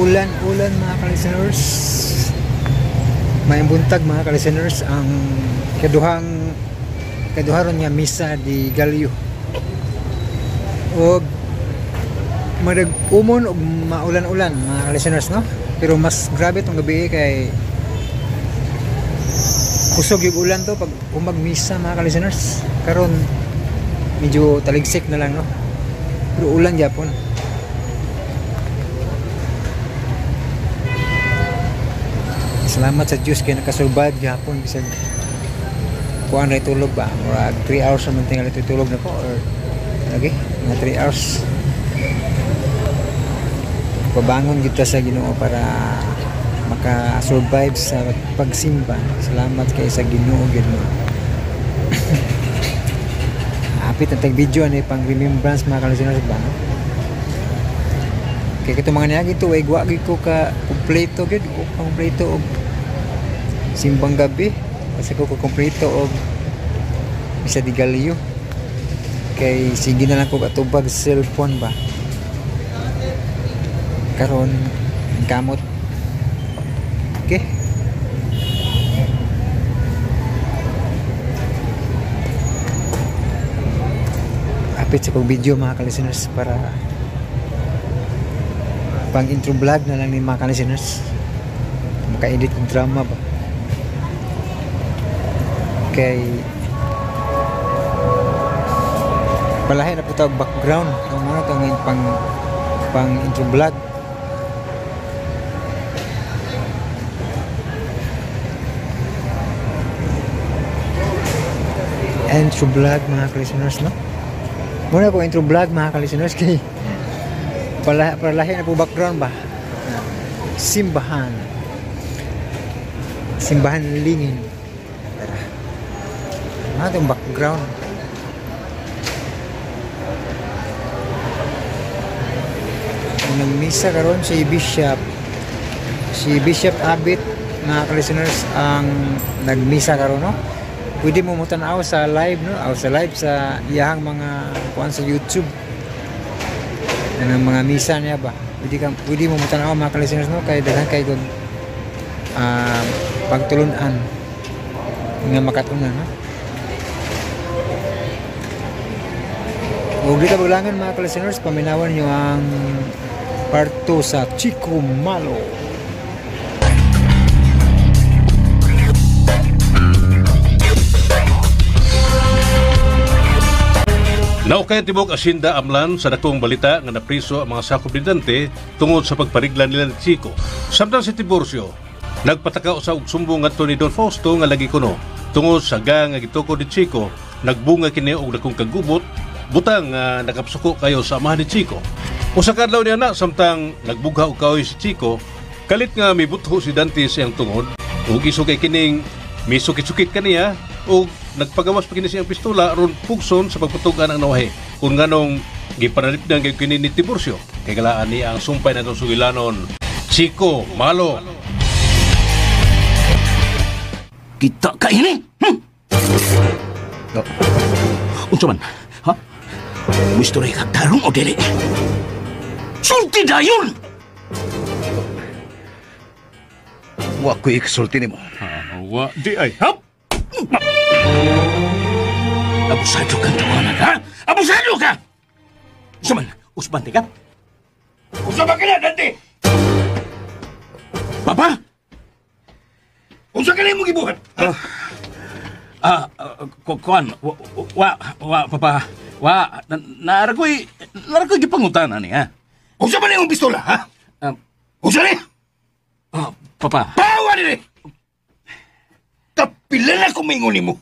Ulan-ulan mga ka-listeners. Maayong buntag mga ka-listeners, ang kaduharon nga misa di Galyo. Og marag umon og maulan-ulan mga ka-listeners, no? Pero mas grabe tong gabi kay kusog yung ulan to pag umag misa mga ka-listeners. Karon medyo taligsik na lang, no? Pero ulan gyapon. Salamat sa Diyos kay nakasurvive gyapon bisag kuan ra tulog ba, murag 3 hours naman tingali tulog na ko or lagi mga 3 hours. Pabangon gyud ta sa Ginoo para maka-survive sa pagsimba. Salamat kay sa Ginoo gyud mo. Hapit ang tag video ani pang remembrance mga ka-listeners ba, no? Kay katong mga niagi to ay wa gyud ko ka kumpleto gyud, o kumpleto og simbang gabi kasi ko kumpleto og misa di Galyo. Kay sige na lang ko atubag cellphone ba. Karon kamot. Okay. Apit sa kong video mga ka-listeners para pang intro vlog na lang ni mga ka-listeners. Maka-edit kong drama ba. Kay palahi na po tawag background ang mga ito ngayon pang intro vlog. Intro vlog mga ka-listeners, no? Muna po intro vlog mga ka-listeners kay palahi na po background ba. Simbahan. Simbahan Lingin. Tara. Ano itong background? Kung nagmisa karon si Bishop, si Bishop Abit mga ka-listeners ang nagmisa karon, no? Pwede mo mutanaw sa live, no? Aw sa live sa iyahang mga kuan sa YouTube. Ang mga misa niya ba. Pwede mo mutanaw mga ka-listeners, no? Kay daghan kay kog pagtulun-an nga makatunan, no? Ug dito bulangan mga ka-listeners, paminawan niyo ang part 2 sa Chico Malo. Naukay tibok asinda amlan sa dakong balita nga napriso ang mga sakop ni Dante tungod sa pagparigla nila ni Chico. Samtang si Tiburcio, nagpataka sa og sumbong ngadto ni Don Fausto nga lagi kuno tungod sa gang nga gitukod ni Chico, nagbunga kini og dakong kagubot, butang nga nakapsuko kayo sa amahan ni Chico. Usa ka adlaw niya na samtang nagbugha og kahoy si Chico, kalit nga mibutho si Dante sa iyang tungod ug isog kay kining misukit-sukit kaniya ug nagpagawas pa kini siyang pistola aron pugson sa pagpatugan ang nawahi. Kung nganong gipanalipdan kay kini ni Tiburcio, kay galaan niya ang sumpay na sugilanon. Chico Malo. Kita ka ini. Unsa man? Ha? Gusto rin kag tarong o dili? Sulti dayon! Wa ko'y ikasulti nimo. Wa di ay hap! Abusado kang tawanan, ha? Abusado ka! Unsa man? Usbante ka? Unsa ba ka na, Dante? Papa? Unsa ka na imong gibuhat? Kuan, wa, papa. Wa, narakoy gipangutana niya. Unsa ba na imong pistola, ha? Unsa ni? Papa. Pawa nini! Kapila na kumingon nimo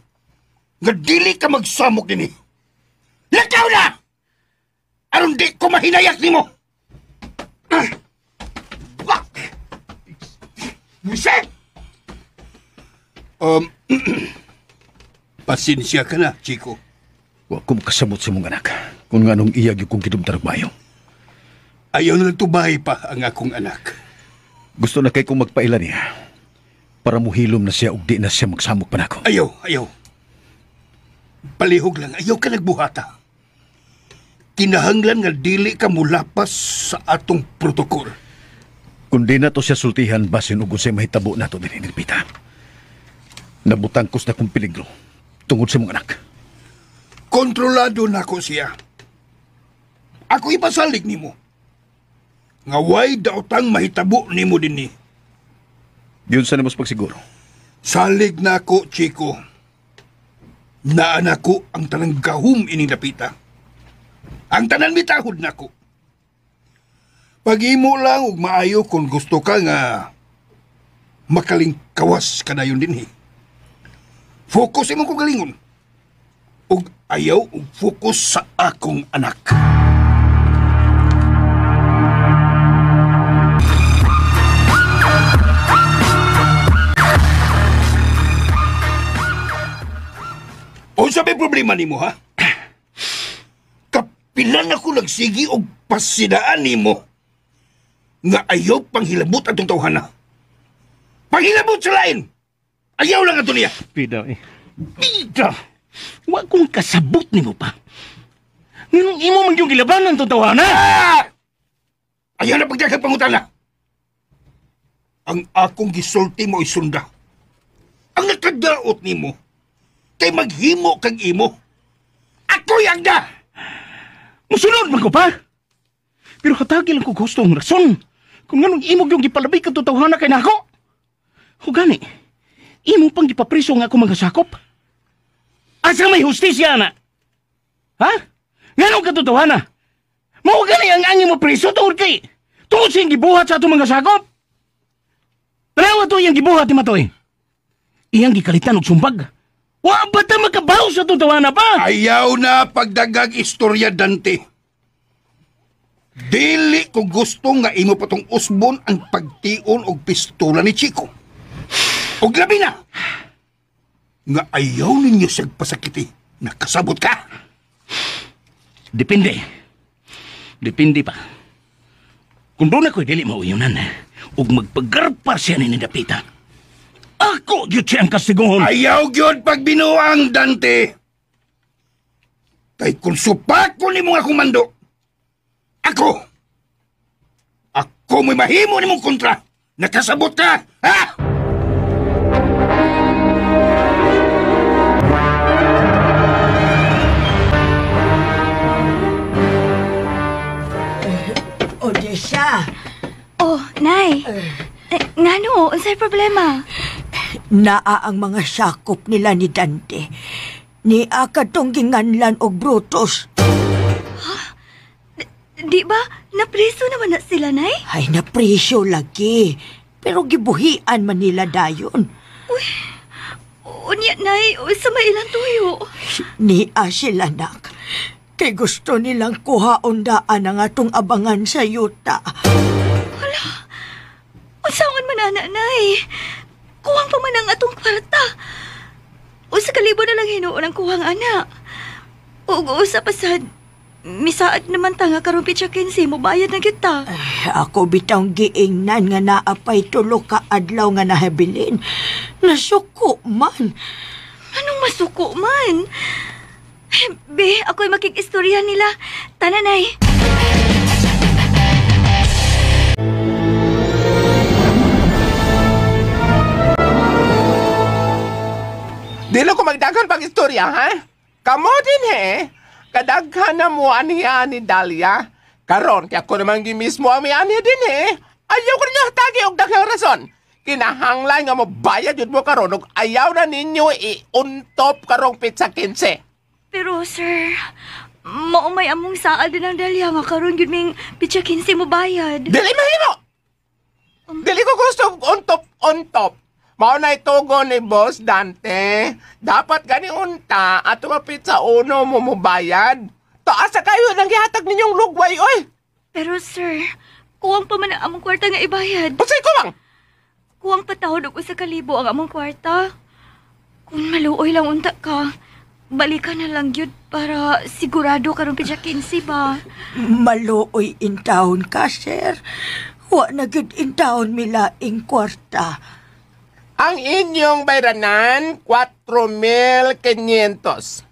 nga dili ka magsamok nini. Lakaw na! Aron di ko mahinayak nimo. Wak! Wiset! Pasensya ka na, Chico. Wa ko makasabot sa mong anak kung nganong iya gyud kong gidumtan og maayo. Ayaw na lang tubahay pa ang akong anak. Gusto na kay kong magpaila niya para muhilom na siya ug di na siya magsamok pa nako. Ayaw, ayaw. Palihog lang, ayaw ka nagbuhata. Kinahanglan nga dili ka mulapas sa atong protokol. Kung di na to siya sultihan, basin og unsay mahitabo nato dinhi Pita. Nabutang ko sa akong peligro tungod sa mong anak. Kontrolado na ko siya. Ako ipasalig nimo. Nga way daotang mahitabo nimo dinhi. Yun sa nimo pagsiguro. Salig na ako, Chico. Naan ako ang tanang gahum ining dapita. Ang tanan mitahod nako. Pag-imo lang og maayo kung gusto ka nga makalingkawas ka dayon dinhi. Focus imong kagalingon. Ug ayaw og focus sa akong anak. Unsa may problema nimo, ha? Kapilan ako nagsigi og pasidaan nimo nga ayaw panghilabot atong tawhana. Panghilabot sa lain! Ayaw lang ato niya! Pida eh. Pida! Wa kong kasabot nimo pa. Nganong imo man yung gilabanan itong tawhana? Ah! Ayaw na pagdaghang pangutana. Ang akong gisulti mo ay sunda. Ang nakadaot nimo kay maghimo kag imo. Ako'y agda! Musunod man ko pa! Pero hatagi lang ko gusto ang rason kung nganong imo yung gipalabig ang tawhana kay nako. Hugani, imo pang gipapriso nga ako mga sakop. Asa may hustisya na? Ha? Nganong katotohanan? Mao gani ang angin mo priso tungod kay tungod sa iyang gibuhat sa atong mga sakop. Tanawa to iyang gibuhat ni Matoy. Iyang gikalitan og sumbag. Wa ba ta makabaw sa atong tawana pa? Ayaw na pagdagag istorya, Dante. Dili ko gusto nga imo patong usbon ang pagtion og pistola ni Chico. Og labi na nga ayaw ninyo siyang pasakiti. Nakasabot ka? Depende. Depende pa. Kung doon ako'y dili mauyunan, ug magpagarpa siya ni Dapita, ako gyud siya ang kastiguhon. Ayaw gyud pagbinuang, Dante. Kay kung supako ni mga komando, ako mo'y mahimo ni mong kontra. Nakasabot ka, ha? Odessa. Oh, Nay. Ngano, unsay problema? Naa ang mga sakop nila ni Dante. Ni akatong ginganlan og Brutus. Ha? Di ba? Napriso naman na sila, Nay? Ay, napriso lagi. Pero gibuhian man nila dayon. Uy, unya, Nay, sa may ilang tuyo. Nia sila, nak. Kay gusto nilang kuhaon daan ang atong abangan sa yuta. Hala, unsaon man ana, Nay? Kuwang pa man ang atong kwarta. Usa ka libo na lang hinuon ang kuwang ana. Ug usa pa sad, misaad naman ta nga karon pitsa 15 mobayad na kita. Ay, ako bitawng giingnan nga naapay tulo ka adlaw nga nahabilin. Nasuko man. Anong masuko man? Be, ako'y makikistorya nila. Tananay. Dilo ko magdaghan pag istorya, ha? Kamo din, he? Kadaghan na mo aniya ni Dalia. Karon, kaya ako naman mismo ang may aniya din, he? Ayaw ko ninyo hatagi og daghang rason. Kinahanglan nga mo bayad yun mo karon og ayaw na ninyo i-untop karong pizza 15. Pero, sir, maumay among saad din ang Dalia nga karon gyud ming pizza 15 mo bayad. Dili mahimo! Dili ko gusto untop untop. Mao na itugon ni Boss Dante. Dapat gani unta ato nga pizza uno mo mobayad. Taas sa kayo nang gihatag ninyong lugway, oy! Pero sir, kuwang pa man ang among kwarta nga ibayad. Unsay kuwang? Kuwang patahod og usa ka libo ang among kwarta. Kung maluoy lang unta ka, balikan na lang gyud para sigurado karon pizza 15 ba. Maluoy in town ka, sir. Wa na gyud in town milaing kwarta. Ang inyong bayranan, 4,500.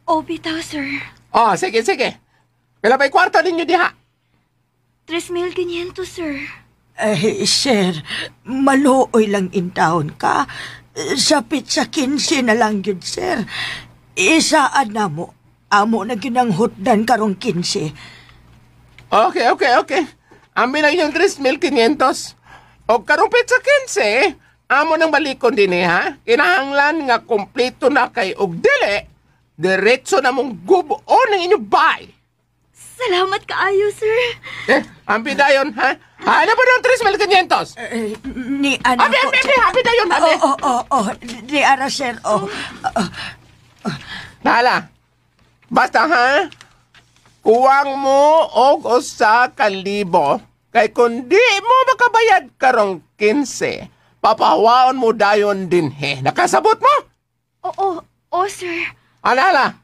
Oh, bitaw, sir. Oh, sige, sige. Pila ba'y kwarto ninyo diha? 3,500, sir. Eh, sir, maluoy lang in town ka. Sapit sa 15 na lang yun, sir. Isaan na mo. Amo na ginanghutdan karong 15. Okay, okay, okay. Amin na inyong 3,500. O karong petsa 15, amo nang balikon din eh, ha? Kinahanglan nga kompleto na kay og dili, diretso na mong gubo-on ang inyong bay. Salamat kaayo, sir. Eh, ambi dayon, ha? Ano ba ng 3,500? Eh, ni anak Abi, ko. abi, abi, abi dayon, abi. Oo, oo, oo. Di ara, sir. Oh. Nala, basta ha? Kuwang mo og 1,000. Kay kung di mo makabayad karong 15, papahawaon mo dayon din he. Nakasabot mo? Oo, oo, sir. Alala.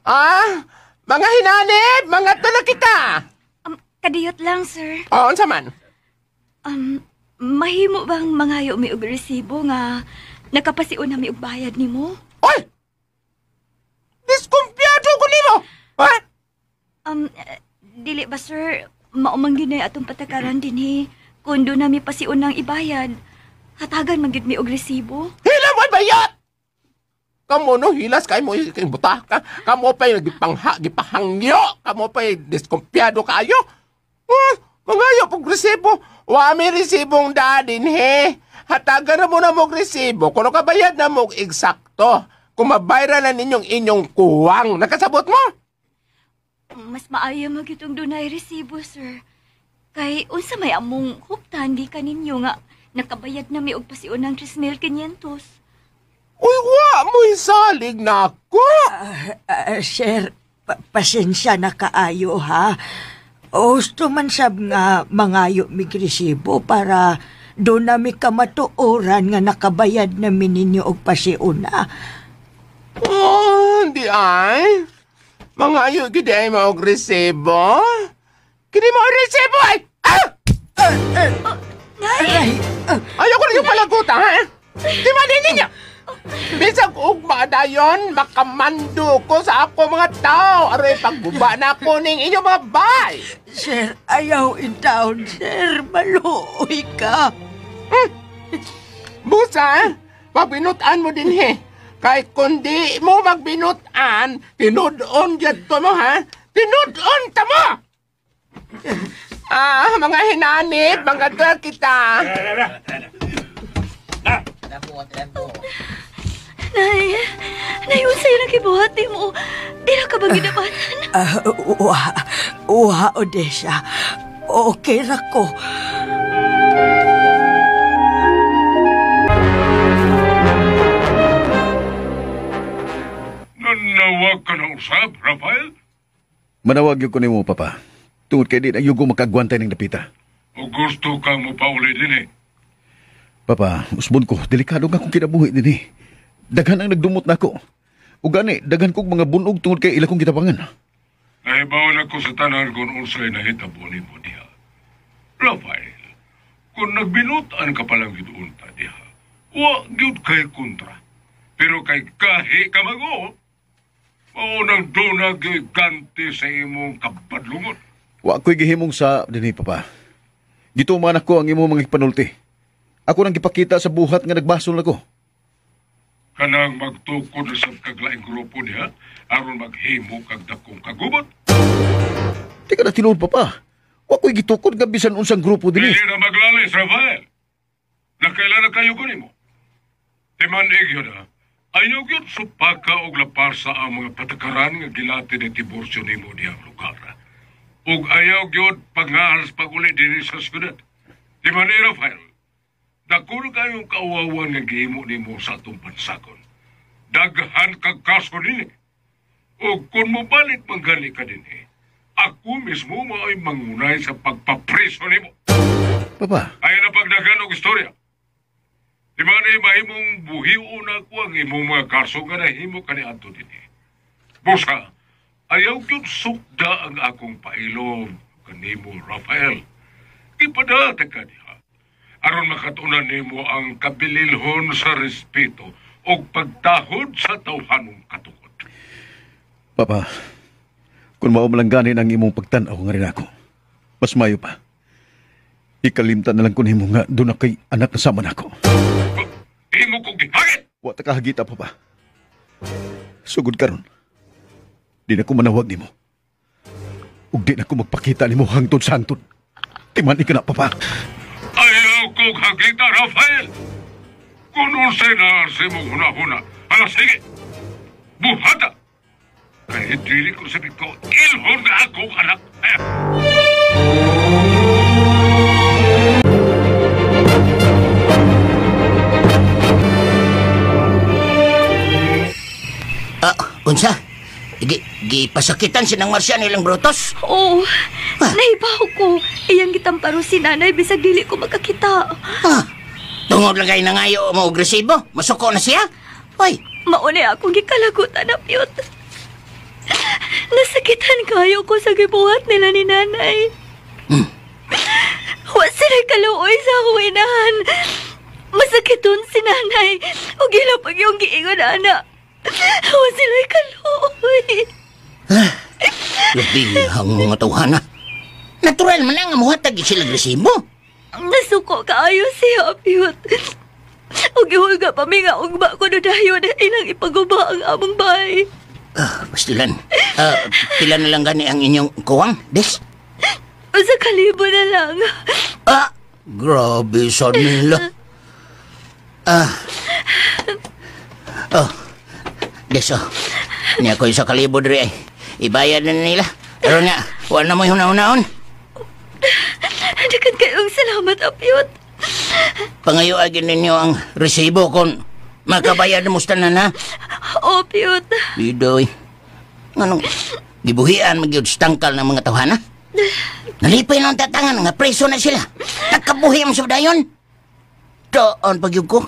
Ah, mga hinanib, mga na kita. Kadiyot lang, sir. O, unsa man? Mahimo bang mangayo mi og resibo nga nakapasiun na mi og bayad nimo? Oy! Diskumpiyado ko nimo! Ha? Dili ba, sir, maumang gyud atong patakaran dinhi. Kung do na mi pasiun ang ibayad, hatagan man gyud mi og resibo. Hila mo bayat! Kamo no, hilas kay mo kay buta ka. Kamo pa'y gipangha, gipahangyo. Kamo pa'y diskumpiyado kaayo. Mangayo pog resibo. Wa mi resibong dadin he. Hatagan na mo na mog resibo. Kuno kabayad na mo eksakto. Kung mabayra na ninyong inyong kuwang. Nakasabot mo? Mas maayo mo gyud dunay resibo, sir. Kay unsa may among huptan gikan ninyo nga nakabayad na mi og pasiun ng 3,500. Uy, wa mo'y salig na ako. Sir, pasensya na kaayo ha. Gusto man sab nga mangayo mig resibo para doon na mi kamatuoran nga nakabayad na mi ninyo og pasiuna. Oh, di ay. Mangayo gid ay mo og resibo. Kini mo resibo ay. Ah! Nay! Ayaw ko na yung palaguta, ha? Di ba din ninyo? Bisag ugma dayon, makamando ko sa ako mga tao. Aray, pagguba na ko ning inyong mga bay. Sir, ayaw in town, sir. Maluoy ka. Busa, pagbinutan mo din he. Kahit kundi mo magbinutan, tinud-on dyan to mo, ha? Tinud-on ta mo! Ah, mga hinanib, mga drug kita. Nay, nay, unsay nang gibuhat nimo? Di ra ka ba gidapatan? Uha, uha, Odessa. Okay ra ko. Nanawag ka na usab, Rafael? Manawag yun ko nimo, Papa. Tungod kay di na yugo makagwantay ng dapita. O gusto kang mopauli din eh. Papa, usbon ko, delikado nga kung kinabuhi din eh. Daghan ang nagdumot na ako. O gani, daghan kong mga bunog tungod kay ila kong gitabangan. Nahibawan ako sa tanan kung unsay nahitabo nimo diha. Rafael, kung nagbinutan ka palang giduunta diha, wa gyud kay kontra. Pero kay kahi ka mag-o, maunang doon ganti sa imong kabadlungon. Wa ko'y gihimong sa dinhi, Papa. Gituman ako ang imong mga ipanulti. Ako nang gipakita sa buhat nga nagbasol nako. Kanang magtukod na sa kaglaing grupo niya, aron maghimo kag dakong kagubot. Di ka na tinuod, Papa. Wa ko'y gitukod nga bisan unsang grupo dinhi. Dili na maglalis, Rafael. Nakailan na kayo kanimo. Timan-ig yun ha. Ayaw yun supaka og laparsa ang mga patakaran nga gilati ni Tiburcio nimo diyang lugar. Ug ayaw gyud pangahas pag-uli dinhi sa syudad. Timan-ig, Rafael. Dako na kayong kauwawan nga gihimo nimo sa atong pansakon. Daghan kag kaso dinhi. O kung mobalik manggali ka dinhi, ako mismo mao'y mangunay sa pagpapreso nimo. Papa. Ayaw na pagdagan og istorya. Di ba na mahimong buhion ako ang imong mga kaso nga nahimo kaniadto dinhi. Busa, ayaw gyud sukda ang akong pailom kanimo, Rafael. Ipadata ka diha. Aron makatunan nimo ang kabililhon sa respeto o pagtahod sa tawhanong katukod. Papa, kung mao man lang gani ang imong pagtan-aw nga rin ako, mas mayo pa. Ikalimtan na lang ko nimo nga doon na kay anak na sama nako. Imo kong gihagit! Wa ta kahagita, Papa. Sugod karon, di na ko manawag nimo. Ug di na ko magpakita nimo hangtod sa hangtod. Timan ka na, Papa. Ayaw kong hagita, Rafael! Kung unsay na sa imong huna-huna, ala sige! Buhata! Kaya dili ko sabi ko, ilhon na akong anak. Unsa? Gipasakitan si nang Marcia nilang Brutus? Oo. Nahibaw ko. Iyang gitamparo si nanay bisag dili ko makakita. Ah, tungod lang kay nangayo mo og resibo. Masuko na siya. Oy, Maunay akong gikalagutan na Piyot. Nasakitan kayo ko sa gibuhat nila ni nanay. Wa sila kaluoy sa akong inahan. Masakiton si nanay. O gilapag yung giingon, ana. Wa sila kaluoy. Labihang mga tawhana. Natural man ang muhatag sila resibo. Nasuko kaayo siya, Piyot. O gihulga pa mi nga ugma ko no dayon ilang ipaguba ang among bahay. Pastilan. Pila na lang gani ang inyong kuwang, Des? Usa kalibo na lang. Grabe sa nila. Oh, Des, oh. Niya ko sa kalibo diri ay. Ibayad na nila. Pero nga, wala na mo'y huna-hunaon. Dagan kayong salamat, Apyot. Pangayo agin ninyo ang resibo kung makabayad na musta na na. Oh, Piyot. Bidoy. Anong gibuhian magyud tangkal ng mga tawhana? Nalipay na ang tatangan nga preso na sila. Nagkabuhi ang sabdayon. Doon pagyug ko.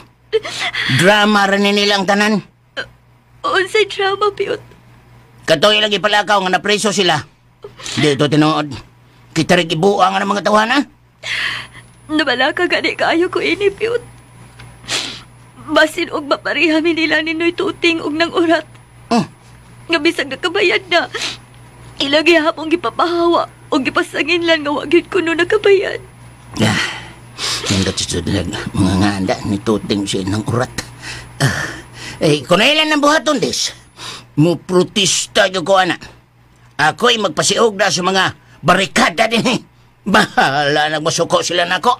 Drama rin nila ang tanan. Unsay drama, Piyot? Katoy lagi palakaw nga napreso sila. Dito tinuod. Kita rin ibuang ang mga tawhana. Nabala ka gani kaayo ko ini, Piyot. Basin og mapareha mi nila ni Noy Tuting og nang urat. Nga bisag nakabayad na. Ilagi hapong gipapahawa o gipasangin lang nga wagid ko no nakabayad. Nindot sa sudag mga nganda ni Tuting siya ng urat. Kung ilan ang buhaton, Des, muprotesta yung ko, ana. Ako'y magpasiog na sa mga barikada din eh. Bahala nagmasuko sila nako.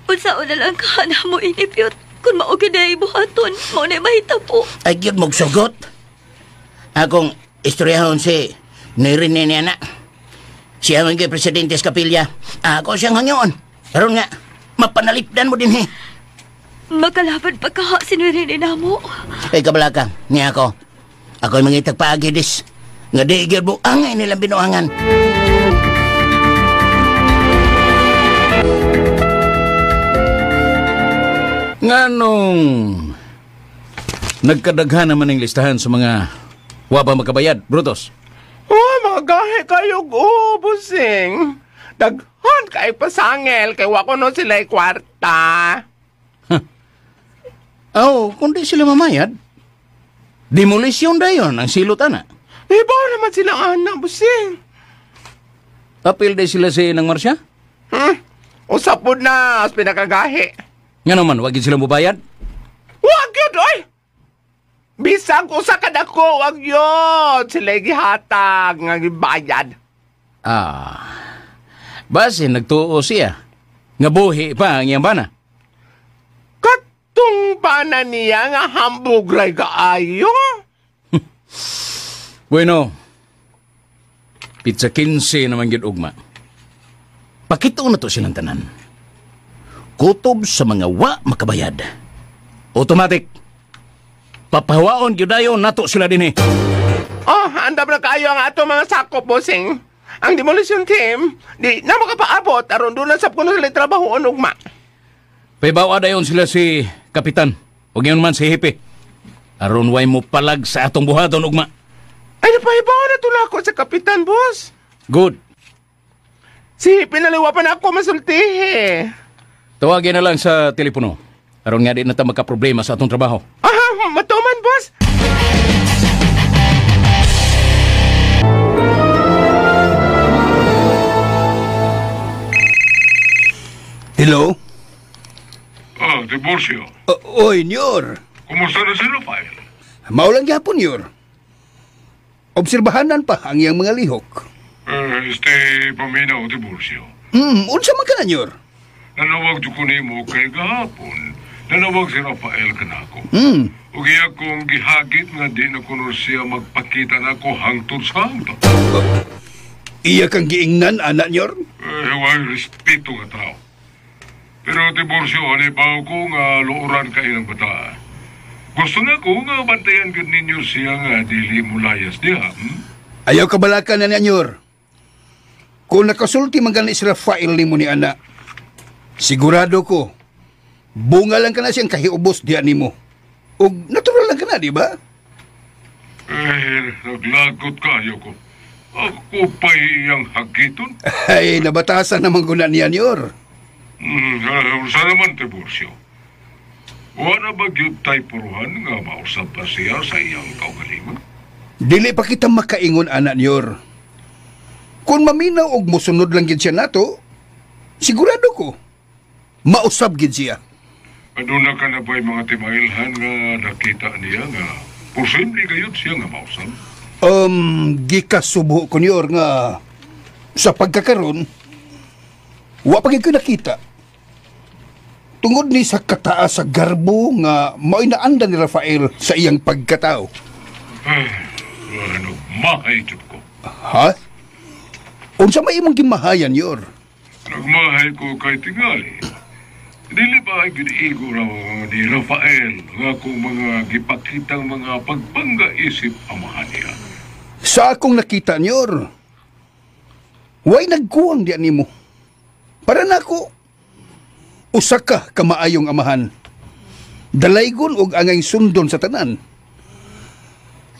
Unsa na lang kahana mo inipyot. Kung maugid na ibuhaton, mao na mahitabo. Ay, gyud magsugot. Akong istoryahon si Nirine ni anak. Siya ang presidente sa kapilya. Ako siyang hangyoon. Karon nga, mapanalipdan mo din eh. Makalaban pa kaha si Nirine na mo. Ay, kabalaka, niya ako. Ako'y mangitag paagidis. Nga di gyud mo angay nilang binuangan. Nganong nagkadaghan naman ang listahan sa mga waba makabayad, Brutus? Oh, mga gahe kayo, busing. Daghan kay pasangel, kay wako no sila kwarta. Huh. Oh, kung di sila mamayad, demolisyon dayon ang silot, ana. Iba naman sila, ana, busing. Apil di sila si Nang Marcia? Usapod na, as pinakagahe. Nga naman, wag yun sila mubayad? Wag yun, oy! Bisag usa ka dako, wag yun! Sila gihatag nga gibayad. Base, nagtuo siya. Nga buhi pa ang iyang bana. Katong bana niya nga hambog ray kaayo. Bueno, pizza 15 naman yun ugma. Pakito na to silang tanan. Kutob sa mga wa makabayad. Automatic. Papahawaon gyud dayon nato sila dinhi. Oh, andam na kayo ang ato mga sakop, bossing. Ang demolition team, di na makapaabot aron doon na sa puno sila trabaho ugma. Paybawa dayon sila si Kapitan. Ug ingon man si Hipe. Aron way mo palag sa atong buhaton ugma. Ay, napaybawa na to nako sa Kapitan, boss. Good. Si Hipe naliwa pa na ako masultihi. Tawagin na lang sa telepono. Aron nga di na ta magka-problema sa atong trabaho. Aha, matuman, boss. Hello? Ah, Tiburcio. Oy, Nyor. Kumusta na si Rafael? Maulang gyapon, Nyor. Obserbahanan pa ang iyang mga lihok. Paminaw, Tiburcio. Unsa man ka na, Nyor? Nanawag ko nimo kay gahapon. Nanawag si Rafael kanako. Ug iya kong gihagit nga di na kuno siya magpakita nako hangtod sa hangtod. Iya kang giingnan, anak, Nyor? Way respeto nga tao. Pero Tiburcio, halibaw ko nga luoran ka ilang bata. Gusto na ko nga bantayan gud ninyo siya nga dili mulayas diha. Ayaw kabalakan na niya, Nyor. Kung nakasulti man gani si Rafael nimo ni anak, sigurado ko, bunga lang ka na siyang kahiubos diya nimo. Og natural lang ka na, di ba? Naglagot kayo ko. Ako pa'y iyang hagiton. Ay, nabatasan naman ko na niya, Nyor. Unsa naman, Tiburcio? Wala ba gyud tay puruhan nga mausab pa siya sa iyang kaugalingon? Dili pa kita makaingon, anak, Nyor. Kung maminaw og mosunod lang gid siya nato, sigurado ko, mausab gid siya. Aduna ka na ba'y mga timailhan nga nakita niya nga posible gayud siya nga mausab? Gikasubo ko, Nyor, nga sa pagkakaron, wa pa gid ko nakita. Tungod ni sa kataas sa garbo nga mao'y naanda ni Rafael sa iyang pagkatao. Ano, mahay jud ko. Ha? Unsa may imong gimahayan, Yor? Nagmahay ko kay tingali. Dili ba ay giniigo raw ni Rafael nga akong mga gipakitang mga pagbangga-isip amahan niya? Sa akong nakita, Nyor, way nagkuwang diyan nimo. Para nako, usa ka kamaayong amahan. Dalaygon og angay sundon sa tanan.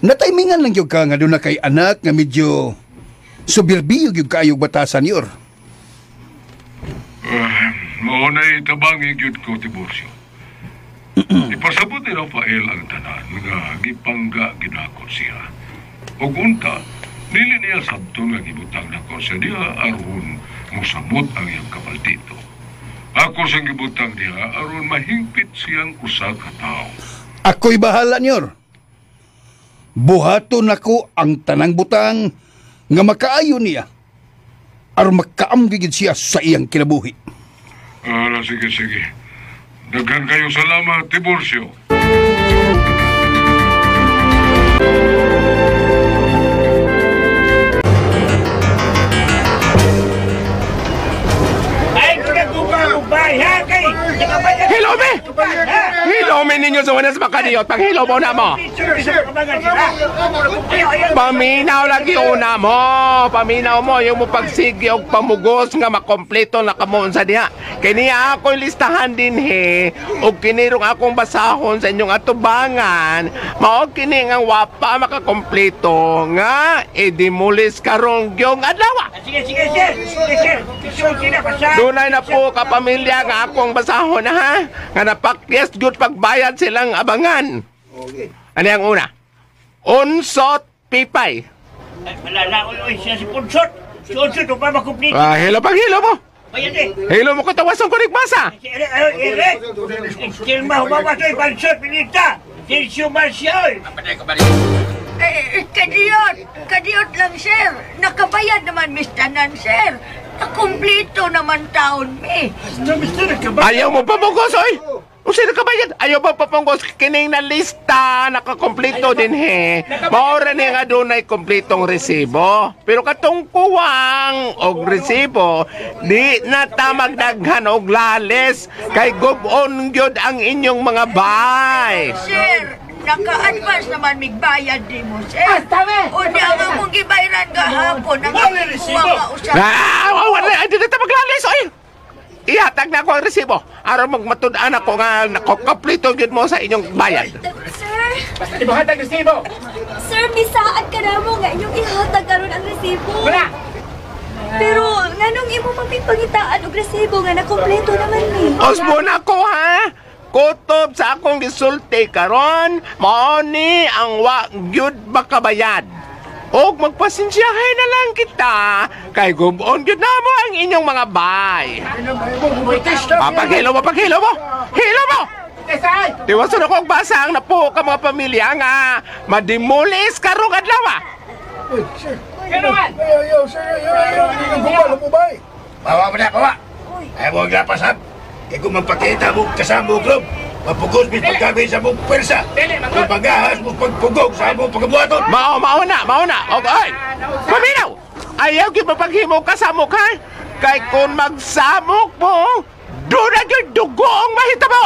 Nataymingan lang gyud ka nga doon na kay anak nga medyo soberbiyo gyud kaayog batasan, Yor. Mao na'y tabangi gyud ko, Tiburcio. Ipasabot ni Rafael ang tanan nga gipangga ginakot siya. Og unta, dili niya sabton nga gibutang nako siya diha aron mosamot ang iyang kapaldito. Ako siyang gibutang diha aron mahingpit siyang usa ka tawo. Ako'y bahala, Nyor. Buhaton nako ang tanang butang nga makaayo niya aron makaamgigid siya sa iyang kinabuhi. Sige, sige. Daghan kayo salamat, Tiburcio. Hello, me! Hello, me ninyo sa wanas makadiyot. Pag-hello mo na mo. Paminaw lagi una mo. Paminaw mo yung mo pagsigi og pamugos nga makompleto na kamo sa diha. Kini ako'y listahan din he. Og kinirong akong basahon sa inyong atubangan. Mao kini nga wapa makakompleto nga idimulis karong gyong adlaw. Sige, sige, sir. Sige, sir. Dunay na po kapamilya nga akong basahon ha. Nga napakyas good pagbayad silang abangan. Okay. Ano ang una? Unsot pipay. Malala ko siya si Punsot. Si Unsot, upa makumplito. Hello pag hello mo. Hello mo ko tawasan ko nagbasa. Kilma humawa to'y Pansot, pinita. Sergio Marcial. Kadiyot. Kadiyot lang, sir. Nakabayad naman, Miss Tanan, sir. Nakumplito naman taon, mi. Ayaw mo pamungkos, oy! O sino kabayad? Ayaw mo papungkos. Kining na lista, nakakomplito din, he. Maura niya nga doon ay kumplitong resibo. Pero katong kuwang og resibo, di na tamagdaghan og lalis. Kay gubon gyud ang inyong mga bay. Sir, naka-advance naman migbayad di mo, sir. O di ang among gibayran gahapon ang kuwang nga usap. Wala, di na tamaglalis, oy! Ihatag na ako ang resibo. Aron magmatud-an ako nga nakokomplito gyud mo sa inyong bayad. Sir! Basta di mo hatag resibo! Sir, misaad ka na mo nga inyong ihatag karon ang resibo. Wala! Pero nganong imo mapipangitaan og resibo nga nakompleto naman ni? Osbo na ko ha! Kutob sa akong gisulti karon, mao ni ang wa gyud makabayad. Og magpasensyahay na lang kita. Kay gubon gyud na mo ang inyong mga bay. Paghilo mo, paghilo mo. Hilo mo! Tiwason ako og basa ang napo ka mga pamilya nga madimulis karong adlaw. Bawa mo na, bawa. Ay mo ang lapas, ha? Kaya kung magpakita mo kasama mo, club, mapugos mo pagkabi sa mong pwersa. Kung pagahas mo pagpugog sa mong pagkabuhaton. Mao, mao na, mao na. Okay. Paminaw! Ayaw gyud mapaghimo kasamok, ha? Kay kung magsamok mo, doon na gyud dugo ang mahitabo!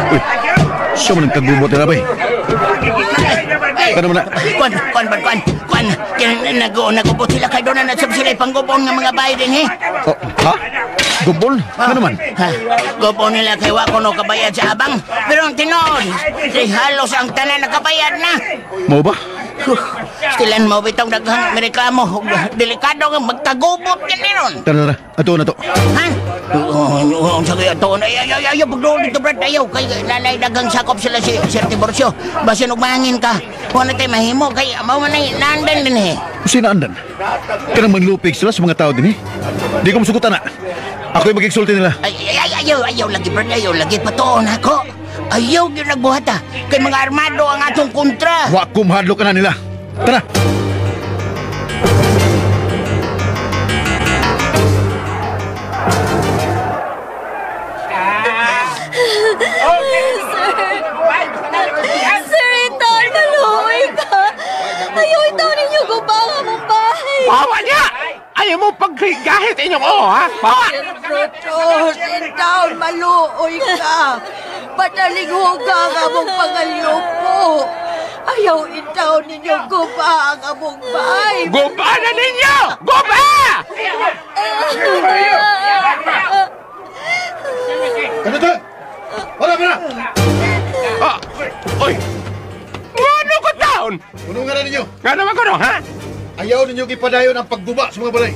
Uy, siya mo nang kagubot na bay. Kano man na? Kwan, kwan, kwan, kwan. Nagubot sila kay doon na sab sila panggubon ng mga bahay din, eh. Oh, ha? Gubon? Ano man? Ha? Gubon nila kay wa ko no kabayad sa abang. Pero ang tinuod, di halos ang tanan nakabayad na. Mao ba? Stilan mo bitong daghang reklamo. Delikado nga magkagubot yan ron. Tara, tara. Ato na to. Ha? Ang sabi ato na. Ay, ay, ay, pagdoon dito, Brad. Ayaw, kay nanay daghang sakop sila si Sir Tiburcio. Basin og mahangin ka. Wala tayo mahimo. Kay mao man ay naandan din eh. Sino andan? Kanang manlupig sila sa mga tao din eh. Di ko masugutan na. Ako'y magigsulti nila. Ay, ay, ay, ayaw, ayaw lagi, Brad. Ayaw lagi. Patuon ako. Ayaw yun nagbuhat ah. Kay mga armado ang atong kontra. Wa kumhadlok ka na nila. Tara! Sir! Sir, itaw, maluoy ka! Ayaw itaw ninyo gubang among bahay! Bawa niya! Ayaw mo paghigahit inyong oo, ha? Bawa! Sir Brutus, itaw, maluoy ka! Patalighuga ang among pangalyupo! Ayaw itaw ninyo guba ang among bahay! Guba na ninyo! Guba! Ano to? Wala ba na? Ah, oy! Ngano ko taon? Punungan na ninyo. Ngano man ko no, ha? Ayaw ninyo ipadayon ang pagguba sa mga balay.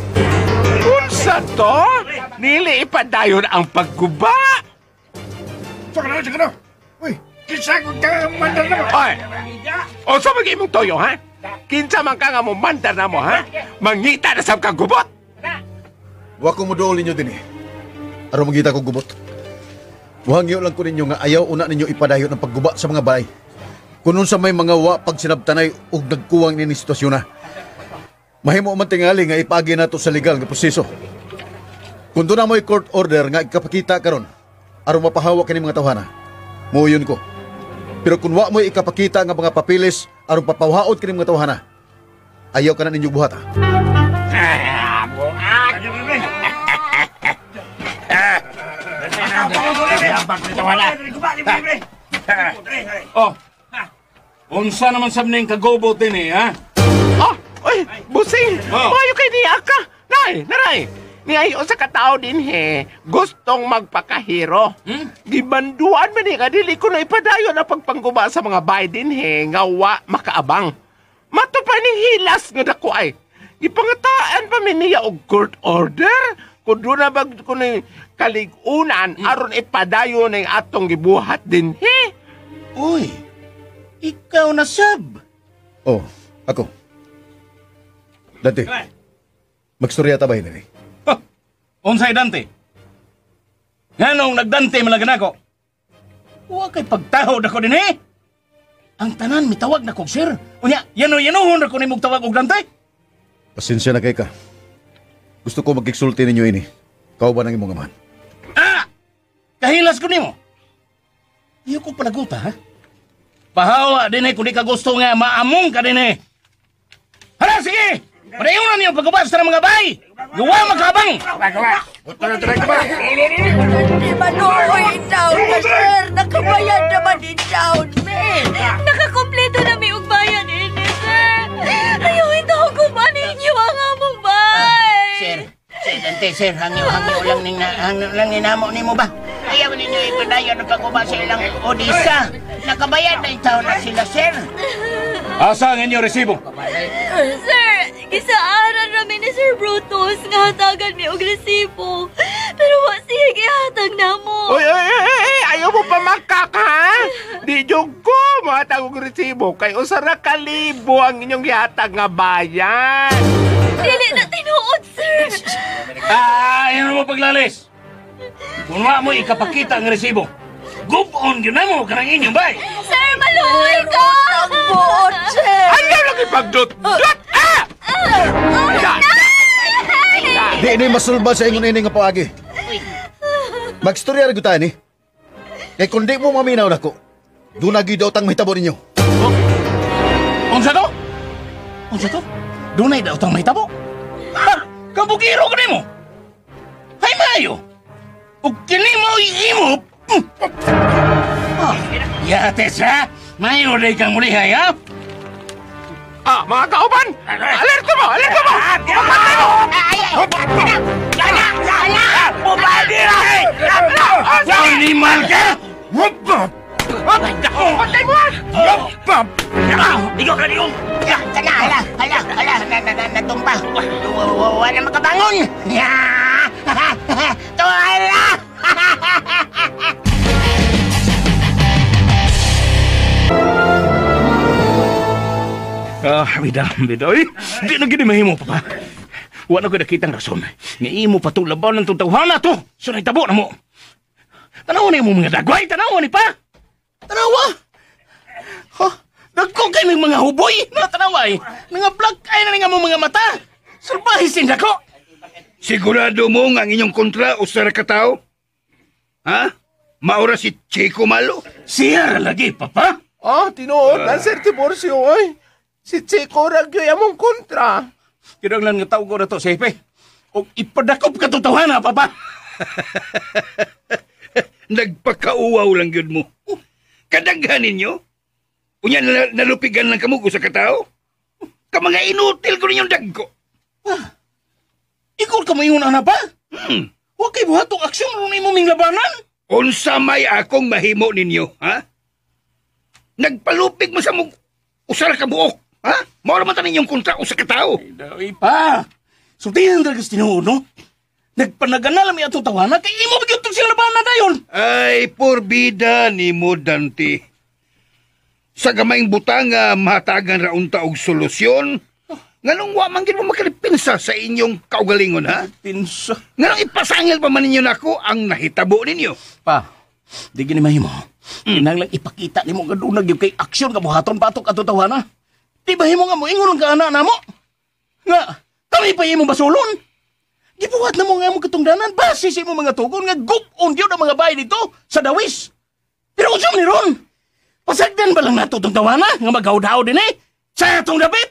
Unsa to? Nili ipadayon ang pagguba? Saka na, saka na. Uy, kinsa ko ka mandar na mo. Oy! O sa mag imong toyo, ha? Kinsa man ka nga mo mandar na mo, ha? Mangita na sa kagubot! Wa ko moduol ninyo din eh. Aron magita ko gubot. Muhangyo lang ko ninyo nga ayaw una ninyo ipadayon ang pagguba sa mga balay. Kung sa may mga wa pag sinabtanay ug nagkuwang nini sitwasyon na. Mahimo man tingali nga ipaagi nato sa legal nga proseso. Kung doon na mo'y court order nga ikapakita karon aron mapahawa kini mga tawhana, muuyon ko. Pero kung wa mo'y ikapakita nga mga papilis aron papawaod kini mga tawhana, ayaw ka na ninyo buhat. Oh. Unsa naman sab ning kagubot din eh, ha? Oh, oy, busing! Oh. Mayo kay niya ka! Nay, naray! Niay usa ka tawo din he, gustong magpakahiro. Gibanduan man ni nga dili ko na ipadayon ang pagpangguba sa mga bay din he, nga wa makaabang. Mato pa ning hilas nga dako ay. Gipangataan pa mi niya og court order. Kung doon na bag ko ni kalig-unan, aron ipadayon ang atong gibuhat din he. Uy, ikaw na sab. Oh, ako. Dante, magstorya ta ba ini? Unsay Dante? Nganong nagdante man lang nako? Wa kay pagtahod ako din eh. Ang tanan mitawag na kog sir. Unya, yano-yanohon ra ko nimog tawag og Dante. Pasensya na kay ka. Gusto ko magkiksulti ninyo ini. Kau ba ng imong amahan? Ah! Kahilas ko nimo. Iyo ko palaguta, ha? Pahawa din eh kung di ka gusto nga maamong ka din eh. Hala, sige! Padayon na niyo pagkabas sa mga bay! Gawa magkabang! Di maluoy itaw na, sir! Nakabayad naman itaw, me! Nakakompleto na mi og bayan ini, sir! Ayaw itaw guba ninyo ang among bay! Sir, sir Dante, sir, hangyo lang ning hangyo lang ninamo nimo ba? Ayaw ninyo ipadayon ang pagguba sa ilang Odisa. Nakabayad na itaw na sila, sir. Asa ang inyo resibo? Sir, gisaaran rami ni Sir Brutus nga hatagan mi og resibo. Pero wa siya gihatag namo. Oy, oy, oy, oy, ay, Maghatag og resibo kay usa ra ka libo ang inyong gihatag nga bayan. Dili na tinuod, sir. Ayaw mo paglalis. Kung wa mo ikapakita ang resibo, gubon yun na mo kanang inyong bay. Sir, maluoy ka! Ang buot, sir. Ayaw lagi pagdot-dot! Ah! Di ini masulbad sa ingon ini nga paagi. Magstorya ra gyud ta ni. Kay kung di mo maminaw nako, doon na gyud daw tang mahitabo ninyo. Oh. Unsa to? Unsa to? Dunay daw tang mahitabo? Ha! Kabugiro ko nimo. Hay maayo. Ug kini mo imo. Yate sa, mayo day kang mulihay ha. Ah, mga kauban! Alerto mo! Alerto mo! Mapatay mo! Animal ka! Patay mo! Ikaw ka niyong! Hala, hala, hala, hala, natumba. Wala makabangon. Tuwala! Bida, bida. Uy, di na gini mahimo, papa. Wala ko nakitang rason. Nga imo pa itong labaw ng itong tawhana to. So, naitabo na mo. Tanawa na yung mga dagway. Tanawa ni pa. Tanawa. Huh? Dagko kayo ng mga huboy. Na tanawa eh. Mga black eye na nga mo mga mata. Salbahe sin dako. Sigurado mo nga ang inyong kontra o sa katao? Ha? Maura si Chico Malo? Siya lagi, papa. Ah, tinuod. Ang Sir Tiburcio, oy. Si Chico Ragyoy among kontra. Kinahanglan nga tawag ko na to, Sepe. O ipadakop ka to tawhana, papa. Nagpakauwaw lang yun mo. Kadaghan ninyo. Unya, nalupigan lang kamo sa katao. Kamanga inutil ko ninyong dagko. Ah, ikaw ka mayon, ana pa? Huwag kay buhatong aksyon ron imo ming labanan. Unsa may akong mahimo ninyo, ha? Nagpalupig mo sa mong usara ka buok. Ha? Maura man tanin yung kontra o sa katao. Ay, pa. Sultihan talaga sa tinuod, no? Nagpanaganal mi atong tawana kay imo bigyan itong sila labanan na yun. Ay, porbida ni mo, Dante. Sa gamayng butang nga mahatagan raunta og solusyon, nganong wa man gid mo makalipinsa sa inyong kaugalingon, ha? Pinsa? Nganong ipasangil pa man ninyo nako ang nahitabo ninyo? Pa, di gini mahimo. Kinahanglan ipakita nimo nga dunag yung kay aksyon ka buhaton batok ato tawana. Di ba himo nga mo ingon ka anak namo? Nga kami pa imo basulon. Gibuhat na mo nga imong katungdanan base sa imong mga tugon nga gub-on gyud ang mga bahay dito sa dawis. Pero unsa man ni ron? Pasagdan ba lang nato tong tawana nga maghaw-haw din eh? Sa atong dapit?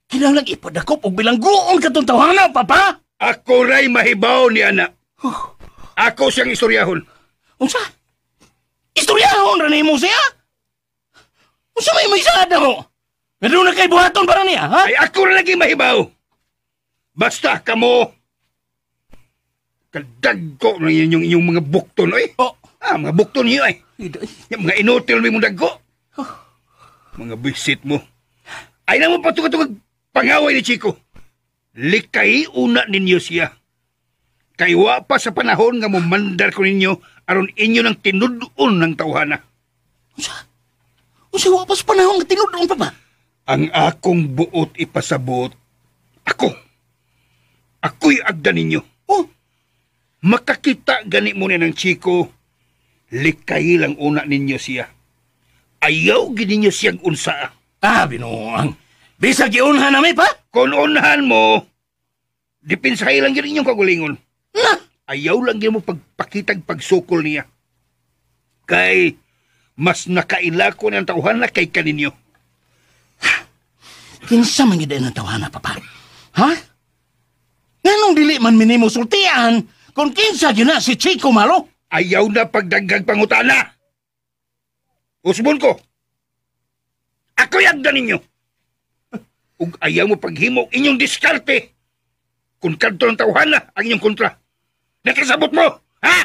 Kinahanglan ipadakop og bilangguon katong tawana, papa. Ako ray mahibaw ni anak. Ako siyang istoryahon. Unsa? Istoryahon ra nimo siya? Unsa may maisada mo? Pero na kay buhaton para niya, ha? Ay, ako ra lagi mahibaw. Basta kamo kadagko ng inyong mga bukton, oy. Oh. Ah, mga bukton niyo ay. Yung mga inutil mo imong dagko. Mga bisit mo. Ay na mo patugad-tugad pangaway ni Chico. Likay una ninyo siya. Kay wa pa sa panahon nga mumandar ko ninyo aron inyo nang tinud-on ng tawhana. Unsa? Unsa wa pa sa panahon nga tinud-on pa ba? Ang akong buot ipasabot, ako. Ako'y agda ninyo. Oh. Makakita gani mo ni ng Chico, likay lang una ninyo siya. Ayaw gini ninyo siyang unsaa. Ah, binuang. Bisag giunhan nami pa? Kung unhan mo, dipinsahay lang yun inyong kagulingon. Na! Ayaw lang yun mo pagpakitag pagsukol niya. Kay mas nakaila ko ng tauhan na kay kaninyo. Kinsa man gid ang tawhana, papa? Ha? Nganong dili man minimo sultian kung kinsa gyud na si Chico Malo? Ayaw na pagdaghag pangutana. Usbon ko. Ako'y agda ninyo. Ug ayaw mo paghimo inyong diskarte. Kung kadto ng tawhana ang inyong kontra. Nakasabot mo, ha?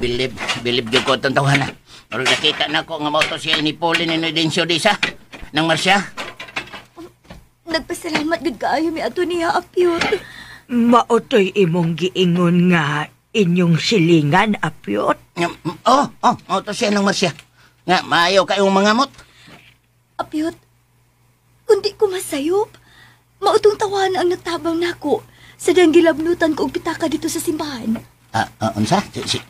Bilib gyud ko itong tawhana. Pero nakita na ko nga mo to siya ni Pauline ni Dencio Disa ng Marsya. Nagpasalamat gud kaayo mi ato niya, Apyot. Maotoy imong giingon nga inyong silingan, Apyot. Oh, to siya ng Marcia. Nga, maayaw kayong mangamot. Apyot, kundi ko masayop. Mautong tawahan ang nagtabang nako sa dang gilabnutan ko og pitaka dito sa simbahan. Unsa?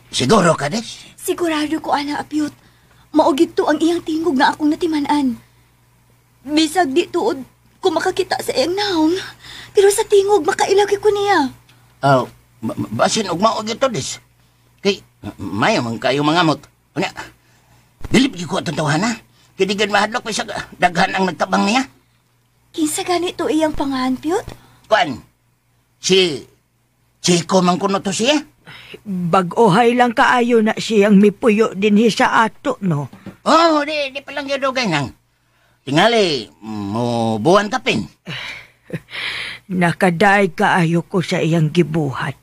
Siguro ka, Des? Sigurado ko, ana, Apyot. Mao gidto ang iyang tingog nga akong natiman-an. Bisag di tuod ko makakita sa iyang naong, pero sa tingog makailagi ko niya. Oh, basin og mao gito, Des. Kay, mayo man kayo mangamot. Unya, dili ko atong tawahan, ha? Kay di gid mahadlok bisag daghan ang nagtabang niya. Kinsa ganito iyang pangalan, Pyot? Kuan, si Chico man kuno to siya. Bag-ohay lang kaayo na siyang mipuyo dinhi sa ato, no? Oh, di pa lang yun dugay nang. Tingali, mo buwan kapin. Nakaday kaayo ko sa iyang gibuhat.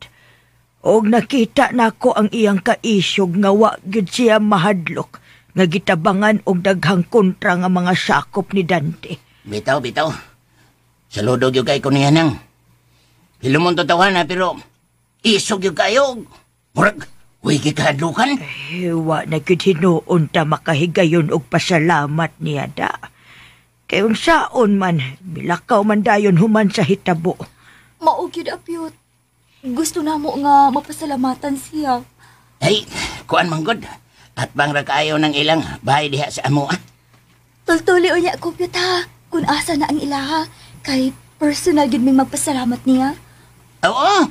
Og nakita nako ang iyang kaisog nga wa gyud siya mahadlok nga gitabangan og daghang kontra nga mga sakop ni Dante. Bitaw. Saludo gyud kay ko niya nang. Hilumon to tawana pero isog gyud kayo. Murag uy gikahadlukan. Eh, wa na gyud hinuon ta makahigayon og pasalamat niya da. Kay unsaon man, milakaw man dayon human sa hitabo. Mao gyud, Apyot. Gusto namo nga mapasalamatan siya. Ay, kuan man gud. At bang ra kaayo ng ilang bahay diha sa amo, ah. Tultuli unya ko, Pyot, ha. Kung asa na ang ilaha, kay personal gyud ming magpasalamat niya. Oo.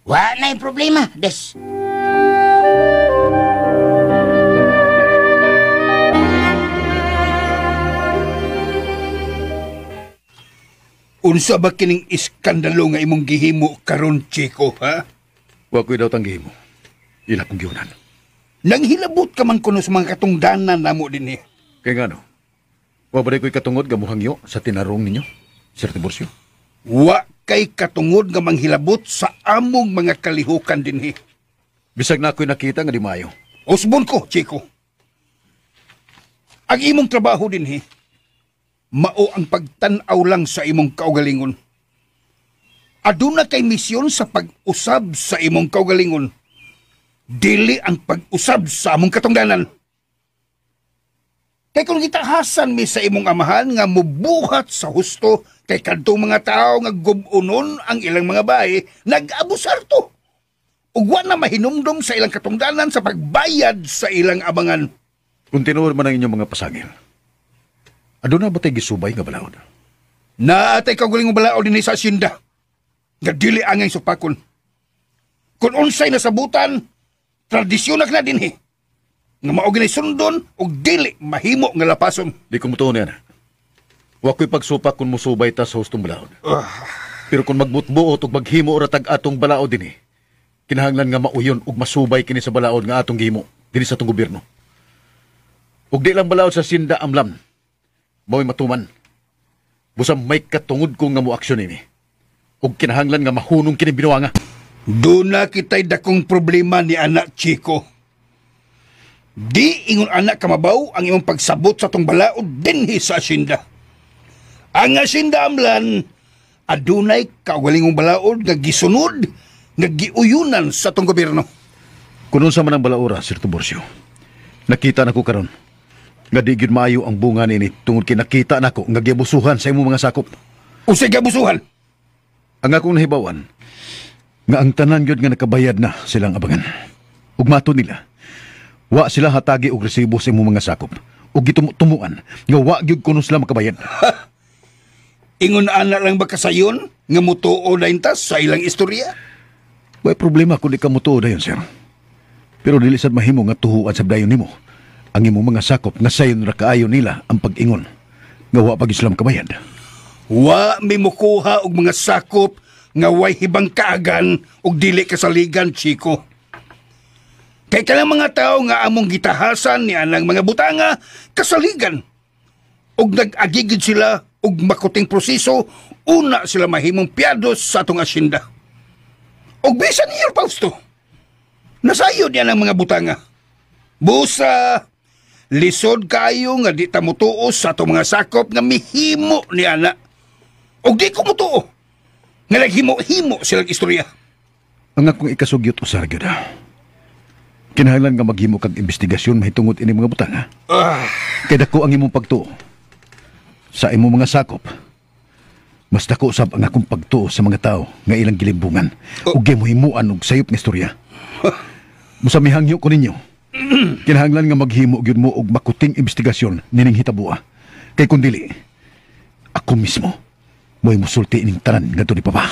Wa na'y problema, Des. Unsa ba kining iskandalo nga imong gihimo karon, Chico, ha? Wa ko'y daw tanggihimo. Ila kong giunan. Nanghilabot ka man kuno sa mga katungdanan namo dinhi. Kaya nga no, wa ba ko'y katungod nga muhangyo sa tinarong ninyo, Sir Tiburcio? Wa kay katungod nga manghilabot sa among mga kalihukan dinhi. Bisag na ako'y nakita nga di maayo. Usbon ko, Chico. Ang imong trabaho dinhi, mao ang pagtan-aw lang sa imong kaugalingon. Aduna kay misyon sa pag-usab sa imong kaugalingon. Dili ang pag-usab sa among katungdanan. Kay kung gitahasan mi sa imong amahan nga mubuhat sa husto kay kadtong mga tao nga gubunon ang ilang mga bahay, nag-abusar to. Ug wa na mahinumdom sa ilang katungdanan sa pagbayad sa ilang abangan. Kung tinuod man ang inyong mga pasangil, aduna ba tay gisubay nga balaod? Naatay kaugalingong balaod dinhi sa asyenda nga dili angay supakon. Kung unsay nasabutan, tradisyon na dinhi nga mao gini sundon ug dili mahimo nga lapason. Di ko mutuon yan. Wa ko'y pagsupak kung musubay ta sa hustong balaod. Pero kung magbutbuot ug maghimo ra tag atong balaod dinhi, kinahanglan nga mauyon ug masubay kini sa balaod nga atong gihimo dinhi sa atong gobyerno. Ug di lang balaod sa Sinda Amlam mao'y matuman. Busa may katungod ko nga moaksyon ini. Ug kinahanglan nga mahunong kini binuanga. Duna kita'y dakong problema ni anak Chico. Di ingon anak kamabaw ang imong pagsabot sa tong balaod dinhi sa asyenda. Ang asyenda Amlan, adunay kaugalingong balaod nga gisunod, nga giuyunan sa tong gobyerno. Kuno sa man ang balaora, Sir Tiburcio, nakita na ko karon nga di gyud maayo ang bunga nini tungod kay nakita nako nga giabusuhan sa imong mga sakop. Unsay giabusuhan? Ang akong nahibawan nga ang tanan gyud nga nakabayad na silang abangan. Ug mato nila, wa sila hatagi og resibo sa imong mga sakop ug gitumuan nga wa gyud kuno sila makabayad. Ingon ana lang ba kasayon nga mutuo dayon ta sa ilang istorya? Way problema kung di ka mutuo dayon, sir. Pero dili sad mahimo nga tuhuan sa dayon nimo ang imong mga sakop nga sayon ra kaayo nila ang pag-ingon nga wa pag sila makabayad. Wa mi mukuha og mga sakop nga way hibang kaagan og dili kasaligan, Chico. Kay kanang mga tao nga among gitahasan ni anang mga butanga kasaligan. Og nag-agigid sila og makuting proseso, una sila mahimong piados sa atong asyenda. Og bisan niyo, Fausto, nasayo niya ng mga butanga. Busa, lisod kayo nga di ta mutuos sa atong mga sakop nga mihimo ni ana. Og di ko mutuo nga naghimo-himo silang istorya. Ang akong ikasugyot usar gyud. Kinahanglan nga maghimo kag investigasyon mahitungod ini mga butang, ha? Kay dako ang imong pagtuo sa imong mga sakop. Mas dako usab ang akong pagtuo sa mga tao nga ilang gilimbungan ug gimuhimuan og sayop nga istorya. Busa mihangyo ko ninyo. Kinahanglan nga maghimo gyud mo og makuting investigasyon nining hitaboa. Kay kun dili, ako mismo mo'y musulti ining tanan ngadto ni Papa.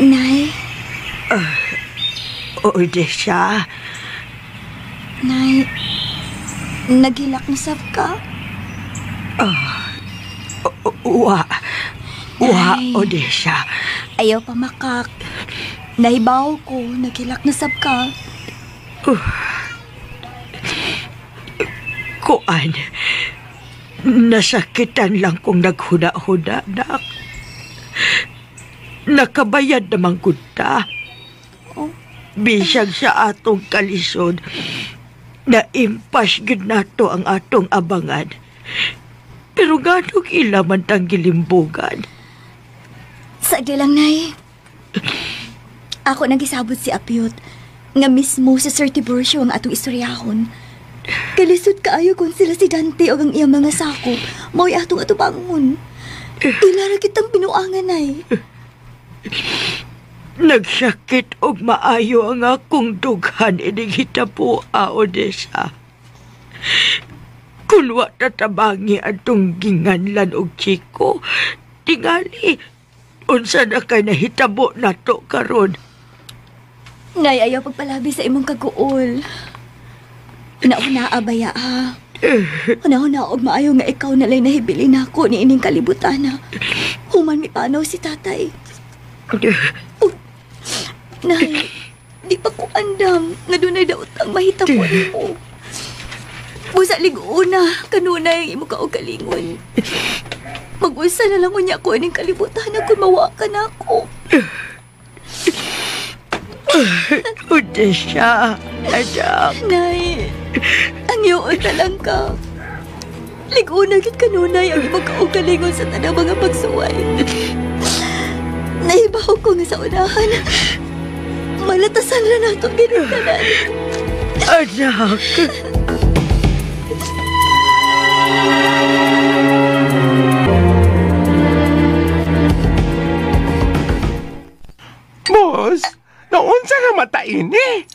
Nay. Odessa. Nay, naghilak na sab ka? Wa. Wa, Odessa. Ayaw pa makak. Nahibaw ko, naghilak na sab ka. Kuan, nasakitan lang kong naghuna-huna, nak. Nakabayad naman kunta. Bisag sa atong kalisod, naimpas gid nato ang atong abangan. Pero ganong ila man tang gilimbugan. Sagli lang, Nay. Ako nagisabot si Apyot nga mismo si Sir Tiburcio ang atong istoryahon. Kalisod kaayo kung sila si Dante o ang iyang mga sakop, mao'y atong atubangon. Ila ra kitang binuangan, Nay. Nagsakit og maayo ang akong dughan ining hitapoa, Odessa. Kun wa tatabangi atong ginganlan og Chico, tingali, unsa na kay nahitabo nato karon. Nay, ayaw pagpalabi sa imong kaguol. Una-una, abaya, ha? Una-una, og maayo nga ikaw nalay nahibili nako ni ining kalibutan, ha? Human mipanaw si tatay. Oh, Nay, di pa ko andam nga dunay daotang mahitabo nimo. Busa liguna, kanunay ang imo kaugalingon. Mag-usa na lang unya ko ining kalibutan kung mawa ka na ako. Odessa, anak. Nay, ang iyon na lang ka. Liguna gid kanunay ang imong kaugalingon sa tanang mga pagsuway. Nahibaw ko nga sa unahan. Malatasan na nato ginitanan. Anak! Boss, naunsa nga matain eh.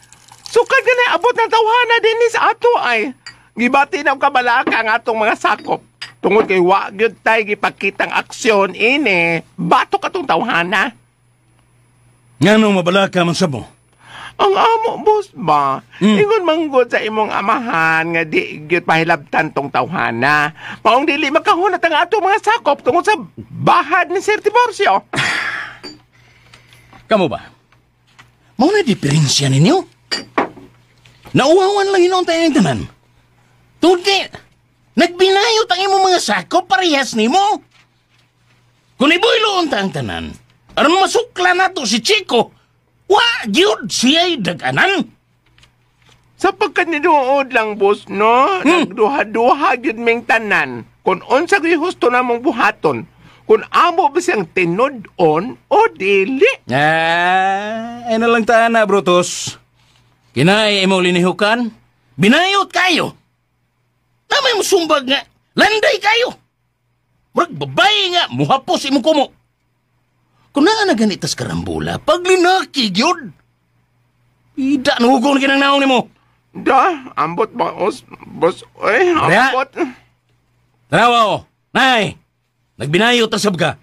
Sukad ka na abot ng tawhana din ni sa ato ay. Gibati na ang kabalaka ang atong mga sakop. Tungod kay wa gyud tay gipakitang aksyon ini, batok atong tawhana. Nganong mabalaka man sa mo? Ang amo, boss ba? Ingon manggod sa imong amahan nga di gyud pahilabtan tong tawhana. Maong dili makahunat ang atong mga sakop tungod sa bahad ni Sir Tiburcio. Kamo ba? Mao na diferensya ninyo? Nauwawan lang hinoon tayo ng tanan. Tungod kay, nagbinayot ang imong mga sakop parehas nimo. Kung ibuiloon ta ang tanan, aron masukla nato si Chico, wa gyud siya'y daganan. Sa pagkaninuod lang, boss, no? Nagduha-duha gyud ming tanan. Kung unsa gyud husto namong buhaton, kung amo ba siyang tinud-on o dili. Ah, ay na lang taan na, Brutus. Kinay imong linihukan, binayot kayo. Namay musumbag nga, landay kayo. Murag babae nga, muhapos imong kumo. Kung naa na ganitas karambula, paglinaki gyud. Ida, nuhugon kinang naong nimo. Da, ambot ba, boss, oy, ambot. Tanawa o, nay, nagbinayot ta sab ka.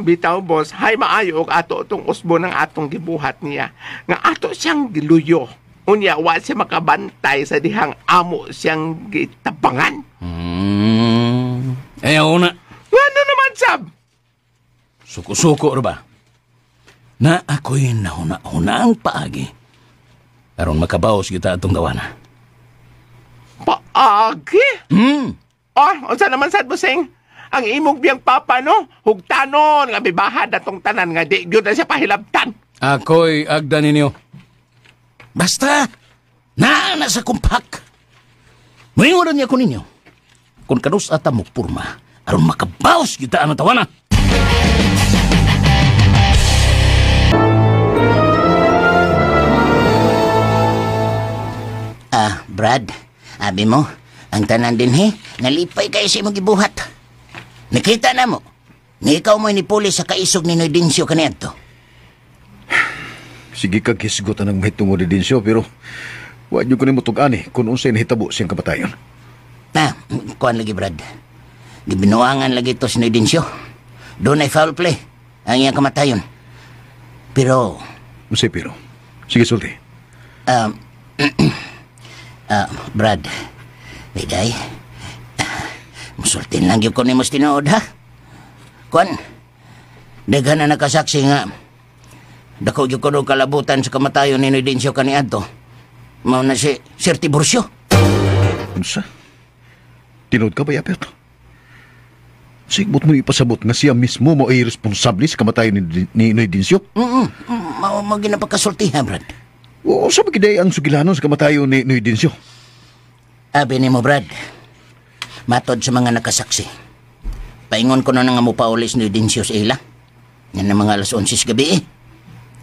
Bitaw, boss, hay maayo og ato tong usbo ng atong gibuhat niya. Nga ato siyang giluyo. Unya, wa siya makabantay sa dihang amo siyang gitabangan. Ayaw na. Ano naman, sab? Suko-suko, ba? Na ako'y nahuna-huna ang paagi. Aron makabaos kita atong gawana. Paagi? Oh, unsa naman sad, bossing? Ang imong biyang papa, no? Hugtanon, nga mibahad atong tanan nga di gyud na siya pahilabtan. Ako'y agda ninyo. Basta, naa na sa kumpak. Muingon niya ko ninyo. Kung kanus ata mo purma, aron makabaos kita ang tawana. Brad, abi mo, ang tanan din he, nalipay kayo sa imong gibuhat. Nakita na mo, ni ikaw mo'y nipuli sa kaisog ni Noy Dincio kaniadto. Sige kag hisgutan ang mahitungod ni Dincio, pero wa nyo ko ni mutug-ani kung unsay nahitabo siyang kamatayon. Na, kuan lagi, Brad. Gibinuangan lagi to si Noy Dincio. Doon ay foul play ang iyang kamatayon. Pero... Unsay pero? Sige, sulti. Brad, Biday, musultin lang yun ko ni mas tinuod, ha? Kuan, daghan na nakasaksi nga, dako yun ko nung kalabutan sa kamatayon ni Noy Dincio kaniadto. Mao na si Sir Tiburcio. Unsa? Tinuod ka ba, Yapet? Sigbot mo ipasabot nga siya mismo mo ay responsable sa kamatayon ni Noy Dincio? Mao ginapagkasultihan, Brad. Oo, sa magiday ang sugilanon sa kamatayon ni Noy Dincio? Abi ni mo, Brad. Matod sa mga nakasaksi. Paingon ko na nga mo paulis ni Dincio sa ila. Yan ang mga 11:00 sa gabi eh.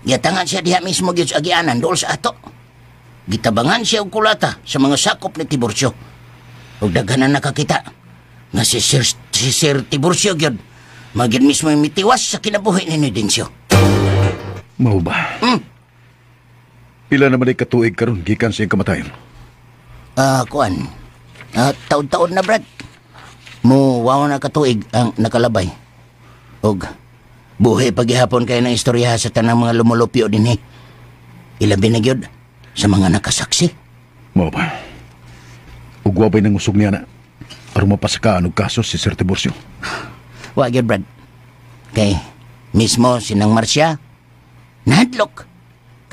Giatangan siya diha mismo gyud sa agianan dool sa ato. Gitabangan siya og kulata sa mga sakop ni Tiburcio. Ug daghan na nakakita nga si Sir Tiburcio gyud magyud mismo mitiwas sa kinabuhi ni Noy Dincio. Mao ba? Pila naman ay katuig karon gikan sa iyang kamatayon? Kuan. Taon-taon na, Brad. Mo wow na katuig ang nakalabay. Og buhi paghihapon kayo ng istorya sa tanang mga lumulupyo dinhi. Ilabi na gyud sa mga nakasaksi. Mao ba? Ug wa ba'y nangusog niya na aron mapasakaan og kaso si Sir Tiburcio? Wa gyud, Brad. Kay mismo sinang Marcia nahadlok.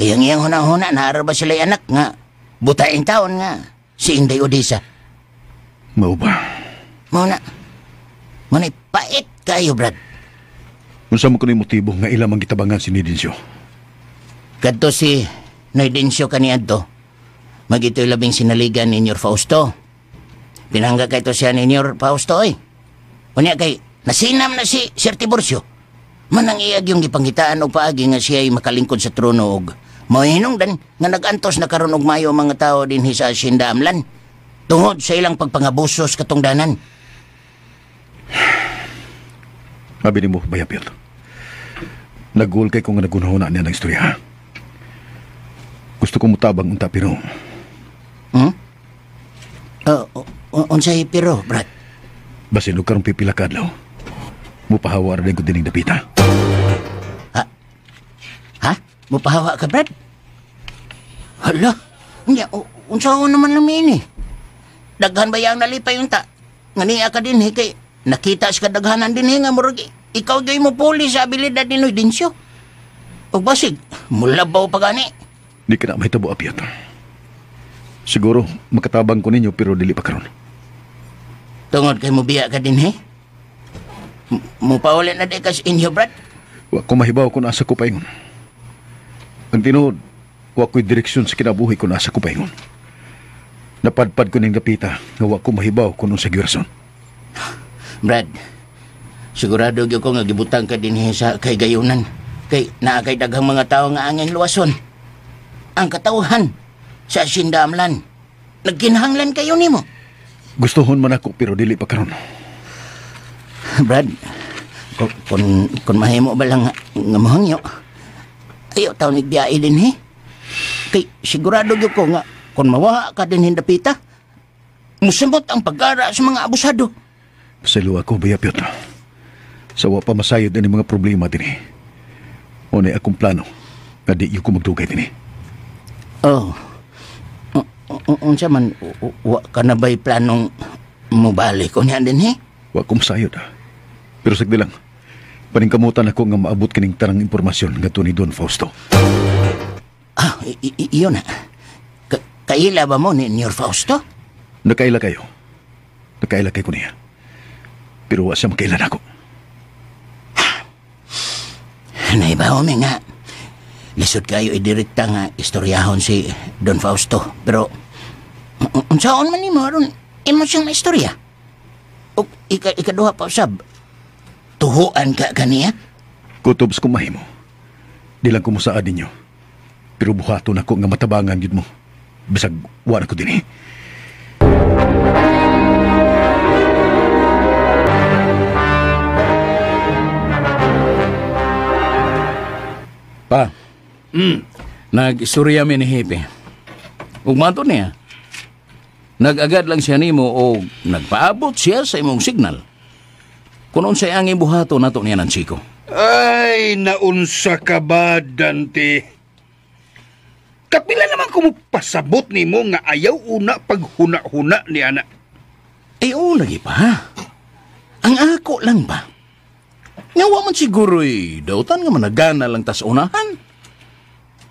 Kaya ang iyang huna-huna, naara ba sila'y anak nga butaing taon nga si Inday Odisa. Mao ba? Mao na. Mao na'y pait kayo, Brad. Unsa man kuno'y motibo nga ila mang gitabangan si Noy Dincio? Kadto si Noy Dincio kaniadto, magito'y labing sinaligan ni Nyor Fausto. Pinangga kay to siya ni Nyor Fausto, oy. Unya kay nasinam na si Sir Tiburcio. Manang iyag yung gipangitaan og paagi nga siya ay makalingkod sa trono og mahinungdan nga nag-antos na karon og mayo mga tao dinhi sa Hacienda Amlan tungod sa ilang pagpangabuso sa katungdanan. Abi nimo, Bayapil. Nagul kay kung nga nagunahuna niya ng istorya. Ha? Gusto ko mutabang unta pero... Unsay pero, Brad? Basin og karong pipila ka adlaw. Mupahawa ra ko dining dapita. Ha? Ha? Mupahawa ka, Brad? Hala, unya, unsaon naman namin eh. Daghan ba yang nalipay unta? Nga niya ka din eh, kay nakita sa kadaghanan din eh, nga murag ikaw gay mo puli sa abilidad ni Noy Dincio. Og basig, mulabaw pa gani. Di ka na mahitabo, Apiat. Siguro, makatabang ko ninyo pero dili pa karon. Tungod kay mubiya ka din eh? Mupauli na di ka sa inyo, Brad? Wa ko mahibaw kung asa ko paingon. Ang tinuod, wa ko'y direksyon sa kinabuhi kung asa ko paingon. Napadpad ko ning dapita nga wa ko mahibaw kung unsa gyud. Brad, sigurado gyud ko nga gibutang ka dinhi sa kahigayunan. Kay naa kay daghang mga tawo nga angin luwason. Ang katawhan sa Hacienda Amlan, nagkinahanglan kayo nimo. Gustuhon man ako pero dili pa karon. Brad, kung mahimo ba lang nga mohangyo, ayo taon nagbiyahe din he. Kay sigurado gyud ko nga kung mawaha ka din hindapita, musamot ang pag-ara sa mga abusado. Pasaylo ako, Bayapyot. Sa wa pa masayod ani mga problema dinhi. Unay akong plano nga di ko magdugay dinhi. Oh. Unsa man wa ka na ba'y planong mobalik unya dinhi? Wa ko masayod. Pero sagdi lang, paningkamutan ako nga maabot kining tanang impormasyon ngadto ni Don Fausto. Ah, iyon na. Kaila ba mo ni Nyor Fausto? Nakaila kayo. Nakaila kay ko niya. Pero wa siya makailan ako. Naibaw mi nga. Lisod kayo idirekta nga istoryahon si Don Fausto. Pero, unsaon man nimo aron imo siyang maistorya? O ikaduha pa usab, tuhuan ka kaniya? Kutubs kung mahimo. Di lang kumusaad ninyo. Pero buhaton ako nga matabangan yun mo. Bisag wala ko din eh. Pa, nag-istorya mi ni Hepe. Ug mato niya, nag-agad lang siya nimo o nagpaabot siya sa imong signal. Kung unsay ang ibuhato nato niya ng Chico. Ay, naunsa ka ba, Dante? Kapila naman kumupasabot nimo nga ayaw una paghuna-huna ni ana. Eh, oo lagi pa. Ang ako lang ba? Nga wa man siguro'y dautan nga managana lang tas unahan.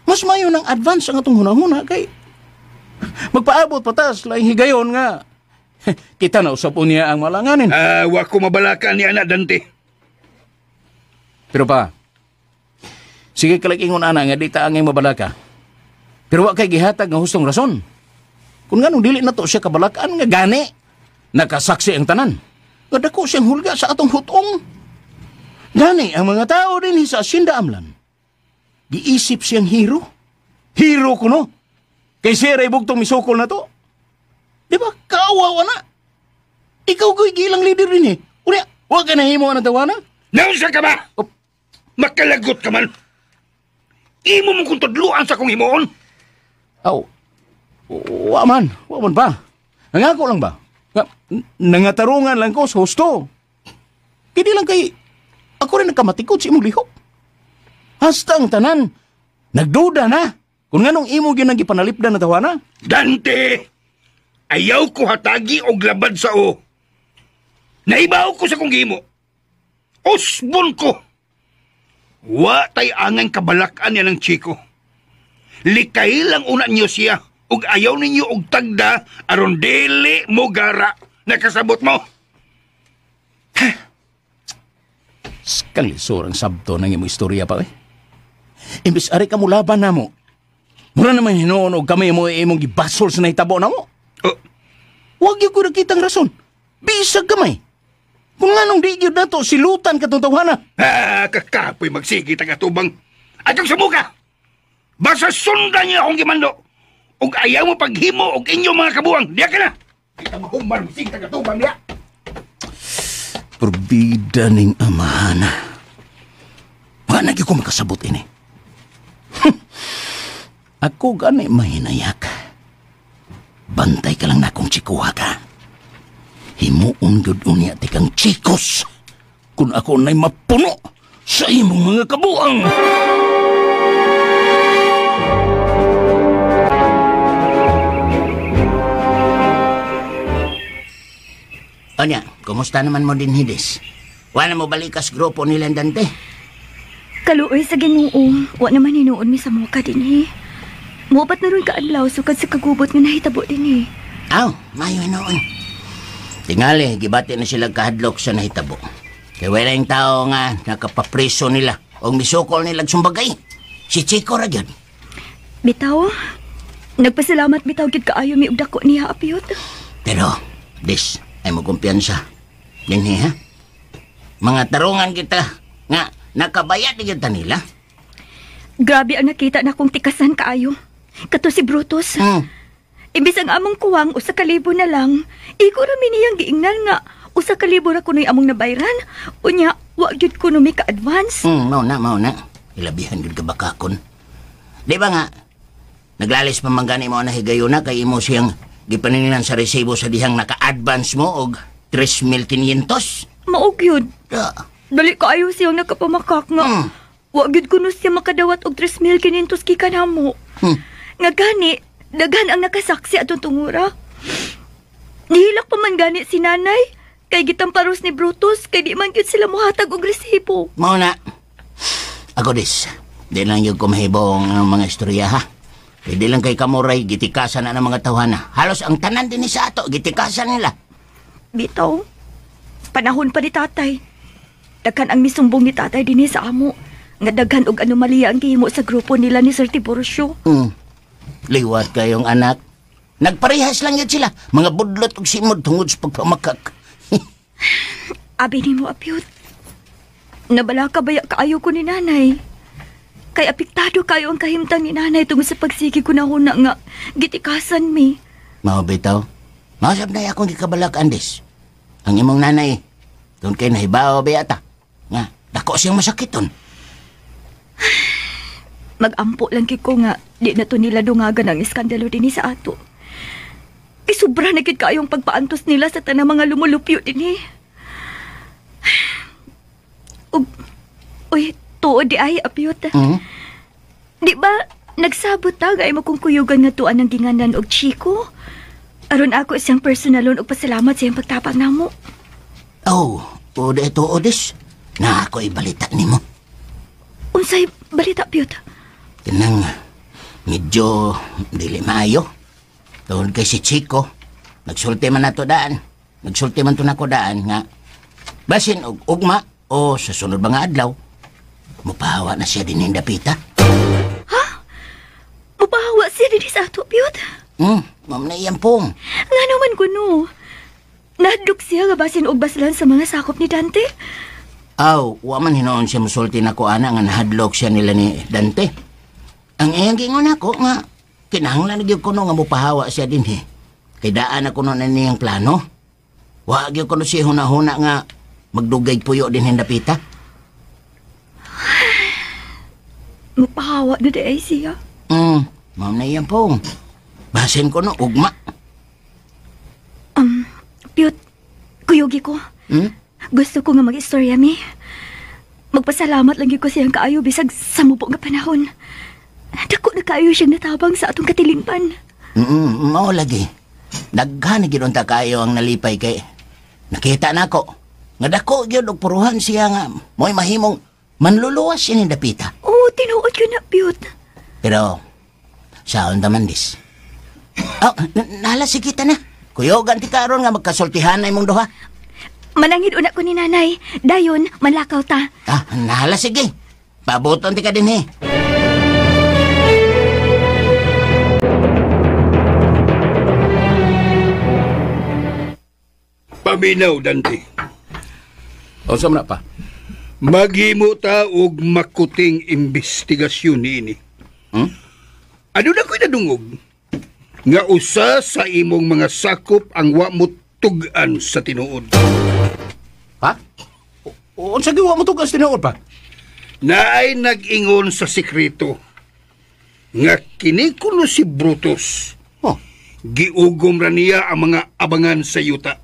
Mas mayo ng advance ang atong hunahuna kay magpaabot pa tas laing higayon nga kita na usap niya ang malanganin. Wa ko mabalaka ni ana, Dante. Pero pa, sige kalagingon ana nga di ta angay mabalaka. Pero wa kay gihatag nga hustong rason. Kung nganong dili na to siya kabalakaan nga gani, nakasaksi ang tanan. Nga dako siyang hulga sa atong hutong. Gani ang mga tao din sa Hacienda Amlan. Giisip siyang hero. Hero kuno. Kay siya ray bugtong misukol na to. Di ba? Kaawawa na. Ikaw ko'y gilang leader din eh. Unya, huwag ka nahimo ang tawana. Naunsa ka ba? Oh. Makalagot ka man. Imo mong kung tudluan sa kong himuon. Aw, wa man pa. Nangako lang ba? Nangatarungan lang ko sa husto. Kini lang kay, ako rin nagkamatikod sa imong lihok. Hasta ang tanan, nagduda na. Kung nganong imo gyud ang gipanalipdan na tawana. Dante! Ayaw ko hatagi og labad sa o. Naibaw ko sa kong gimo. Usbon ko. Wa tay angang kabalakan niya ng Chico. Likay lang una niyo siya ug ayaw ninyo og tagda aron dili mo gara. Nakasabot mo. Kalisor ang sabto ng imong istorya pa eh. Imbis ari ka mo laban na mo. Mura naman hinuon og kami mo imong gibasol sa nahitabo na mo. Oh. Wag gyud ko nakitang rason. Bisag gamay. Kung nganong di gyud nato silutan katong tawhana. Ah, kakapoy magsigi tagatubang. Atong sumuka. Basta sundan niyo akong gimando. Ug ayaw mo paghimo og inyong mga kabuang. Diya ka na. Kita mahuman magsigi tagatubang diya. Probida ning amahana. Wa na gyud ko makasabot ini. Ako gani mahinayak. Bantay ka lang na kung chikuha ka. Himuon gyud unya tikang chikos. Kung ako na'y mapuno sa imong mga kabuang. Onya, kumusta naman mo din, Hides? Wala mo balikas grupo nila, Dante? Kaluoy sa Ginoo, wa naman hinuon mi sa muka din eh. Mupat na ron kaadlaw sukad sa kagubot nga nahitabo din eh. Aw, mayo hinuon. Tingali, gibati na sila kahadlok sa nahitabo. Kaya wala yung tao nga nakapapriso nila o misukol nila sumbagay. Si Chico ra gyud. Bitaw, nagpasalamat bitaw gyud kaayo mi og dako niya apiyot. Pero, des, ay mo kumpiyansa. Dinhi, ha? Mga tarungan kita nga nakabayad di kita nila. Grabe ang nakita na kong tikasan kaayo. Kato si Brutus. Imbis ang among kuwang 1,000 na lang, iko ra mi niyang giingnan nga 1,000 ra kunoy among nabayran. Unya, wa gyud kuno mi ka-advance. Mao na. Ilabihan gyud ka bakakon. Di ba nga, naglalis pa man gani mo na higayuna kay imo siyang gipaninilan sa resibo sa dihang naka-advance mo og 3,500. Mao gyud. Dali kaayo siyang nakapamakak nga. Wa gyud kuno siya makadawat og 3,500 gikan namo. Nga gani, daghan ang nakasaksi atong tungura. Nihilak pa man gani si nanay kay gitamparos ni Brutus kay di man gyud sila mohatag og resibo. Mao na. Ako dis, di lang yung kumahibong ang mga istorya ha. Di lang kay kamuray gitikasan na ng mga tawhana. Halos ang tanan din sa ato gitikasan nila. Bitaw, panahon pa ni tatay. Daghan ang misumbong ni tatay dinhi sa amo. Nga daghan og anomalya ang gihimo sa grupo nila ni Sir Tiburcio. Liwat kayong anak. Nagparehas lang yun sila. Mga budlot og simod tungod sa pagpamakak. Abi nimo, Apyot. Nabala ka baya kaayo ko ni nanay. Kay apektado kayo ang kahimtang ni nanay tungod sa pagsige ko na huna nga gitikasan mi. Mao bitaw. Mausap na akong gikabalak, Andes. Ang imong nanay, doon kay nahibaw ba yata. Nga, dako siyang masakiton. Magampo lang kay ko nga di na to nila dungagan ang iskandalo dinhi sa ato. Kay sobra na gid kaayong pagpaantos nila sa tanang mga lumulupyo dinhi. Ug uy, tuod di ay, Apyot. Di ba nagsabot ta gay mo kung kuyugan nga tuan ng ginganan og Chico? Aron ako siyang personalon og pasalamat sa iyang pagtapang namo. Oh, o di tuod is. Na ako ibalita nimo. Unsay balita, Pyot? Kanang medyo dili maayo. Tungod kay si Chico, nagsulti man nato daan. Nagsulti man to nako daan nga basin og ugma o sa sunod mga adlaw, mupahawa na siya dinhi dapita. Ha? Mupahawa siya dinhi sa ato, Pyot? Ma'am na iyang pong. Nga naman kuno. Nahadlok siya nga basin og baslan sa mga sakop ni Dante. Aw, wa man hinoon siya musulti nako ana nga nahadlok siya nila ni Dante. Ang iyang giingon ako nga kinahanglan gyud kuno nga mopahawa siya dinhi. Kay daan ako no na niyang plano. Wa gyud kuno siya hunahuna nga magdugay puyo dinhi dapita. Mupahawa na di ay siya. Ma'am na iyang pong. Basin ko no ugma. Pyot, kuyugi ko. Gusto ko nga mag-istorya mi. Magpasalamat lang gyud ko siyang kaayo bisag sa mubo nga panahon. Dako na kaayo siyang natabang sa atong katilingban. Mao lagi. Daghan gyud unta kaayo ang nalipay kay nakita nako nga dako gyud og puruhan siya nga mo'y mahimong manluluwas ini dapita. Oo, tinuod gyud na, Pyot. Pero saon ta man dis. Oh, nala si kita na. Kuyogan ti karon nga magkasultihan na imong duha. Manangid una ko ni nanay. Dayon, manlakaw ta. Ah, nahala sige. Pabuton ti ka din eh. Paminaw, Dante. Unsa man na pa? Maghimo ta og makuting investigasyon niini. Ano na ko'y nadungog? Nga usa sa imong mga sakop ang wa mo tug-an sa tinuod. Ha? Unsa gyud wa mo tug-an sa tinuod pa? Naay nag-ingon sa sekreto nga kini kuno si Brutus. Oh. Giugom ra niya ang mga abangan sa yuta.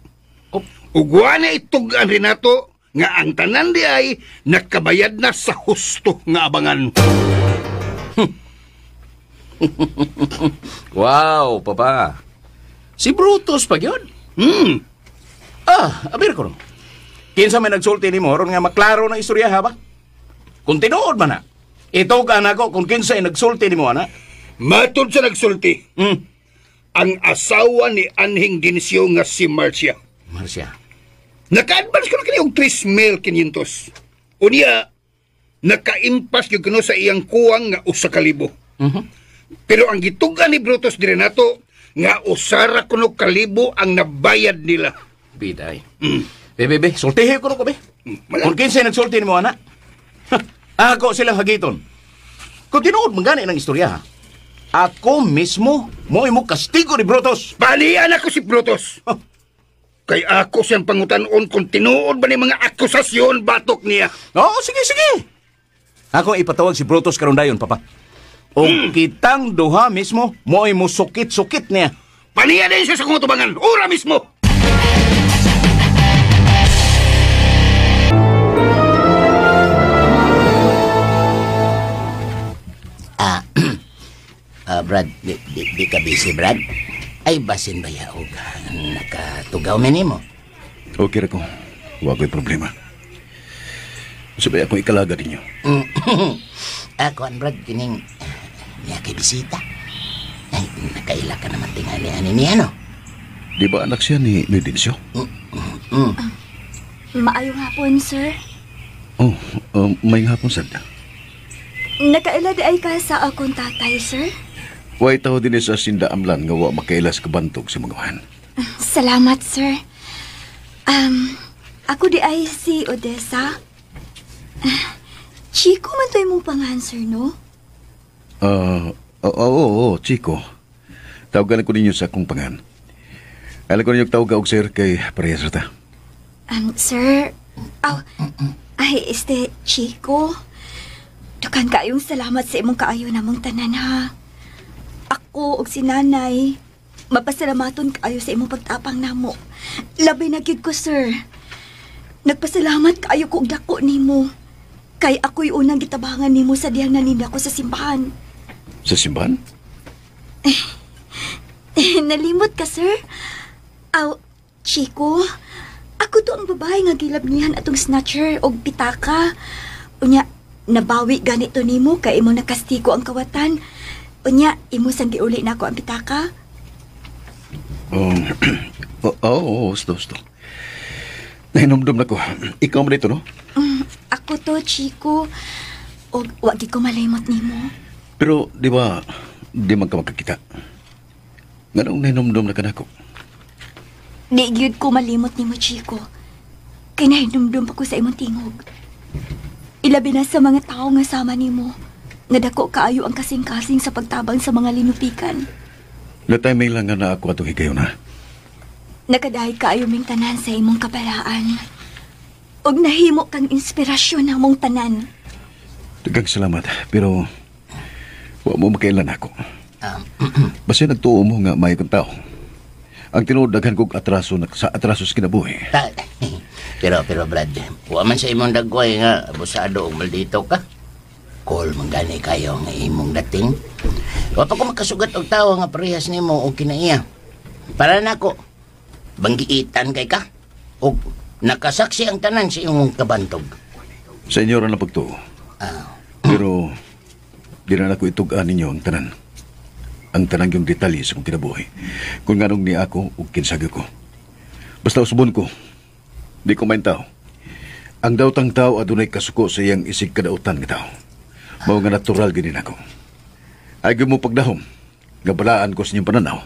Oh. Ug wa na itug-an rinato nga ang tanan di ay nakabayad na sa husto nga abangan. Wow, papa. Si Brutus pa gyud. Ah, abir ko. Kinsa may nagsulti nimo aron nga maklaro na istorya ha ba? Kung tinuod man na. Ito ka nako kung kinsa ay nagsulti nimo ana. Matod sa nagsulti. Ang asawa ni Anhing Dinsio nga si Marcia. Marcia. Naka-advance ko na kini og 3,500. Unya nakaimpas gyud kuno sa iyang kuwang nga 1,000. Pero ang gitugan ni Brutus diri nato nga usara kuno kalibo ang nabayad nila. Biday. Be, sultihi ko be. Kung kinsay nagsulti nimo ana. Ako silang hagiton. Kung tinuod man gani ng istorya ha. Ako mismo mo imo kastigo ni Brutus. Balian ako si Brutus. Oh. Kay ako siyang pangutan-on kung tinuod ba ni mga akusasyon batok niya. Oo, sige. Ako ipatawag si Brutus karon dayon, papa. O kitang duha mismo, mo'y musukit-sukit niya. Paniya din siya sa kong tubangan, ora mismo! Brad, di ka busy, Brad? Ay, basin ba yaog? Nakatugaw mi nimo. Okay ra ko. Wa ko'y problema. Sabay akong ikalaga ninyo. Ako, Brad, kining niya kay bisita. Ay, nakaila ka naman tingali ani niya, no? Di ba anak siya ni Nuidencio? Maayong hapon, sir. Oh, may hapon, sad. Nakaila di ay ka sa akong tatay, sir? Way taho din sa Sinda Amlan nga wa makailas kabantog sa mga. Salamat, sir. Ako di ay si Odessa. Chico man to imong pangalan, sir, no? Oo, Chico. Tawagan ko ninyo sa akong pangan. Alam ko ninyo tawag og sir kay parehas ra ta. Sir, aw, ay, este, Chico. Dukan kaayong salamat sa imong kaayo namong tanan, ha. Ako og si nanay, mapasalamaton kaayo sa imong pagtapang namo. Labi na gyud ko, sir. Nagpasalamat kaayo ko og dako nimo. Kay ako'y unang gitabangan nimo sa diyang naninda ko sa simbahan. Sa simbahan? Nalimot ka, sir? Aw, Chico, ako to ang babae nga gilabnihan atong snatcher og pitaka. Unya, nabawi ganito nimo kay imo nakastigo ang kawatan. Unya, imo sang giuli na ako ang pitaka. Oo, gusto. Nahinomdom na ko. Ikaw man dito, no? Ako to, Chico. Og wa gid ko malimot nimo. Pero, di ba, di man ka magkakita? Nganong nahinomdom na ka nako? Di gyud ko malimot nimo, Chico. Kay nahinomdom pa ko sa imong tingog. Ilabi na sa mga tao nga sama nimo. Nga dako kaayo ang kasing-kasing sa pagtabang sa mga linupikan. Natay may lang nga na ako atong higayon, ha? Nakadahi kaayo ming tanan sa imong kabalaan. Og nahimo kang inspirasyon namong tanan. Daghang salamat, pero wa mo makailan ako. Basta nagtuo mo nga may kang tao. Ang tinuod daghan kog atraso na, sa atraso sa kinabuhi. Pero Brad, wa man sa imong dagway nga abusado og maldito ka. Call man gani kayo nga imong dating. Wa pa ko makasugat og tawo nga parehas nimo og kinaiya. Para nako banggiitan kay ka og nakasaksi ang tanan sa imong kabantog. Sa inyo ra na pagtuo. Pero di na nako itug-an ninyo ang tanan. Ang tanang yung detalye sa kong kinabuhi. Kung nganong ni ako ug kinsagyo ko. Basta usbon ko. Di ko main tao. Ang daotang tao adunay kasuko sa iyang isig kadautan nga tao. Mao nga natural gini nako. Ay mo pagdahom. Nga balaan ko sa inyong pananaw.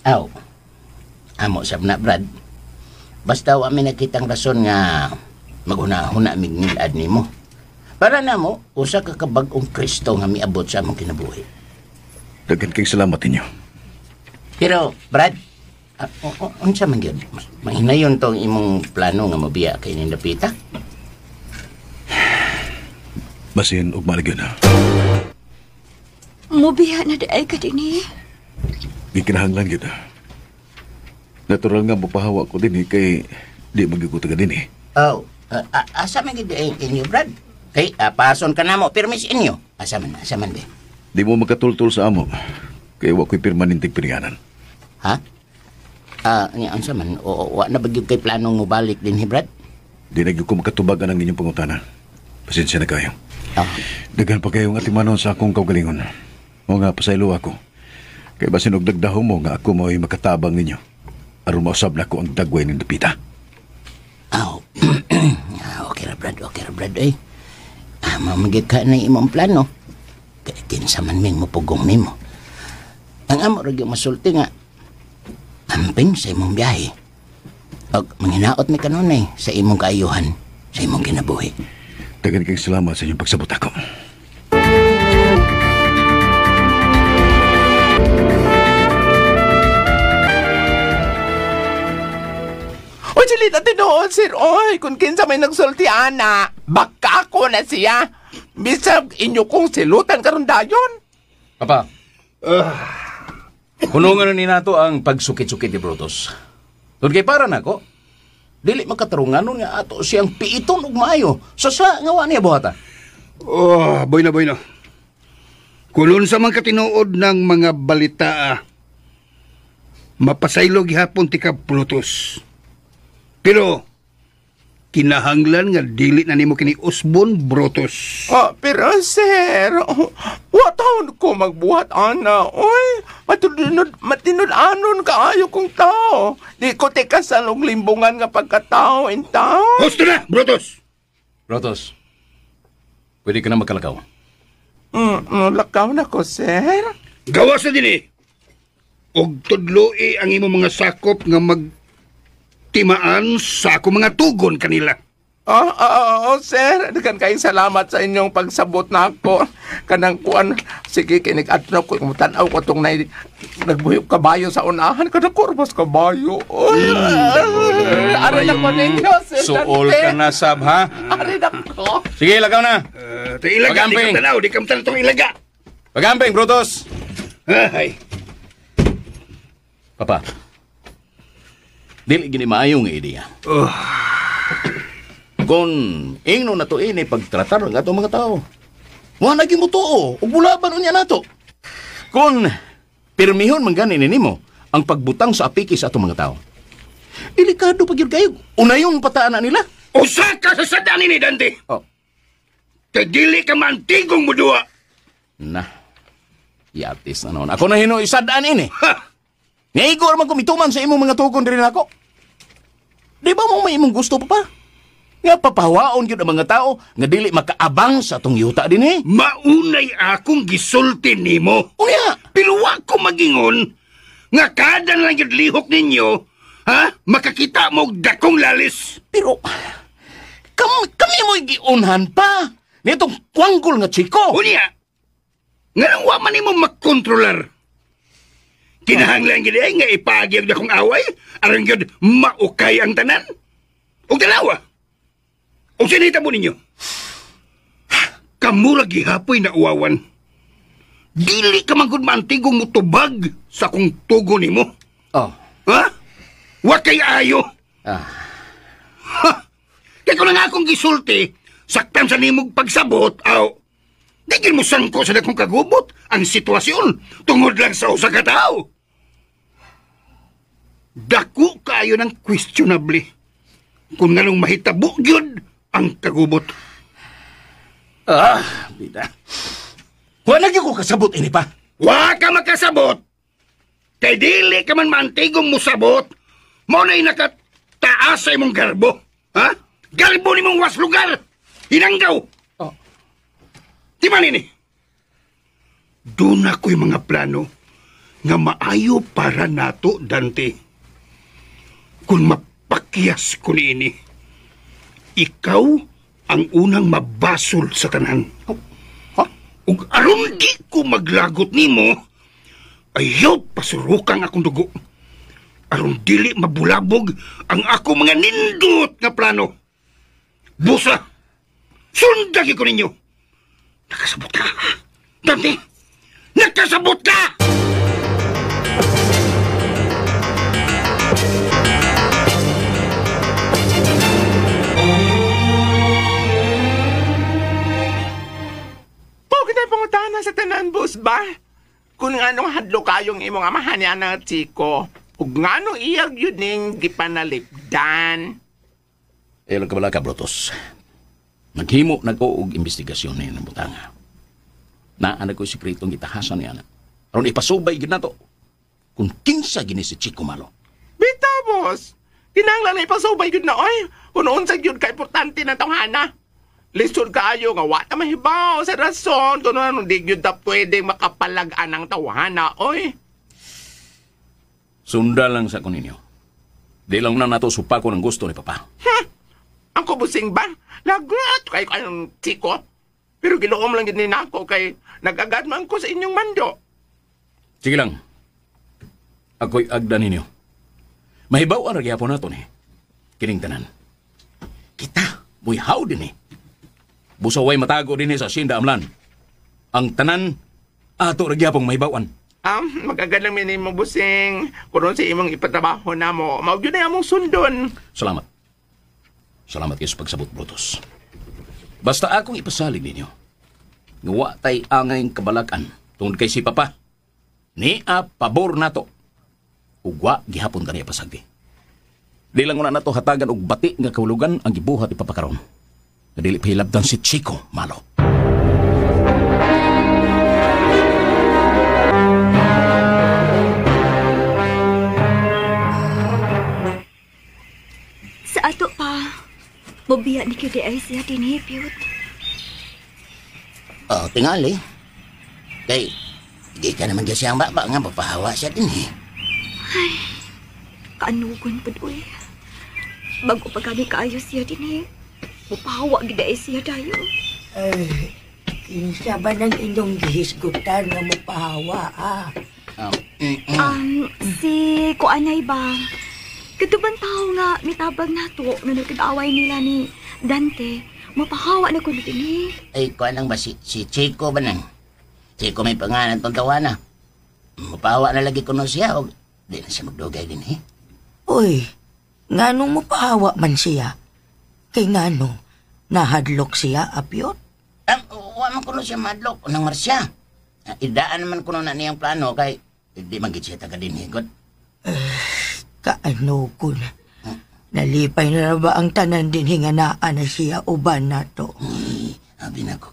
Aw. Amo sab na, Brad. Basta wa mi nakitang rason nga maghuna-huna mig ngilad nimo. Para namo usa ka kabag-ong Kristo nga miabot sa among kinabuhi. Daghan kay salamat ninyo. Pero Brad, unsa man gyud? Mahinayon tong imong plano nga mobiya kay ning dapita? Basin og malagyon ha. Mobiya na di ay ka dinhi. Gikinahanglan gyud. Natural nga mopahawa ko dinhi kay di man gyud ko taga dinhi. Oh, asa man gyud inyo, Brad? Kay pason ka namo pirmi sa inyo. Asa man be? Di mo makatultul sa amo kay wa ko'y permanenteng piringanan. Ha? Nya unsa man? O, wa na ba gyud kay planong mobalik dinhi, Brad? Di na gyud ko makatubagan ang inyong pangutana. Pasensya na kayo. Daghan pa kayong atimanon sa akong kaugalingon. O nga, pasaylo ako. Kay basin og dagdahom mo nga ako mo'y makatabang ninyo. Aron mausab na ko ang dagway ng dapita. Aw. Okay ra, Brad. Okay ra, Brad. Ay. Mamagit ka na imong plano. Kay kinsa man ming mupugong nimo. Ang amo ra gyud masulti nga amping sa imong biyahe. Og manghinaot mi kanunay sa imong kaayuhan, sa imong kinabuhi. Daghan kayong salamat sa inyong pagsabot ako. O silita tinuod, sir. Oy, kung kinsa may nagsulti, ana, baka ako na siya. Bisag inyo kong silutan karon dayon. Papa, hunungan na ni nato ang pagsukit-sukit ni Brutus. Tun kay para nako, dili makatarungan nun nga ato siyang piiton og maayo. Sa nga wa niya buhata. Oh, boy na. Kunon sa mga katinuod ng mga balita, mapasaylo gihapon ti ka Brutus. Pero kinahanglan nga dili na nimo kini usbon, Brutus. Oh, pero sir, wa taon ko magbuhat ana. Oy, matinud-anon kaayo kong tao. Di ko tikasal og limbungan nga pagkatao in tao. Husto na, Brutus. Brutus, pwede ka na magkalakaw. Lakaw na ko, sir. Gawas na din eh. Og tudloi ang imong mga sakop nga magtimaan sa ako mga tugon kanila. Oh, sir. Daghan kayong salamat sa inyong pagsabot na ako. Kanang kuan, sige, kinig-adlaw ko. Tan-aw ko itong nagbuhok kabayo sa unahan. Kada kurbas kabayo. Aray ako ninyo, sir. Suol ka na, sab, ha? Aray ako. Sige, lagaw na. Ilaga, di ka tanaw. Di ka tanaw itong ilaga. Pagamping, Brutus. Ay. Papa, dili gini maayong ideya. Kung ingno na to ini pagtratar ng atong mga tao, wa na gyud mo tuo ug bulaban unya nato. Kung pirmihon man gani nimo ang pagbutang sa apiki sa atong mga tao, delikado pa gyud kayo. Unayon pataan na nila. Usa ka sa sadaan ni Dante. Oh. Kay dili ka mantigong muduwa. Na. Yatis na noon. Ako na hino isadaan ini. Ngaigor man kumituman sa imong mga tugon diri nako. Di ba mo may imong gusto pa pa? Nga papahawaon gyud ang mga tao nga dili makaabang sa atong yuta dinhi. Maunay akong gisulti nimo. Unya, pero wa ko magingon nga kada na lang gyud lihok ninyo, ha? Makakita mo og dakong lalis. Pero kami mo'y giunhan pa nitong kwanggol nga chiko. Unya, nganong wa man nimo makontrolar? Kinahanglan gyud ay nga ipaagi og dakong away aron gyud maukay ang tanan. Og dalawa. O sinita mo ninyo? Kamura gihapoy na uwawan. Dili ka man gud maantigong mutubag sa kung tugo nimo. Oh. Ha? Wa kay ayo. Ah. Ha? Kaya kung nga akong gisulti, saktan sa nimog pagsabot, aw, di gid mo sangko sa dakong kagubot ang sitwasyon tungod lang sa usa ka tawo. Dako kaayo ng questionable kung nganong mahitabo gyud ang kagubot. Ah, bida. Wa na gyud ko kasabot ini pa. Wa ka makasabot. Kay dili ka man maantigong mosabot, mao na'y nakataas sa imong garbo. Ha? Garbo nimong was lugar. Hinanggaw. Oh. Di man ini. Doon ako'y mga plano nga maayo para nato, Dante. Kung mapakyas ko niini, ikaw ang unang mabasol sa tanan. Huh? Ug aron di ko maglagot nimo, ayaw pasurukang akong dugo. Aron dili mabulabog ang ako mga nindot nga plano. Busa, sundagi ko ninyo. Nakasabot ka, Dante! Nakasabot ka! Pangutana sa tanan, boss ba? Kung anong hadlo kayong imong amahan niya ng chiko, ug nganong iyag yun ning gipanalipdan. Ilang kabala ka, Brutus. Naghimo nag-o og investigasyon na yun ang butanga. Naan ko sikretong gitahasan niya na. Aron ipasubay gid nato kung kinsa gini si Chico Malo. Bitaw, boss. Kinahanglan na ipasubay gid na, oy. Kung unsa gyud ka importante na tawhana. Lisod kaayo nga wa ta mahibaw sa rason kung ano di gyud ta pwedeng makapalag-an ang tawhana, oy. Sunda lang sa kuninyo. Di lang na nato supako ng gusto ni Papa. Ang kubusing ba? Lagot kay kayong chiko. Pero giloom lang gid ni nako kay nag-agad man ko sa inyong mando. Sige lang. Ako'y agda ninyo. Mahibaw ang ragyapon nato ni. Kining tanan. Kita, buhaw din eh. Busaway matago din eh sa Sinda Amlan. Ang tanan, ato ragyapong mahibawan. Magagad lang min mo busing. Kuno sa imong ipatrabaho na mo. Mao gyud na among sundon. Salamat. Salamat kayo sa pagsabot, Brutus. Basta akong ipasalig ninyo. Nga tay angay kabalakan tungod kay si Papa. Niya pabor nato. Ugwa gihapon kaniya pasagdi. Di lang una nato hatagan og bati nga kahulugan ang gibuhat ni Papa karon. Nga dili pahilabtan si Chico Malo. Sa ato pa, mobiya ni QDI siya dinhi, Piyot. Tingali. Kay, di ka naman siya ang baba nga, mapahawa siya din eh. Ay, kaanugon pud uy. Bago pa gani kaayo siya din eh. Mupahawa gid ay siya dayon. Ay, kinsa ba nang inyong gihisgutan nga mupahawa, ah? Si Kuanay ba? Katubang tao nga mitabag nato nga nagkag-away nila ni Dante, mapahawa na kuno dinhi. Ay, kuan lang ba si Chico ba nang? Chico may pangalan tong tawana. Mapahawa na lagi kuno siya og di na siya magdugay dinhi. Uy, nganong mapahawa man siya? Kay ngano, nahadlok siya, Apyot? Wa man kuno siya mahadlok unang marsya. Idaan naman kuno na niyang plano kay di man gid siya taga dinhi god. Kaanugon. Nalipay na ba ang tanan din hinganaan na siya uban na to? Abi na ko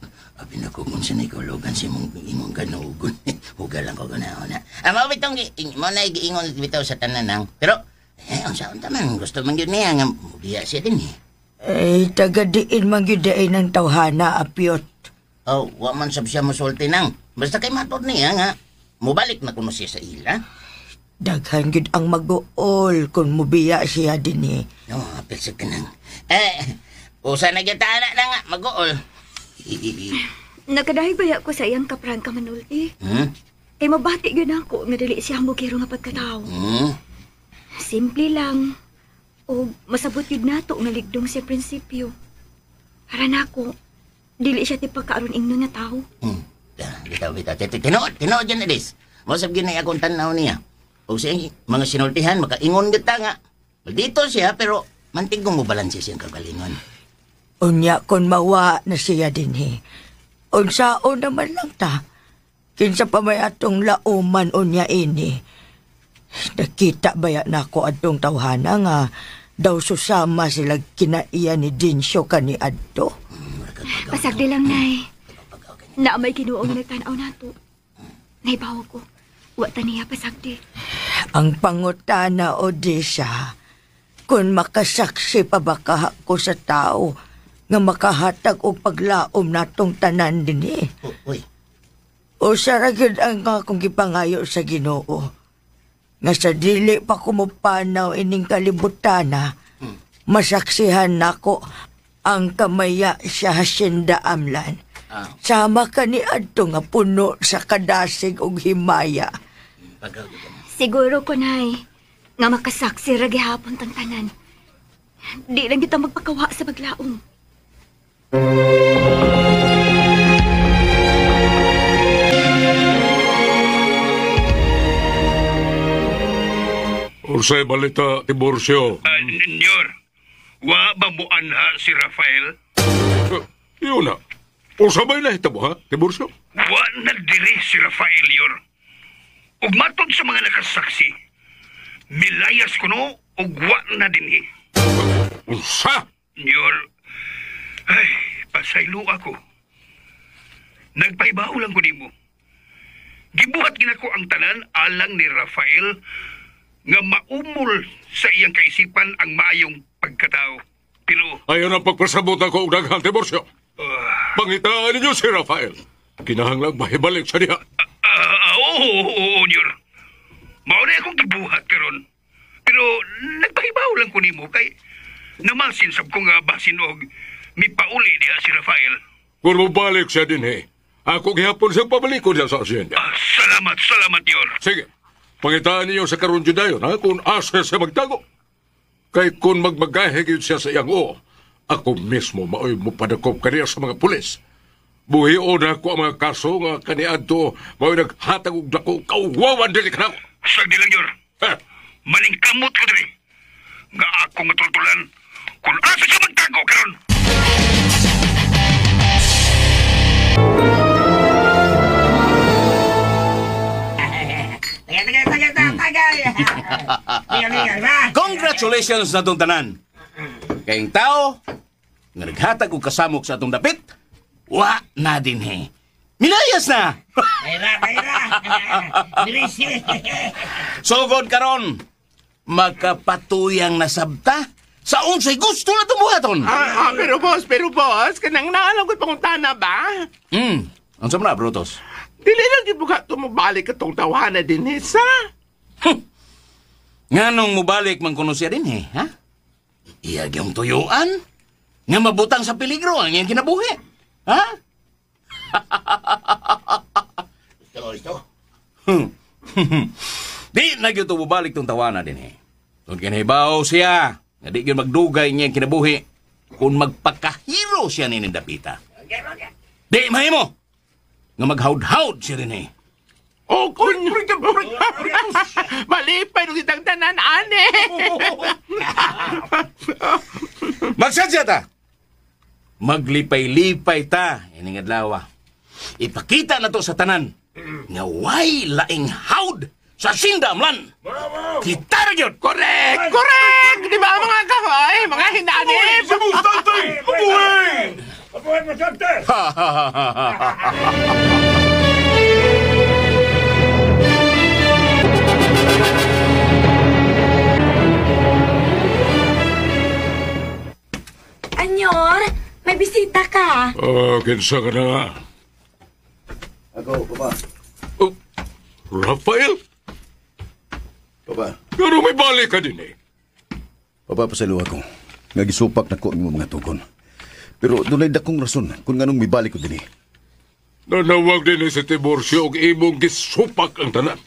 kung saan ikulugan si mong imong kanugon. Huga lang ko ganaon na. Mao bitong mo na giingon bitaw sa tanan nang. Pero ang saon ta man gusto man gyud niya nga mubiya siya din eh. Eh, taga-diin man gyud ay ng tawhana, Apyot. Oh, wa man sab siya mosulti nang. Basta kay matod niya nga mobalik na kuno siya sa ila. Daghan gyud ang mag-uol kung mubiya siya din eh. No, apil sa kanang. Usa na gyud ta na nga mag-uol. Nakadahig baya ko sa iyang kaprangka manulti. Kay mabati gyud ako nga dili siya mugiro nga pagkatao. Simple lang. O masabot gyud nato nga ligdong siya prinsipyo. Para nako, dili siya tipagkaaron ingnon nga tao. Bitaw. Tinuod dyan, Edis. Mosab gyud na akong tan-aw niya. O siya mga sinultihan, makaingon gyud ta nga. Dito siya, pero mantigong mo balanse siyang kagalingon. Unya kon mawa na siya dinhi. Unsaon naman lang ta. Kinsa pa may atong lauman unya ini. Nakita baya nako adtong tawhana nga daw susama sila kinaiya ni Dinsyo kani adto. Pasagdi lang, Nay. Na may Ginoong nagtan-aw nato. Naibaw ko. Wa ta niya pasagdi. Ang pangutana, Odessa, kung makasaksi pa ba ko sa tao nga makahatag og paglaom natong tanan dinhi. Uy. O saragid ang akong gipangayo sa Ginoo. Nga sa dili pa kumupanaw ining kalibutana, masaksihan nako ang kamaya sa Hacienda Amlan. Sama ka ni adto nga puno sa kadasig og himaya. Siguro ko, Nay, nga makasaksi ra gihapon tang tanan. Di lang kita magpakawa sa paglaom. Ursay balita, Tiburcio. Nyor, wa ba mo anha si Rafael? Yun na. Ursabay na hitabo, ha, Tiburcio? Wa na diri si Rafael, yor. Ug matod sa mga nakasaksi, milayas kuno ug wa na dinhi. Unsa? Nyor, ay, pasaylo ako. Nagpahibaw lang ko nimo. Gibuhat ginako ang tanan alang ni Rafael nga maumol sa iyang kaisipan ang maayong pagkatao. Pero ayaw na pagpasabot ako og daghan, Tiburcio. Pangitaan ninyo si Rafael. Kinahanglang mahibalik sa diha. Oo, Nyor. Mao na akong gibuhat karon. Pero nagpahibaw lang ko nimo kay namasin sab ko nga basin og mipauli diha si Rafael. Kung mabalik siya dinhi, ako gihapon siyang pabalikon siya sa asyenda. Salamat, Nyor. Sige. Pangitaan ninyo sa karon jud dayon, ha, kung asa siya magtago. Kay kung magmagahe gyud siya sa iyang oo, ako mismo maoy mopadakop kaniya sa mga pulis. Buhion ako ang mga kaso nga kaniadto maoy naghatag og dako kauwawan dili kanako. Sagdi lang, Yor. Malingkamot ko diri. Nga akong matultulan kung asa siya magtago karon. Congratulations na itong tanan. Kayong tao, nga naghatag og kasamok sa atong dapit, wa na din he. Milayas na! Bayra, bayra! Sugod karon, magkapatuyang nasabta sa unsay gusto na tumuhaton. Pero boss, kanang naalog ko't pangutana ba? Ang sama na, Brutus? Dili lang gyud buka tumubalik atong tawhana din eh, sa. Nganong mubalik man kuno siya din eh, ha? Iya gyung tuyuan. Nga mabutang sa peligro ang iyang kinabuhi. Ha? Ito. Di na gyud mubalik tong tawana din eh. Tungod kay nahibaw siya, nga di gyud magdugay niyang kinabuhi kung magpakahiro siya ni Dapita. Di mahimo nga maghawd-hawd siya din eh. O kun malipay nung kitang tanan ane. Magsadya ta. Maglipay-lipay ta ining adlaw. Ipakita na to sa tanan nga way laing hawd sa Sinda Amlan. Kita ra gyud. Correct, correct. Di ba mga kahoy, mga hinanib? Mabuhay! Mabuhay, Presidente! Anyor, may bisita ka. Oh, kinsa ka na. Ako, Papa. Oh, Rafael? Papa. Pero may balik ka din eh. Papa, pasayloa ko. Nga gisupak na ko ang imong mga tugon. Pero dunay dakong rason kung nganong mibalik ko din eh. Nanawag din eh si Tiburcio og imong gisupak ang tanan.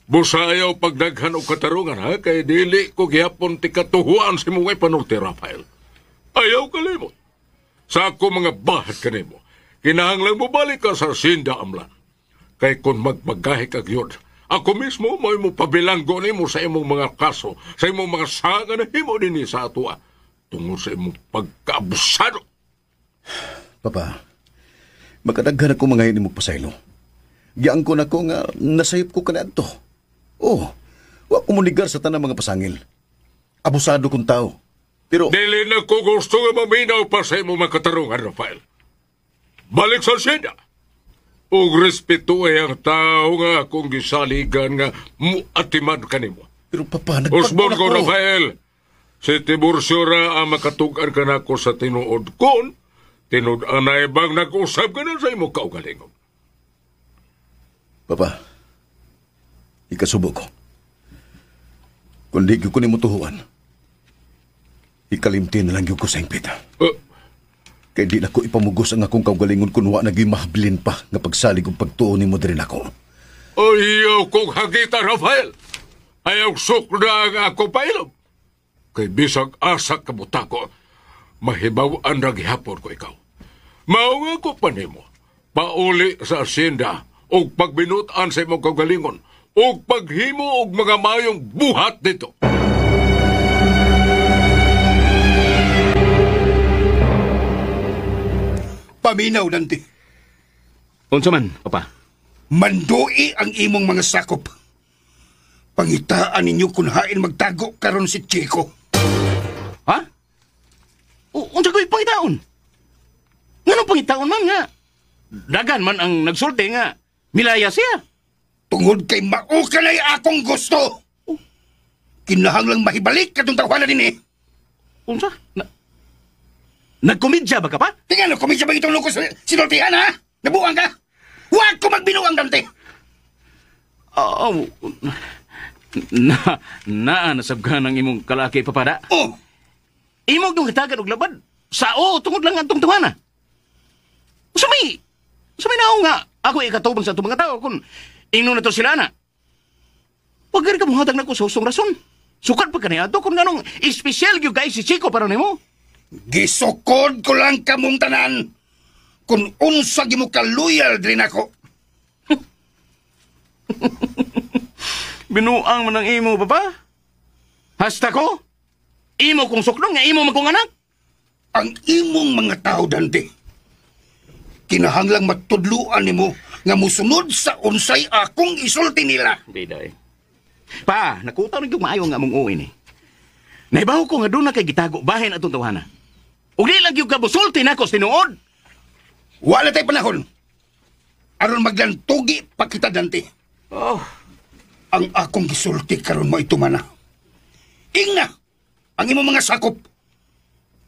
Busa ayaw pagdaghan og katarungan ha, kay dili ko gihapon tikatuhuan si mong ipanulti, Rafael. Ayaw kalimot. Sa ako mga bahat kanimo, kinahanglan mo balik ka sa Sinda Amlan. Kay kung magmagahi ka gyud, ako mismo may mo pabilanggo nimo sa imong mga kaso, sa imong mga saga na himo dinhi sa atoa, tungod sa imong pagkaabusado. Papa, makadaghan ako mga hinimong pasaylo. Giangkon ako nga nasayop ko kaniadto. Oh, wa ko munigar sa tanang mga pasangil. Abusado kong tao. Pero dili na ko gusto nga maminaw pa sa imong mga katarungan, Rafael. Balik sa senda. Og respeto ay ang tao nga akong gisaligan nga muatiman kanimo. Pero papa, nagpagpun ako. Usbon ko, Rafael. Si Tiburcio ra ang makatug-an kanako sa tinuod kon tinud-an na ibang nag-usab ka na sa imong kaugalingon. Papa, ikasubo ko. Kung di ko nimo tuhuan, ikalimti na lang yun ko sa hingpit. Kaya di na ko ipamugos ang akong kaugalingon kung wa naging mahabilin pa nga pagsalig og pagtuo nimo diri nako. Ayaw kong hagita, Rafael. Ayaw sukda ang ako pailom. Kay bisag asa kabutako, mahibaw-an ra gihapon ko ikaw. Mao nga ko pa nimo, pauli sa asyenda og pagbinutan sa imong kaugalingon og paghimo og mga mayong buhat dito. Paminaw, Dante. Unsa man, Papa? Mandui ang imong mga sakop. Pangitaan ninyo kung hain magtago karon si Chico. Ha? Unsa ko'y pangitaon? Nganong pangitaon man nga? Dagan man ang nagsulti nga milaya siya. Tungod kay mao kanay akong gusto. Kinahanglang mahibalik katong tawhana din eh. Unsa? Nagkomedya ba ka pa? Tingnan, nagkomedya ba itong lukos sinultihan, ha? Nabuang ka? Huwag ko magbinuang, Dante! Oo. Nasab ka ng imong kalaki, papada? Oh! Imog yung hitagan og labad. Sao, tungod lang ang tungtungan, ha? Sumay naong nga, ako ikatubang sa itong mga tao kung ingno na to sila, na. Huwag ka muhatag na ko sa usong rason. Sukad pa ka niya ito kung ganong espesyal yung guys si Chico para nimo. Gisukod ko lang kamong tanan kung unsa gimo ka loyal diri nako. Binuang man ang imo, papa. Hasta ko. Imo kong suklong nga imo man kong anak. Ang imong mga tao, Dante, kinahanglang matudluan nimo nga musunod sa unsay akong isulti nila. Hindi day. Pa, nakutaw na yung maayo nga among uwi ni. Naibaw ko nga doon na kay gitago bahin atong tawhana. Ug di lang yung kabusulti nako sa tinuod. Wala tayo panahon. Aron maglantugi pa kita, Dante. Oh. Ang akong gisulti karon mo itumana. Ingna ang imong mga sakop.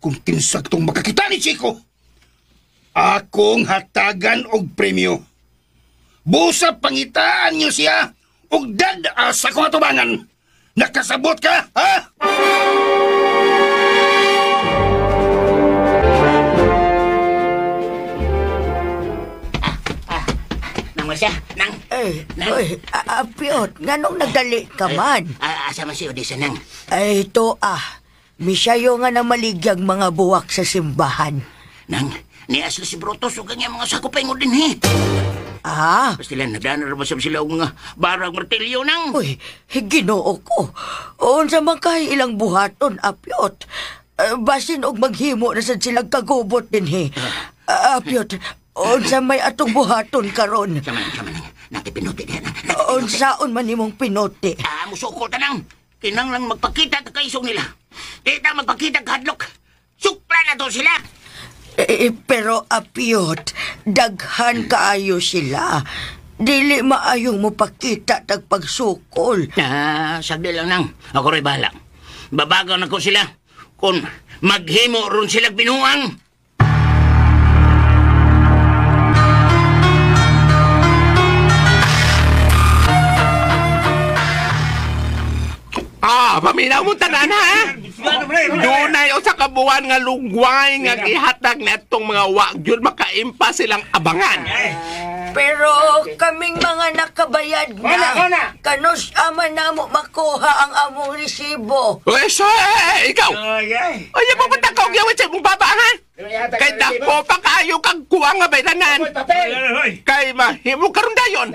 Kung kinsag tong makakita ni Chico, akong hatagan og premyo. Busa pangitaan niyo siya ug dad-a sa akong atubangan. Nakasabot ka, ha? Nang Marcia, nang. Eh, oy, Apiot, nganong nagdali ka man? Asa man si Odessa, nang? Ay, ito ah. Misayo nga na maligyag mga buwak sa simbahan. Nang, niasla si Brutus ug ang mga sakupay mo din, he. Ah? Basta nagdana ra ba sila og mga barang martilyo, nang? Uy, Ginoo ko. Unsa man kay ilang buhaton, Apiot. Basin og maghimo na sad silang kagubot din, he. Apiot, unsa may atong buhaton karon? Sama, nakipinuti diha. Unsaon man nimong pinuti? Ah, musuko ta nang. Kinanglang magpakita ka kaisog nila. Di ta magpakita kahadlok. Sukla na to sila. Pero Apiot, daghan kaayo sila. Dili maayong mopakita tag pagsukol. Ah, sagdi lang nang. Ako rin bahala. Babagaw na ko sila. Kung maghimo ron sila binuang. Ah, paminaw mong tanan, ha? Dunay o sa kabuan nga lugway nga gihatag na itong mga wagyod makaimpa silang abangan. Pero kaming mga nakabayad na, kanus ama na mo makuha ang among resibo. Uy, so, ikaw! Ay, pupunta ka og yawit sa imong baba, ha? Kay dako pa kayo kag kuha nga bayranan. Kay mahimo karon dayon.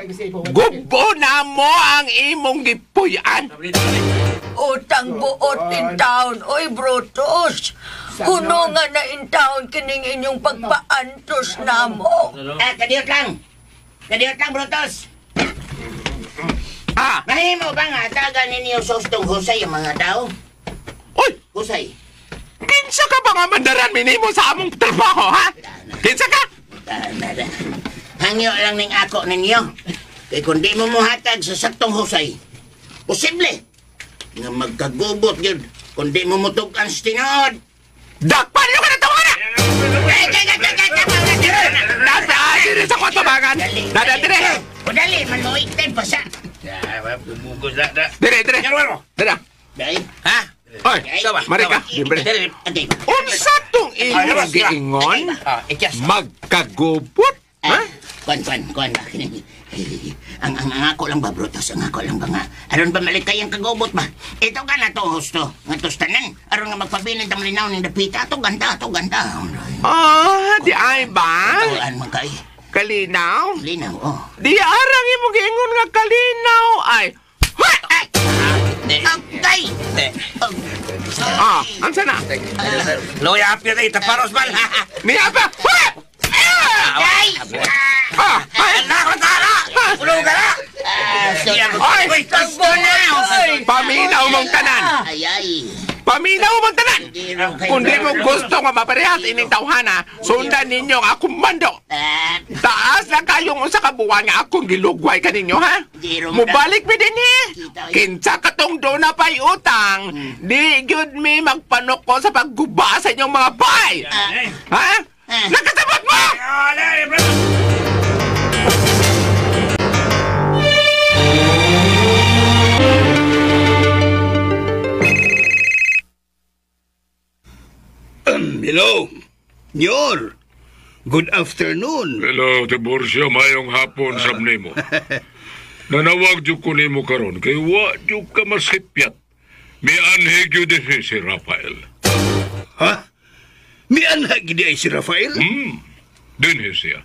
Gubo na mo ang imong gipuy-an. Utang buot in town, oy Brutus. Kuno nga na in town kining inyong pagpaantos namo. Ah, kadiyot lang. Kadiyot lang, Brutus. Ah! Mahimo ba nga taga ninyo sa ustong husay ang mga tao? Uy! Husay. Kinsa ka ba nga mandaran minimo sa among trabaho, ha? Kinsa ka? Hangyo lang ning ako ninyo. Kay kung di mo muhatag sa saktong husay, posible nga magkagubot yun kung di mo mutug-an sa tinuod. Dakpan nyo ka na tawagan! Nasa sa katabangan! Nada, dire! Dali, maluig tayo, basa. Dire, dire! Dire! Ha? Oy, Marika, libre. Unsa tong inyong giingon? Magkagubot? Ha? Kuan. Ang ako lang ba, Brutus? Ang ako lang ba nga? Aron ba malikay ang kagubot ba? Ito ka na to, husto. Nga tostanan. Aron nga magpabilin tang linaw ng dapita. Ato ganda. Ah, di ay ba? Tuan man kay. Kalinaw? Kalinaw, oh. Di arang imong giingon nga kalinaw ay. Agay! Ah, ansa na? Loya, apya na itaparos man. Niya pa! Ay! Ah! Ay! Ulong ka na! Ay! Paminaw mong tanan! Paminaw mong tanan! Kung di mo gusto nga maparehas ining tawhana, sundan ninyo ang akong mando. Taas na kayong usa ka buwan nga akong gilugway kaninyo, ha? Mubalik mi din, eh! Kinsa katong doon na pa'y utang, di gyud mi magpanuko sa pagguba sa inyong mga bay! Ha? Nakasabot mo! Hello, Nyor. Good afternoon. Hello, Tiburcio. Mayong hapon sab nimo. Nanawag jud ko nimo karon kay wa jud ka masipyat. Mianhi gyud dinhi si Rafael. Ha? Mianhi gyud ay si Rafael? Dinhi siya.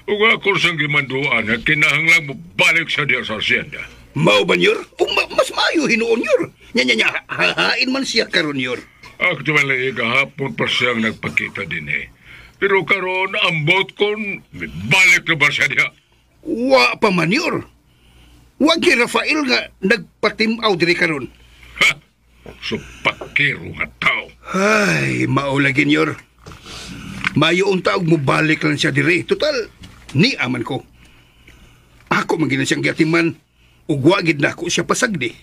Ug ako sang gimanduan nga kinahanglan mo balik sa diya sa hacienda. Mao ba, Nyor? Mas maayo hinuon, Nyor. Nya, hahain man siya karon, Nyor. Actually, kahapon pa siyang nagpakita din eh. Pero karon ambot kon, balik na ba siya diha? Wa pa man, Nyor. Wa kay Rafael nga nagpatimaw diri karon. Ha! Supakiro nga tao. Ay, mao lagi, Nyor. Mayo unta og mobalik lang siya diri. Total, ni aman ko. Ako man gina siyang giatiman ug wa gid nako siya pasagdi.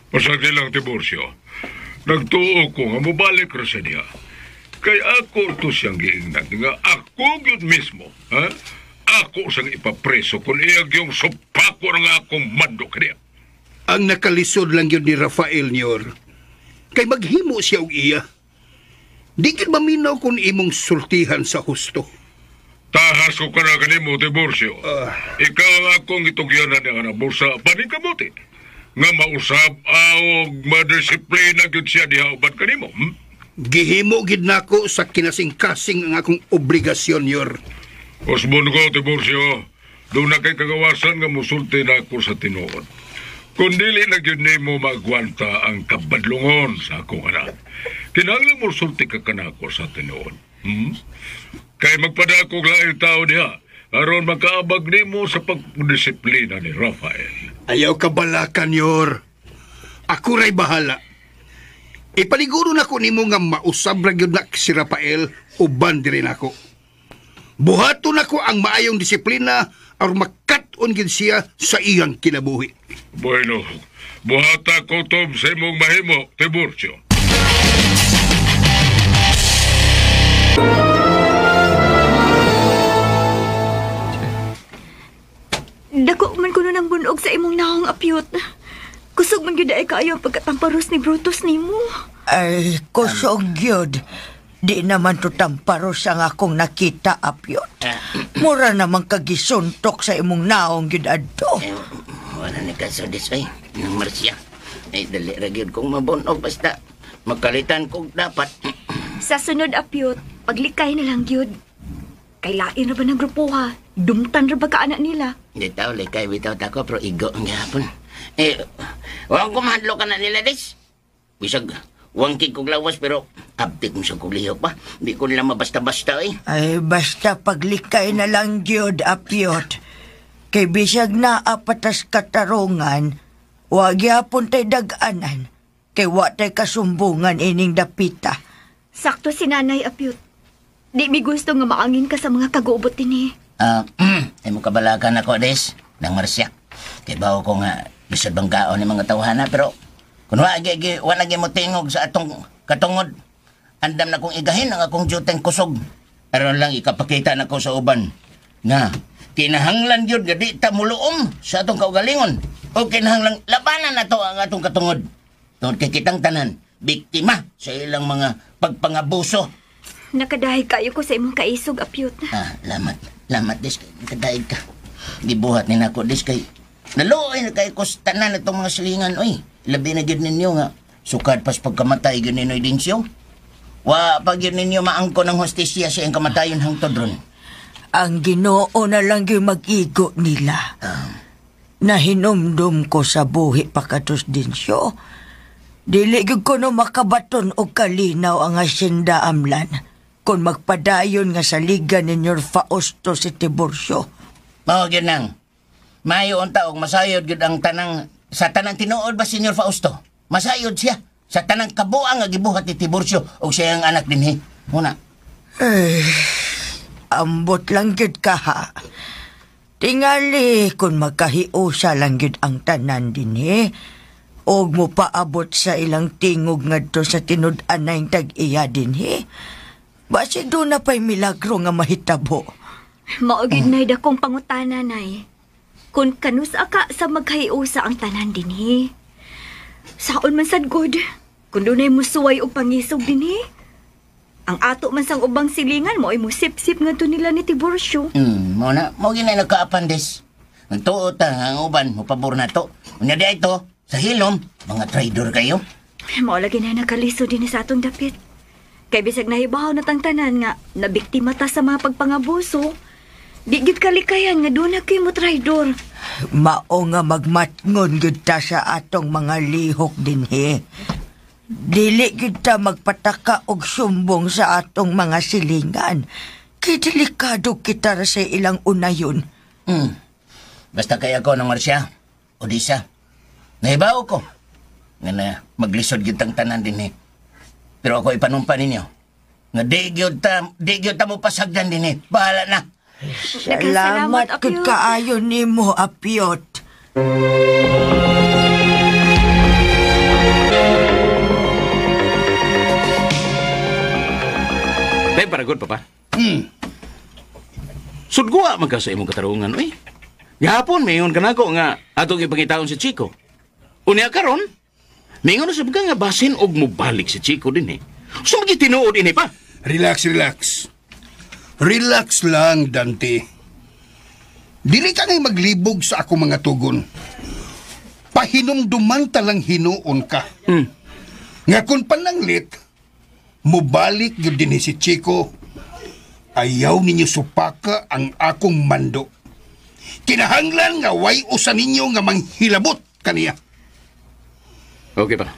Pasagdi lang, Tiburcio. Nagtuo ko nga mobalik ra siya diha. Kay ako to siyang giingnan nga ako gyud mismo, ha? Ako sang ipapreso kung iyag yung supako ng akong mando kaniya. Ang nakalisod lang yun ni Rafael, Nyor. Kay maghimo siya og iya. Di gid maminaw kung imong sultihan sa husto. Tahas ko ka na kanimo, Tiburcio. Ikaw ang akong itugyanan ng anak bulsa paningkamuti. Nga mausab og madisiplina gyud siya diha uban kanimo. Gihimo gid nako sa kinasing-kasing ang akong obligasyon, Nyor. Usbon ko, Tiburcio. Doon na kay kagawasan nga musulti na ako sa tinuod. Kung dili na gyud nimo maagwanta ang kabadlungon sa akong anak, kinahanglan mo sulti ka kanako sa tinuod. Kay magpadako laing tao diha, aron makaabag nimo sa pagdisiplina ni Rafael. Ayaw kabalakan, Yor. Ako ray bahala. Ipaniguro na ko nimo nga mausab ra gyud na si Rafael uban diri nako. Buhaton nako ang maayong disiplina aron makat-on gyud siya sa iyang kinabuhi. Bueno, buhata ko tob sa imong mahimo, Tiburcio. Dako man kuno ng bunog sa imong naong apyot. Kusog man gyud ay kaayo ang pagkatamparos ni Brutus nimo. Ay, kusog gyud. Di naman to tamparos ang akong nakita, apyot. Mura naman kagisuntok sa imong naong gyud adto. Wala ni kasodis ay, nang Marcia. Ay, dali ra gyud kong mabunog basta magkalitan kog dapat. Sa sunod, apyot, paglikay na lang gyud. Kay lain ra ba ng grupo ha? Dumtan ra ba ka anak nila? Di tao, likay bitaw tako, pero igo ang gihapon. Eh, wang kumahadlo ka na nila, des. Bisag, wangkig kog lawas, pero abtik mo sa kog lihok pa. Di ko nila mabasta-basta, eh. Ay, basta paglikay na lang gyud, apyot. Kay bisag na apatas katarungan, wa gyapon tay dag-anan. Kay wa tay kasumbungan ining dapita. Sakto si Nanay, apyot. Di mi gusto nga maangin ka sa mga kaguobot dinhi. Ay mo kabalakan ako, des, nang Marcia. Kay bawo ko nga, bisod bangkaon ni mga tawhana, pero kung wa lagi mo tingog sa atong katungod, andam na kong igahin ang akong juteng kusog. Aron lang ikapakita na ko sa uban nga kinahanglan gyud nga di ta muluom sa atong kaugalingon o kinahanglan labanan nato ang atong katungod. Tungod kay kitang tanan biktima sa ilang mga pagpangabuso. Nakadaig kayo ko sa imong kaisog, apyot. Ah, lamat. Lamat, des. Nakadaig ka. Gibuhat ni nako, des, kay naluoy na kay ko sa tanan itong mga silingan, oy. Labi na gyud ninyo nga. Sukad pas pagkamatay gyud ninyo Dinsyo. Wa pa gyud ninyo maangko ng hostisya sa iyang kamatayon hangtod ron. Ang Ginoo na lang gyud mag-igo nila. Nahinumdum ko sa buhi pa katos Dinsyo. Dili gyud ko no makabaton og kalinaw ang asyenda amlan kung magpadayon nga saligan ni Nyor Fausto si Tiburcio. Mao gyud nang. Maayo unta og masayod gyud ang tanang sa tanang tinuod ba si Nyor Fausto? Masayod siya sa tanang kabuang nga gibuhat ni Tiburcio og siyang anak dinhi. Muna. Eh, ambot lang gyud ka ha. Tingali kung magkahiusa lang gyud ang tanan dinhi. Og mo paabot sa ilang tingog ngadto sa tinud-an na yung tag-iya dinhi. Basi doon na pa'y milagro nga mahitabo. Maugid na'y dakong pangutana, nay. Kung kanus aka sa magkahiusa ang tanan dinhi. Saon man sad good, kung doon ay musuway og pangisog dinhi. Ang ato man sang ubang silingan mo ay musip-sip nga to nila ni Tiburcio. Mo na, mo ginay nagkaapan des. Nagtuot ang uban, mupabor na to. Unya di ay to, sa hilom, mga traidor kayo. Mao lagi na nakaliso din sa atong dapit. Kay bisag nahibaw na tang tanan nga nabiktima ta sa mga pagpangabuso. Di gid kalikayan nga doon na kayo mo traidor. Mao nga magmatngon gid ta sa atong mga lihok dinhi. Dili gid ta magpataka og sumbong sa atong mga silingan. Kay delikado kita ra sa ilang unayon. Basta kay ako ng Marcia, Odisa. Nahibaw ko nga na maglisod gyud tang tanan dinhi. Pero ako ipanumpa ninyo nga di gyud ta mo pasagdan dinhi. Bahala na. Salamat gud kaayo nimo, Apyot. Day para good, Papa. Sudguwa man ka sa imong katarungan, oy. Gahapon, mayon ka nako nga atong ipangitaon si Chico. Unya karon, mayon na sa baga nga basin og mobalik si Chico din eh. So magitinuod ini pa. Relax, relax. Relax lang, Dante. Dili ka ngay maglibog sa ako mga tugon. Pahinumduman talang hinuon ka. Nga kung pananglit, mubalik yun din si Chico. Ayaw ninyo supaka ang akong mando. Kinahanglan nga way usa ninyo nga manghilabot kaniya. Okay pa.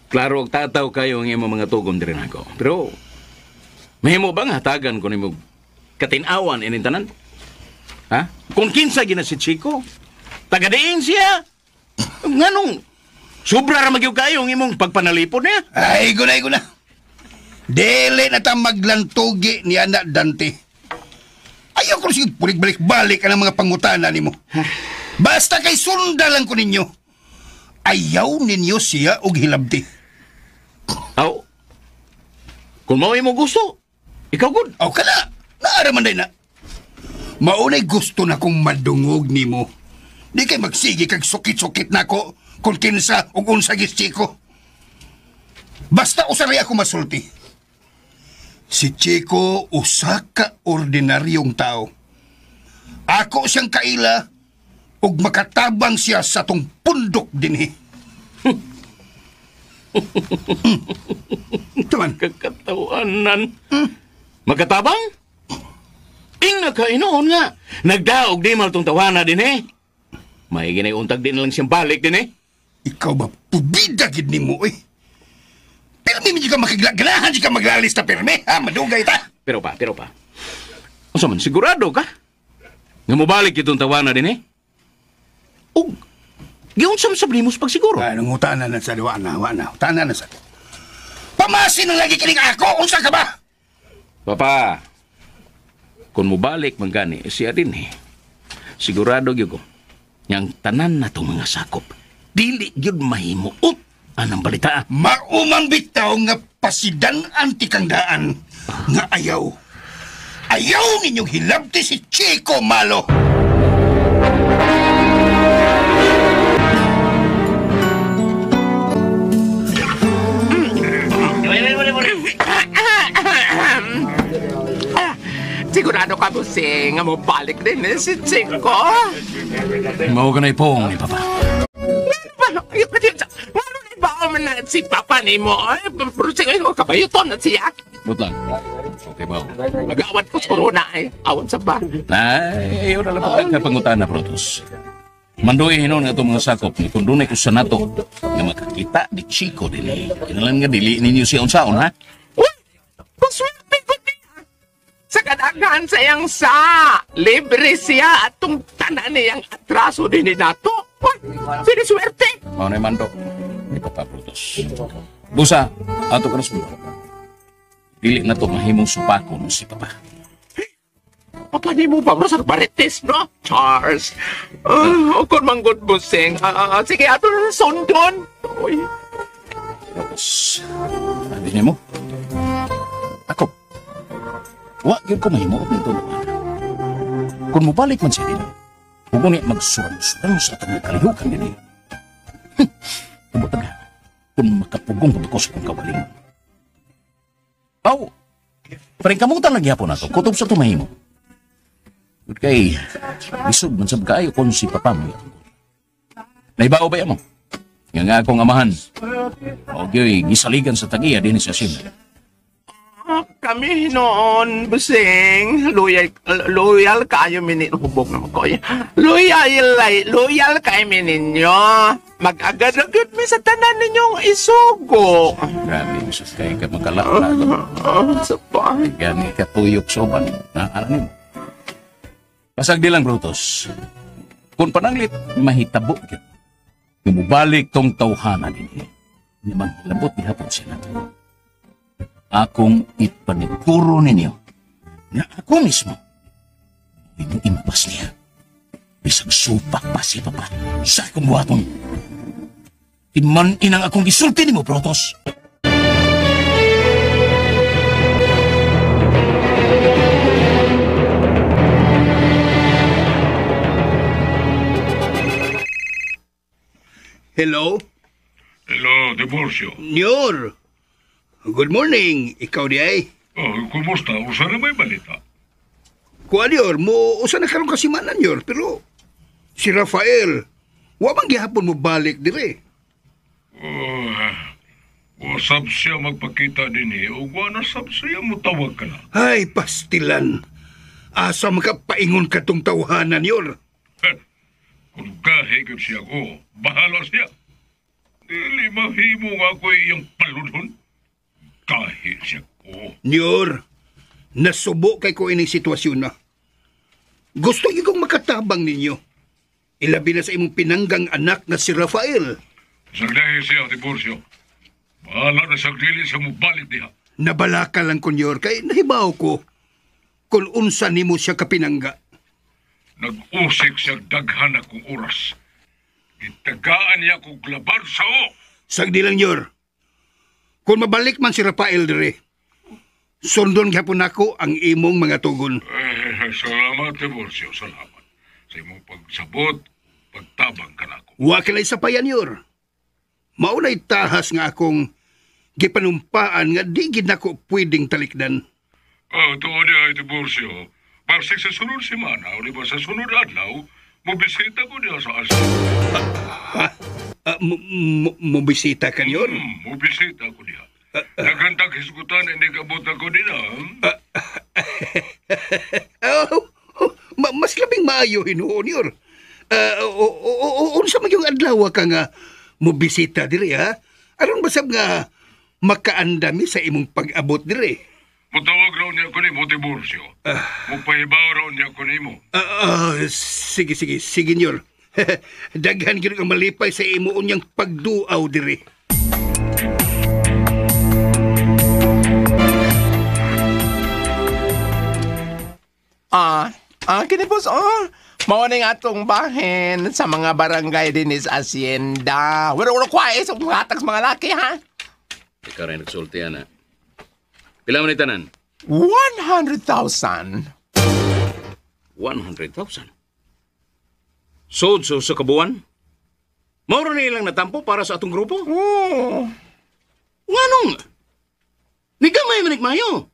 Klaro og tataw kayo ang imong mga tugon diri nako. Pero mahimo ba nga hatagan ko nimo katin-awan ining tanan? Ha? Kung kinsa gina si Chico, taga-diin siya. Nganong sobra ra magyud kayo ang imong pagpanalipod niya? Ay, guna, guna. Dili na ta maglantugi ni anak Dante. Ayaw ko sige balik-balik ang mga pangutana nimo. Basta kay sundalan ko ninyo. Ayaw ninyo siya og hilabti. Aw. Kung mao imo gusto, ikaw gud. Aw kana, naara man day na. Maunay gusto na kong madungog nimo. Di kay magsige kag sukit-sukit nako kung kinsa ug unsa gis Chico. Basta usaray ako masulti. Si Chico usa ka ordinaryong tao. Ako siyang kaila ug makatabang siya sa tong pundok dinhi. Tuman. Kakatawanan. Makatabang? Ing nakainoon nga. Nagdaog di mal tong tawana din eh. May ginay-untag din lang siyang balik din eh. Ikaw ba, pubida gid nimo eh. Pirmi medyo ka makiglaglahan, di ka maglalista pirmi, ha? Madugay ta. Pero pa. Unsa man, sigurado ka? Nga mobalik itong tawana din eh. Ug, giunsam sa blimos pagsiguro. Ay, nung utanan na sa wa na. Utanan na sa. Pamasin na lagi kining ako, unsa ka ba? Papa, kung mobalik man gani, siya din eh. Sigurado gyud ko, yang tanan na itong mga sakop, dili gyud mahimuot anang balita. Maumang bitaw nga pasidan antikang daan nga ayaw. Ayaw ninyong hilabti si Chico Malo. Sigurado ka, Busing, nga mobalik din eh, si Chico. Mao ka na ipong ni Papa. Ano ba man na si Papa ni mo? Ay, Busing, ay, kabayuton na siya. But lang. Okay ba? Mag-awat ko sa corona eh. Awat sa ba? Ay, ayaw na lang pagkapangutan na, Brutus. Mandoy hinon nga itong mga sakop ni kung dunay ko sa nato nga makakita ni Chico din eh. Kinalan nga dili ninyo siya unsaon, ha? Uy! Paswerte ko niya! Sa kadaghan sa iyang sa! Libre siya at tong tanan niyang atraso din ni nato. Uy! Siniswerte! Mao na mando ni Papa Brutus. Busa, ato ka na sulo. Dili na to mahimong supakon si Papa. Papa ni mo ba? Sa Marites, no? Charles. Ukon manggod Busing. Sige, ato na sondon. Uy. Tapos, sabi niya mo, ako, wa gyud ko mahimuot nito naman. Kung mobalik man siya din, huwag niya magsurang-surang sa atong kalihukan din eh. Tubot ka, kung makapugong ko sa kong kawalingon. Aw, parang kamutan lang gyapon nato, kutob sa tumahimo. Kay, isog man sab kaayo kung si Papa mo. Naibao ba mo? Nga nga akong amahan. O gyoy, gisaligan sa tagiya din sa asin. Kami noon, Busing. Loyal kayo minin. Hubog naman ko. Loyal kayo ninyo. Mag-agad-agad mi sa tanan ninyong isugo. Grabe, Mrs. Kay ka makalakla. Sa pa. Gani ka tuyok soban. Naala nimo. Pasag di lang, Brutus. Kung pananglit, mahitabo yun. Yung tong tawhana din. Nga manghilabot di hapon siya nato. Akong ipanituro ninyo na ako mismo impas niya. Bisag supak pa si Papa sa akong buhaton. Iman inang akong isulti nimo, Brutus. Hello? Hello, Tiburcio. Nyor. Good morning. Ikaw di ay. Oh, kumusta? Usa na may balita? Kuha Nyor, mo usa na karon kasimanan Nyor, pero si Rafael, wa man gihapon mo balik dire. Oh, wasab siya magpakita dinhi ug wa na sab siya motawag ka na. Ay, pastilan. Asa makapaingon ka tong tawhanan, Nyor. Kung gahi gyud siya ko, bahala siya. Dili mahimo nga ako iyang paludhon. Gahi siya ko. Nyor, nasubo kay ko ining sitwasyon na. Gusto gyud kong makatabang ninyo. Ilabi na sa imong pinanggang anak na si Rafael. Sagdahi siya, Tiburcio. Bahala na siyang dili siya mobalik diha. Nabalaka lang ko, Nyor, kay nahibaw ko kung unsa nimo siya kapinangga. Nag-usik siya daghan akong oras. Itagaan niya akong labar sa o. Sagdi lang, Nyor. Kung mabalik man si Rafael dire, sundon gyapon nako ang imong mga tugon. Eh, salamat, Tiburcio, salamat. Sa imong pagsabot, pagtabang ka nako. Wa ka sa payan, Nyor. Maunay tahas nga akong gipanumpaan nga di gid nako pwedeng talikdan. Oh, tuod niya, Tiburcio. Barsik sa sunod semana, o di ba sa sunod adlaw, mobisita ko niya sa asa. Mobisita ka, Nyor? Mobisita ko niya. Nagantag hisgutan, hindi kabot ako din, Mas labing maayo hinuon, Nyor. Unsa man yung adlaw ka nga mobisita diri, ha? Aron basab nga makaandami sa imong pag-abot diri. Mutawag raw niya ko nimo, Tiburcio. Mupahibaw raw niya ko nimo. Sige, sige, sige, Nyor. Daghan gyud ang malipay sa imo unyang pagduaw diri. Kini boss, mao ning atong bahin sa mga barangay dinhi sa asyenda. Wala wala kwae sa mga hatag sa mga laki, ha? Ikaw rin nagsulti, ana. Pila man tanan? 100,000. 100,000? Sold so sa kabuan? Mauro na ilang natampo para sa atong grupo? Oo. Nganong? Nigamay manik mayo.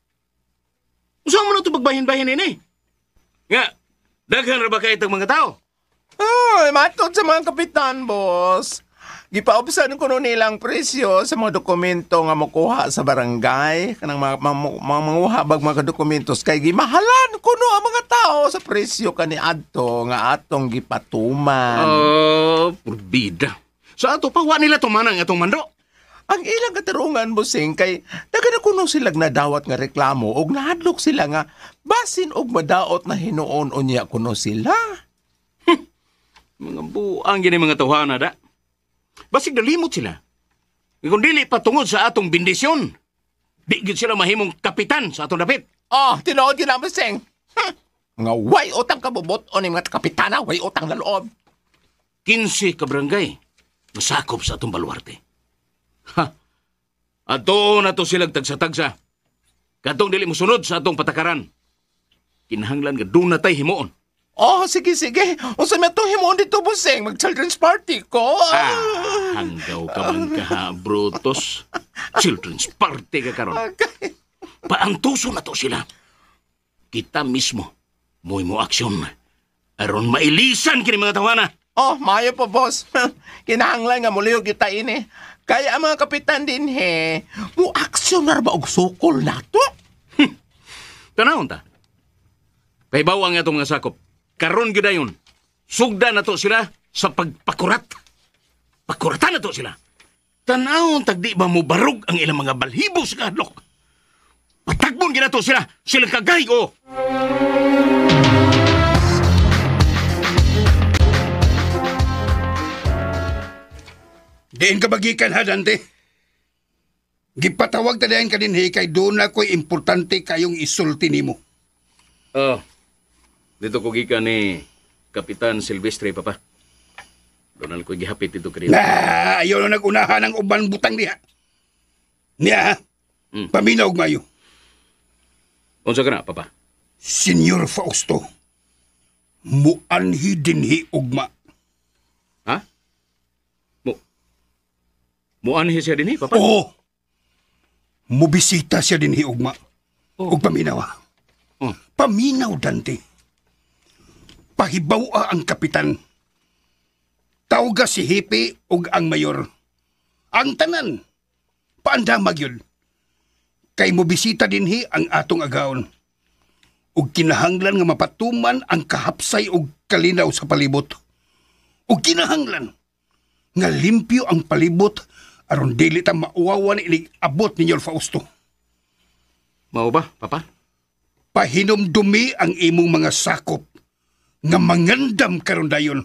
Usa mo na ito pagbahin-bahin ini? Nga, daghan ra ba kay itong mga tao? Ay, matod sa mga kapitan, boss. Gipaubsan ko nun nilang presyo sa mga dokumento nga makuha sa barangay. Kanang mga manguha bag mga dokumentos kay gimahalan kuno ang mga tao sa presyo kani adto nga atong gipatuman. Oh, purbida. Sa ato pa, wa nila tumanang atong mando. Ang ilang katarungan, bossing, kay daghan na kuno silang nadawat nga reklamo og nahadlok sila nga basin og madaot na hinuon unya kuno sila. Mga buang gini mga tawhana da. Basig nalimot sila. Kung dili pa tungod sa atong bendisyon, di gyud sila mahimong kapitan sa atong dapit. Oh, tinuod yun ang bossing. Nga way utang kabubot o ni mga kapitana, way utang na loob. 15 ka barangay masakop sa atong baluarte. Ha! Ato na to silang tagsa-tagsa. Katong dili mosunod sa atong patakaran. Kinahanglan nga doon na tay himuon. Oh, sige, sige. Unsa may itong himuon dito, bossing? Mag-children's party ko. Ah, hanggaw ka man ka, ha, Brutus. Children's party ka karon. Okay. Paantuso na to sila. Kita mismo, mo'y mo aksyon. Aron mailisan kini mga tawana. Oh, maayo po, boss. Kinahanglan nga mulihog kita ini. Kaya ang mga kapitan din, he, mo aksyon na ba og sukol na to? Tanawon ta. Kay bawang nga itong mga sakop. Karon gyud dayon. Sugda na to sila sa pagpakurat. Pakuratan na to sila. Tanawon tagdi ba mo barug ang ilang mga balhibo sa kadlok. Patagbon gyud na to sila. Silang kagay o. Diin ka bagikan ha, Dante. Gipatawag ta diyan ka din, hey, kay doon na ko'y importante kayong isulti nimo. Oh, dito ko gikan ni Kapitan Silvestre, Papa. Doon na ko'y gihapit dito kanina. Na, ayaw na nag-unahan ang uban butang diha. Niya, paminaw mayo. Unsa ka na, Papa? Senyor Fausto, muanhi dinhi ugma. Ha? Muanhi siya dinhi, Papa? Oo. Mubisita siya dinhi ugma. Oh. Ug paminaw. Oh. Paminaw, Dante. Pahibaw-a ang kapitan. Tawga si Hipi ug ang mayor. Ang tanan. Paandamag yun. Kay mubisita dinhi ang atong agaon. Ug kinahanglan nga mapatuman ang kahapsay ug kalinaw sa palibot. Ug kinahanglan nga limpyo ang palibot aron dili ta mauwawan inig abot ni Nyor Fausto. Mao ba, Papa? Pahinumdumi ang imong mga sakop nga mangandam karon dayon.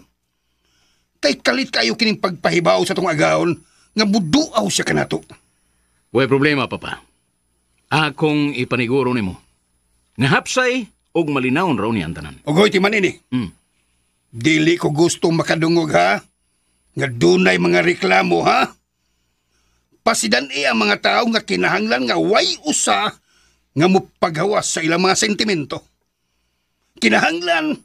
Kay kalit kayo kining pagpahibaw sa tong agaon nga muduaw siya kanato. Way problema, Papa. Akong ipaniguro nimo. Nga hapsay og malinawon raw niya ang tanan. Ogoy, timan ini. Dili ko gusto makadungog, ha? Nga dunay mga reklamo, ha? Pasidan-i ang mga tao nga kinahanglan nga way usa nga mupaghawas sa ilang mga sentimento. Kinahanglan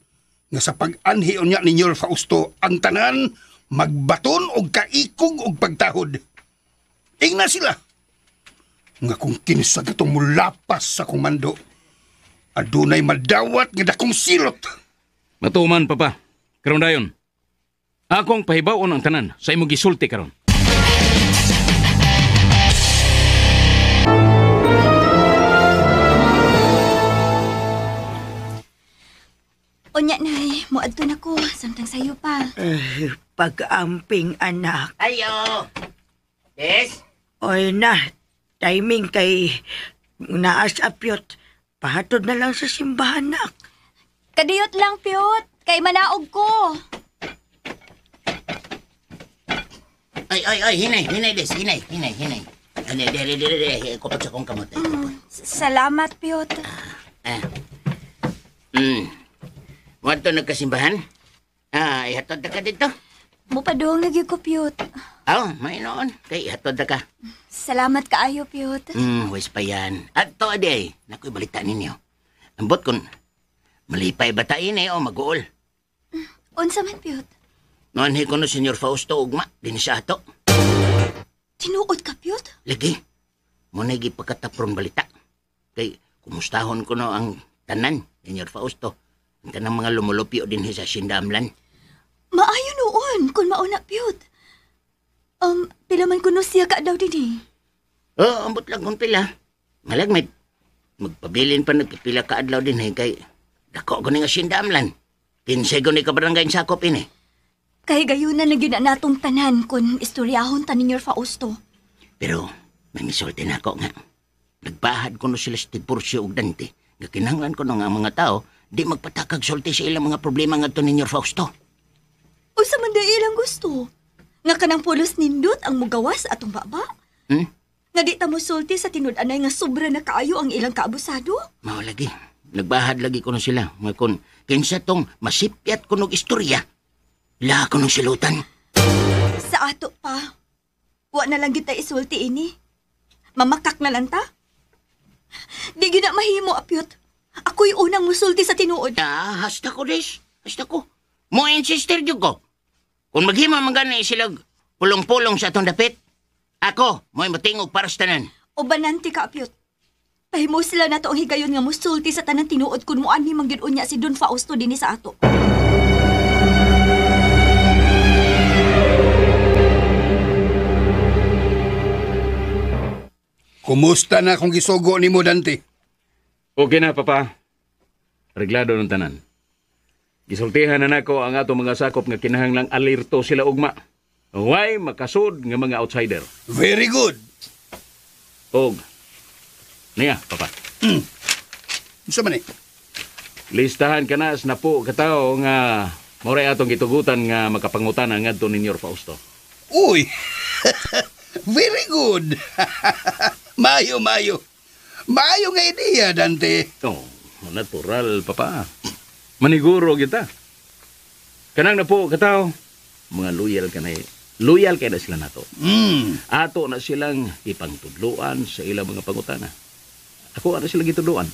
nga sa pag-anhi unya ni Nyor Fausto ang tanan magbaton og kaikog og pagtahod. Ingna sila nga kung kinsa gatong mulapas sa komando, adunay madawat nga dakong silot. Matuman, Papa. Karon dayon. Akong pahibaw-on ang tanan sa imong gisulti karon. Unya, Nay, moadto na ko. Samtang sayo pa. Pag-amping, anak. Ayo! Des? Oy na, timing kay naas apyot. Pahatod na lang sa simbahan, nak. Kadiyot lang, Pyot. Kay manaog ko. Ay, ay, ay, hinay, hinay, Des. Hinay, hinay, hinay. Hinay, dere, dere, dere. Kupot sa kong kamot. Salamat, Pyot. Wanto nagkasimbahan? Ah, ihatod na ka dito. Mupadong na gyud ko, Pyot. Aw, may noon. Kay ihatod na ka. Salamat kaayo, Pyot. Wais pa yan. At to, ade, nako'y balita ninyo. Ambot kun, malipay ba ta ini o mag-uol? Unsa man, Pyot? Noon ko no, Senyor Fausto, ugma, din sa ato. Tinuod ka, Pyot? Lagi, muna gipagkataprong balita. Kay, kumustahon ko no ang tanan, Senyor Fausto. Ang tanang mga lumulupyo din sa Sindamlan. Maayo noon, kung mauna, Pyot. Pila man kuno siya ka daw din eh. Oo, ambot lang kung pila. Malag, may magpabilin pa nagpipila ka adlaw din eh. Kay, dako ko ni nga Sindamlan. Kinsay ko ni kabarangay sakop ini. Kay gayunan na gyud na natong tanan kung istoryahon ta ni Nyor Fausto. Pero, may misulti na ako nga. Nagbahad ko no sila sa Tiburcio ug Dante. Nga kinahanglan ko no nga ang mga tao di magpatakag sulti sa ilang mga problema ngadto ni Nyor Fausto. Unsa man di ilang gusto? Nga kanang pulos nindot ang mugawas atong baba? Nga di ta mosulti sa tinud-anay nga sobra na kaayo ang ilang kaabusado? Mao lagi. Nagbahad lagi ko no sila. Nga kun kinsa tong masipyat ko nog istorya, ila ko nung silutan. Sa ato pa. Wa na lang kita isulti ini. Mamakak na lang ta. Di gyud na mahimo, Apyot. Ako'y unang musulti sa tinuod. Ah, hasta ko, Des. Hasta ko. Mo insister jud ko. Kung maghimo man gani sila pulong-pulong sa atong dapit, ako mo'y matingog para sa tanan. O bananti ka, Apyot. Pahimo sila na to ang higayon nga musulti sa tanan tinuod kun muanhi man gyud unya si Don Fausto dinhi sa ato. Kumusta na akong gisugo ni mo, Dante? Okay na, Papa. Reglado ng tanan. Gisultihan na nako ang ato mga sakop nga kinahanglang alerto sila ugma. Way makasud nga mga outsider. Very good. Og niya, Papa. Unsa man eh? Listahan ka na sa napo katawo nga mauray atong gitugutan nga makapangutana ngadto ni Nyor Fausto. Uy! Very good. Mayo, mayo. Mayo nga ideya, Dante. Oh, natural, Papa. Maniguro kita. Kanang na po, kataw, mga loyal ka na eh. Loyal kay na sila nato. Ato na silang ipangtudloan sa ilang mga pangutana. Ako ana sila gitudloan.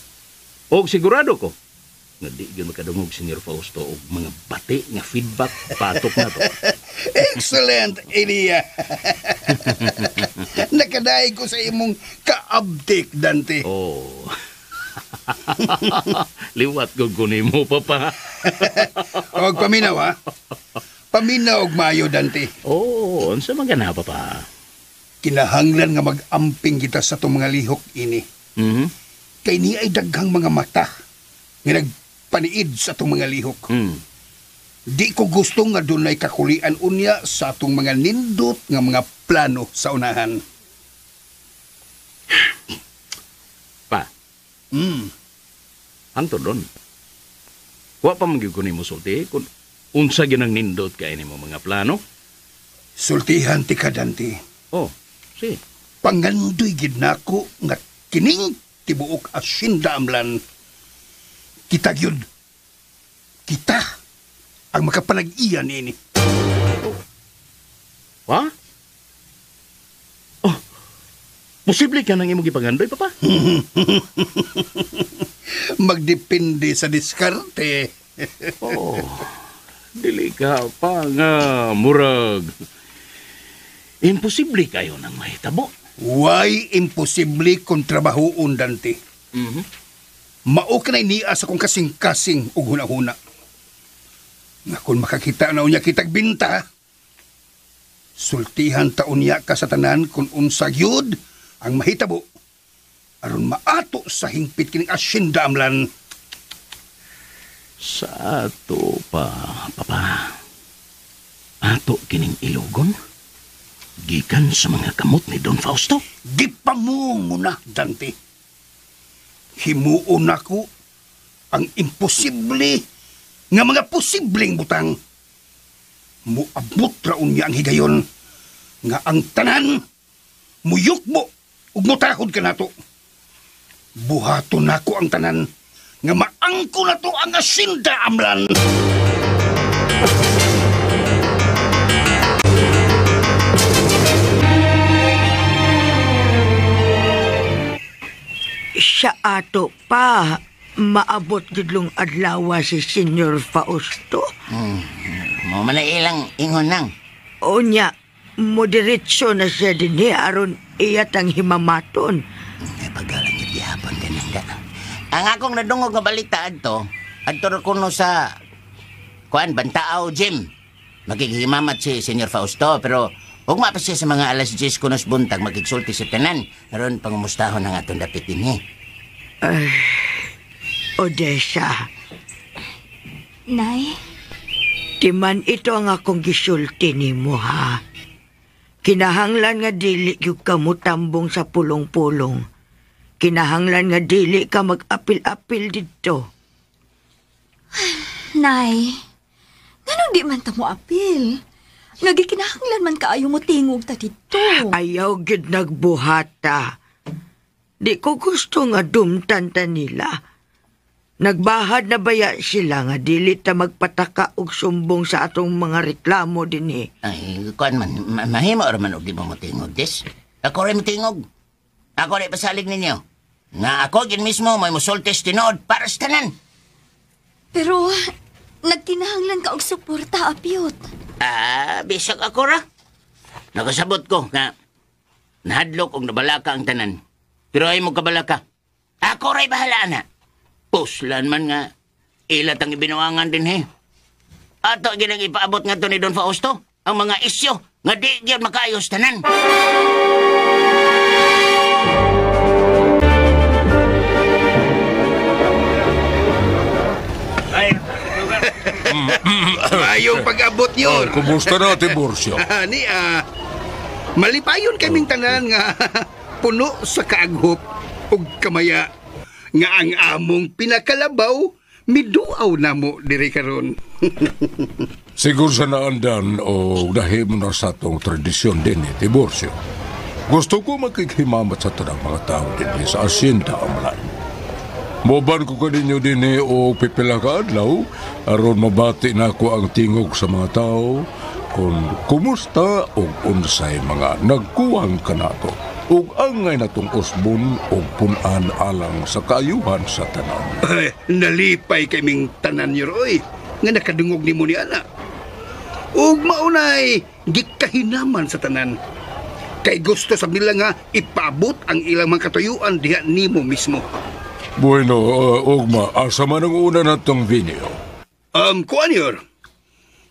Og sigurado ko, nga di yun makadungog, Senyor Fausto, og mga bati nga feedback patok na to. Excellent idea. Nakadaig ko sa imong kaabtik, Dante. Oh. Liwat ko nimo, Papa. Og paminaw, ha? Paminaw og maayo, Dante. Oh, unsa man gana, Papa? Kinahanglan nga mag-amping kita sa itong mga lihok ini. Mm-hmm. Kay ni ay daghang mga mata nga nagpaniid sa itong mga lihok. Mm. Di ko gusto nga dunay kakulian unya sa atong mga nindot nga mga plano sa unahan. Pa. Hangtod ron. Wa pa man gyud ko nimo sulti kung unsa gyud ang nindot kay nimo mga plano. Sultihan ti ka, Dante. Oh, si. Pangandoy gid nako nga kining tibuok asyenda amlan. Kita gyud. Kita ang makapanag-iya niini. Oh. Ha? Oh. Posible ka nang imong gipangandoy, Papa? Magdepende sa diskarte. Oh. Dili ka pa nga murag. Imposible kayo nang mahitabo. Why imposible kung trabahoon, Dante? Mm-hmm. Mao ka na niya sa kong kasing-kasing ug huna-huna. Nga kung makakita na unya kitag binta, sultihan ta unya ka sa tanan kung unsa gyud ang mahitabo aron maato sa hingpit kining asyenda amlan. Sa ato pa, Papa. Ato kining ilugon? Gikan sa mga kamot ni Don Fausto? Gipamungo na, Dante. Himuon nako ang imposible nga mga posibleng butang. Muabot ra unya ang higayon nga ang tanan muyukbo ug mutahod kanato. Buhaton nako ang tanan nga maangko nato ang asinda amlan. Siya ato pa, maabot gidlong adlaw si Senyor Fausto. Mo man na ilang ingon nang. Unya, moderitso na siya dinhi aron iyat ang himamaton. Ay, pagalang yun gihapon ka nang da. Ang akong nadungog nga balita adto, adto ra kuno sa kuan Bantaaw Gym. Magighimamat si Senyor Fausto pero ugma pa siya sa mga 10:00 kunos buntag magigsulti sa tanan aron pangumustahon ang atong dapit dinhi. Ay, Odessa. Nay? Timan ito ang akong gisulti nimo, ha? Kinahanglan nga dili gyud ka motambong sa pulong-pulong. Kinahanglan nga dili ka mag-apil-apil didto. Nay, nganong di man ta mo apil? Nga gikinahanglan man kaayo mo tingog ta didto. Ayaw gyud nagbuhata. Di ko gusto nga dumtan ta nila. Nagbahad na baya sila nga dili ta magpataka og sumbong sa atong mga reklamo dinhi. Ay, kuan man, mahimo ra man og di mo motingog, des. Ako rin motingog. Ako rin pasalig ninyo. Nga ako gin mismo may musultis tinuod para sa tanan. Pero nagkinahanglan ka og suporta, Apyot. Ah, bisag ako ra. Nakasabot ko nga nahadlok og nabalaka ang tanan. Pero ay mo kabalaka. Ako ray bahala na. Puslan man nga ilat ang ibinuangan din he. Ato ginang ipaabot nga to ni Don Fausto ang mga isyo nga di gyud makaayos tanan. Ayong pag-abot yun. Oh, kumusta na, Tiburcio? Ni, malipayon kaming tanan nga puno sa kaaghop ug kamaya nga ang among pinakalabaw miduaw namo diri karon. Siguro sa naandan o dahil mo na sa atong tradisyon din ni Tiburcio. Gusto ko makikhimamat sa tanang mga tao din sa asyenda amlan. Moban ko kaninyo din o pipila ka adlaw aron mabati na ko ang tingog sa mga tao kung kumusta o unsay mga nagkuwang kanato ug angay natong usbon og punan alang sa kaayuhan sa tanan. Ay, nalipay kaming tanan niyo, Roy, nga nakadungog nimo ni ana. Ug maunay gikahinaman sa tanan. Kay gusto sa nila nga ipaabot ang ilang mga katuyuan diha nimo mismo. Bueno, ugma, asa man ang una natong venue? Kuan yor.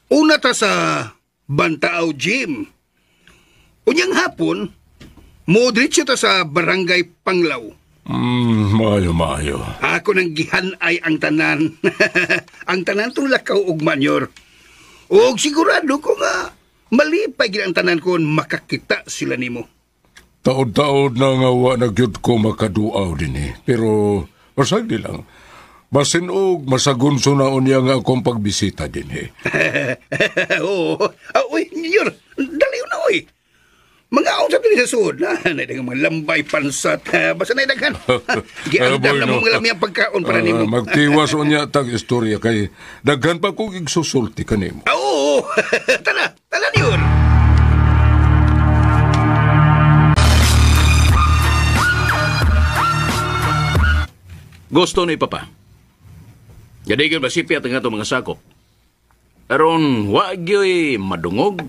Una ta sa Bantao Gym. Unyang hapon, modritso ta sa Barangay Panglao. Maayo, maayo. Ako nang gihanay ang tanan. Ang tanan tong lakaw ugma nyor. Og sigurado ko nga malipay gid ang tanan kon makakita sila nimo. Taod-taod na nga wa na gyud ko makaduaw dinhi. Pero basag di lang. Basin og masagunso na unya nga akong pagbisita dinhi. Oo. Uy, nyor, dali na oy. Mga aon sa pili sa suod, na naidang mga lambay, pansat, basta naidaghan. Giandam na mong lami ang pagkaon para nimo. Magtiwas unya tag istorya kay daghan pa kong igsusulti kanimo. Oo, tala, tala niyon. Gusto ni Papa. Gadigil ba sipiat ang ato mga sakop? Aron, wa gyoy madungog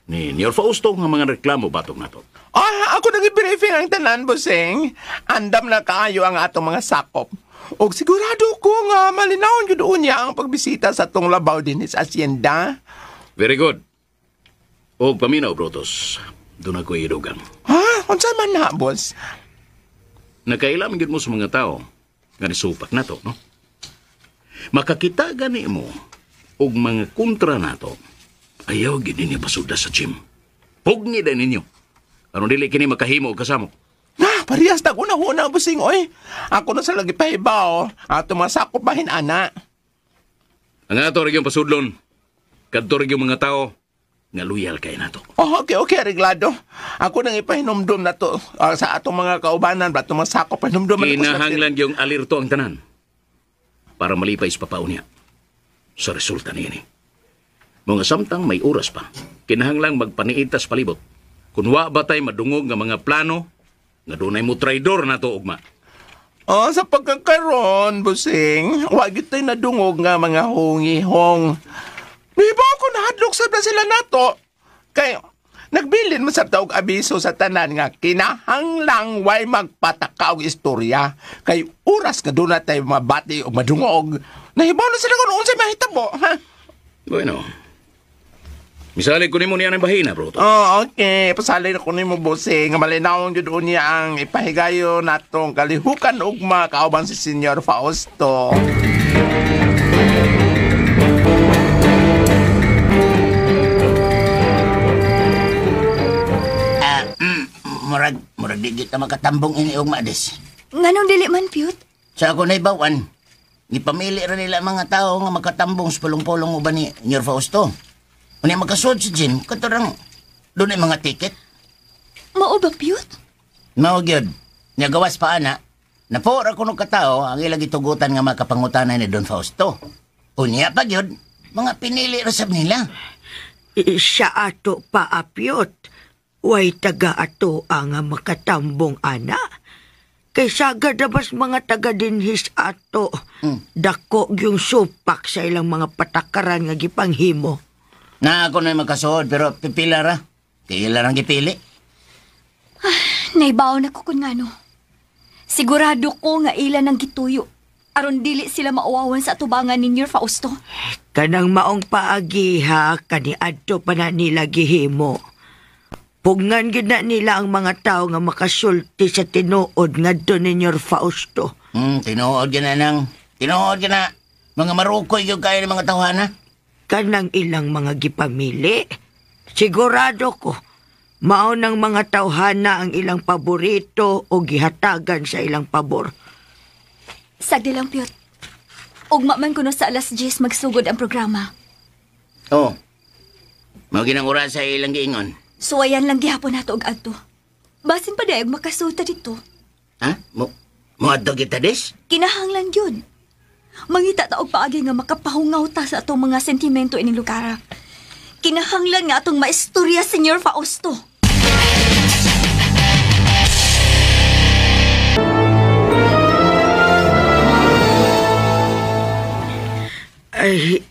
ni Nyor Fausto nga mga reklamo batong nato. Ah, ako nag-briefing ang tanan, busing. Andam na kaayo ang atong mga sakop. Og sigurado ko nga malinawon gyud unya ang pagbisita sa atong labaw dinhi sa asyenda. Very good. Og paminaw, Brutus. Doon ako idugang. Ha? Unsa man na, boss? Nakailam gyud mo sa mga tao nga nisupak nato, no? Makakita gani mo og mga kontra nato. Ayaw gid ninyo pasuda sa gym. Pugni din ninyo. Aron dili kini makahimo og kasamo. Na, parehas tag una-una, busing, oy. Ako na sa lagi pahibaw. Ato mga sakop bahin, ana. Ang ato rin yung pasudlon. Kadto rin yung mga tao nga loyal kay nato. Oh, okay, okay, reglado. Ako nang ipahinumdum na to sa atong mga kaubanan, ba atong mga sakop, pahinumdum na ko sa Kinahanglan yung alerto ang tanan para malipay sa papaw niya sa resulta niini. Mga samtang may oras pa, kinahanglang magpaniitas palibot. Kung wa ba tay madungog nga mga plano, nga dunay mo traidor na to ugma. Oh, sa pagkakaroon, busing, wa gyud tay nadungog nga mga hungihong. Di ba ako nahadlok sa sila nato? Kay nagbilin man sa og abiso sa tanan nga kinahanglang way magpataka og istorya. Kay oras nga doon na tayo mabati o madungog. Nahibaw na sila kung unsay mahitabo, ha? Bueno. Misalig ko nimo niya ng bahina, bro. Oh, okay. Pasalin ako nimo, busing. Nga malinawon gyud unya ang ipahigayo natong kalihukan ugma kauban si Senyor Fausto. Murag di kita makatambong ini ugma des. Nganong dili man, Pyut? Sa ako naibawan, gipamili ra nila mga tao nga makatambong sa pulong-pulong uban ni Senyor Fausto. Unya makasuod si Jim, katarang doon ay mga tiket. Mao ba, Pyut? Mao gyud. Nya gawas pa ana, napora kuno katao ang ilang gitugutan nga makapangutanay ni Don Fausto. Unya pa gyud, mga pinili ra sab nila. Sa ato pa, Pyut. Way taga ato ang makatambong ana. Kay sagad abas mga taga dinhis ato. Dako yung supak sa ilang mga patakaran nga gipanghimo. Na ako na makasuod pero pipila ra. Kay ila rang gipili. Naibaw na ko kun ngano. Sigurado ko nga ila nang gituyo. Aron dili sila mauwawan sa atubangan ni Nyor Fausto. Kanang maong paagiha kaniadto pa na nila gihimo. Pugngan gid na nila ang mga tao nga makasulti sa tinuod ngadto ni Nyor Fausto. Tinuod gid na nang. Tinuod gid na. Mga marukoy gyud kayo ng mga tawhana. Kanang ilang mga gipamili. Sigurado ko, mao ng mga tawhana ang ilang paborito o gihatagan sa ilang pabor. Sagdi lang, Pyot. Ugma man kuno sa alas 10 magsugod ang programa. Oh. Mao ginang oras sa ilang giingon. Suwayan lang gihapon nato og adto. Basin pa dayog makasuta dito. Ha? Mo adto kita des? Kinahanglan gyud. Mangita ta og paagi nga makapahungaw ta sa atong mga sentimento ining lugara. Kinahanglan nga atong maistorya, Senyor Fausto. Ay,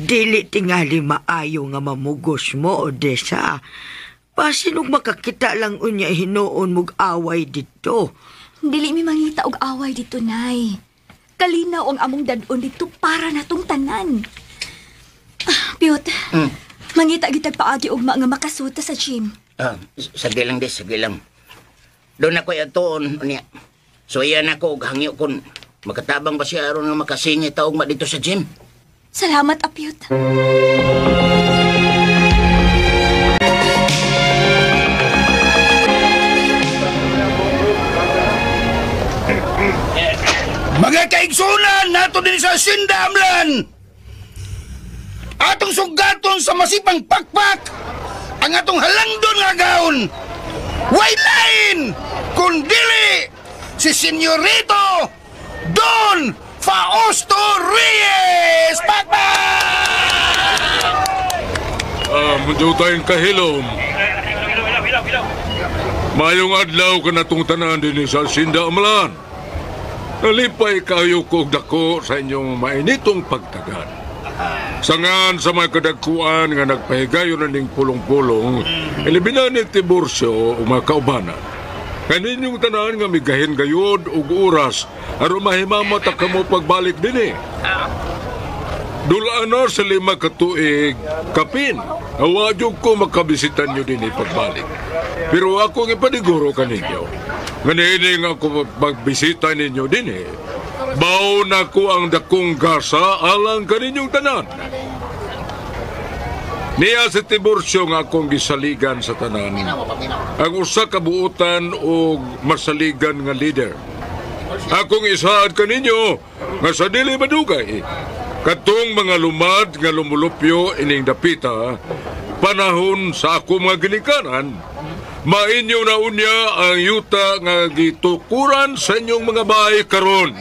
dili tingali maayo nga mamugos mo, Odessa. Pasinog makakita lang unya hinuon mog away dito. Dili mi mangita og away dito, Nay. Kalinaw ang among dadon dito para natong tanan. Piot, mangita gitag paagi ugma nga makasuta sa gym. Sige lang, des, sige lang. Doon ako atoon niya. So iyan ako og hangyo kun makatabang ba siya aron nga makasingit ta ugma dito sa gym. Salamat, Apyot. Mga kaigsunan nato din sa Hacienda Amlan. Atong sugaton sa masipang pakpak ang atong halangdon nga gaon. Way lain kundili si Senyorito Don Fausto Reyes. Pakpak! Mundo tayong kahilom. Mayong adlaw ka natong tanan din sa Hacienda Amlan. Nalipay kayo kog dako sa inyong mainitong pagtagan. Sangan sa mga kadagkuan nga nagpahigayon na ning pulong-pulong, ilibinan ni Tiburcio o mga kaubanan. Kaninyong tanan nga migahin gayod og oras aron mahimamot kamo pagbalik dinhi. Dulaan na sa 5 ka tuig kapin. Awa jud ko makabisitan nyo dinhi pagbalik. Pero ako ang ipaniguro kaninyo. Nganining ako pagbisita ninyo dinhi. Baon ako ang dakong gasa alang kaninyong tanan. Niya si Tiburcio nga akong gisaligan sa tanan. Ang usa ka buotan og masaligan nga leader. Akong isaad kaninyo nga sa dili madugay. Katong mga lumad nga lumulupyo ining dapita, panahon sa ako mga ginikanan, mainyo na unya ang yuta nga gitukuran sa inyong mga bahay karon.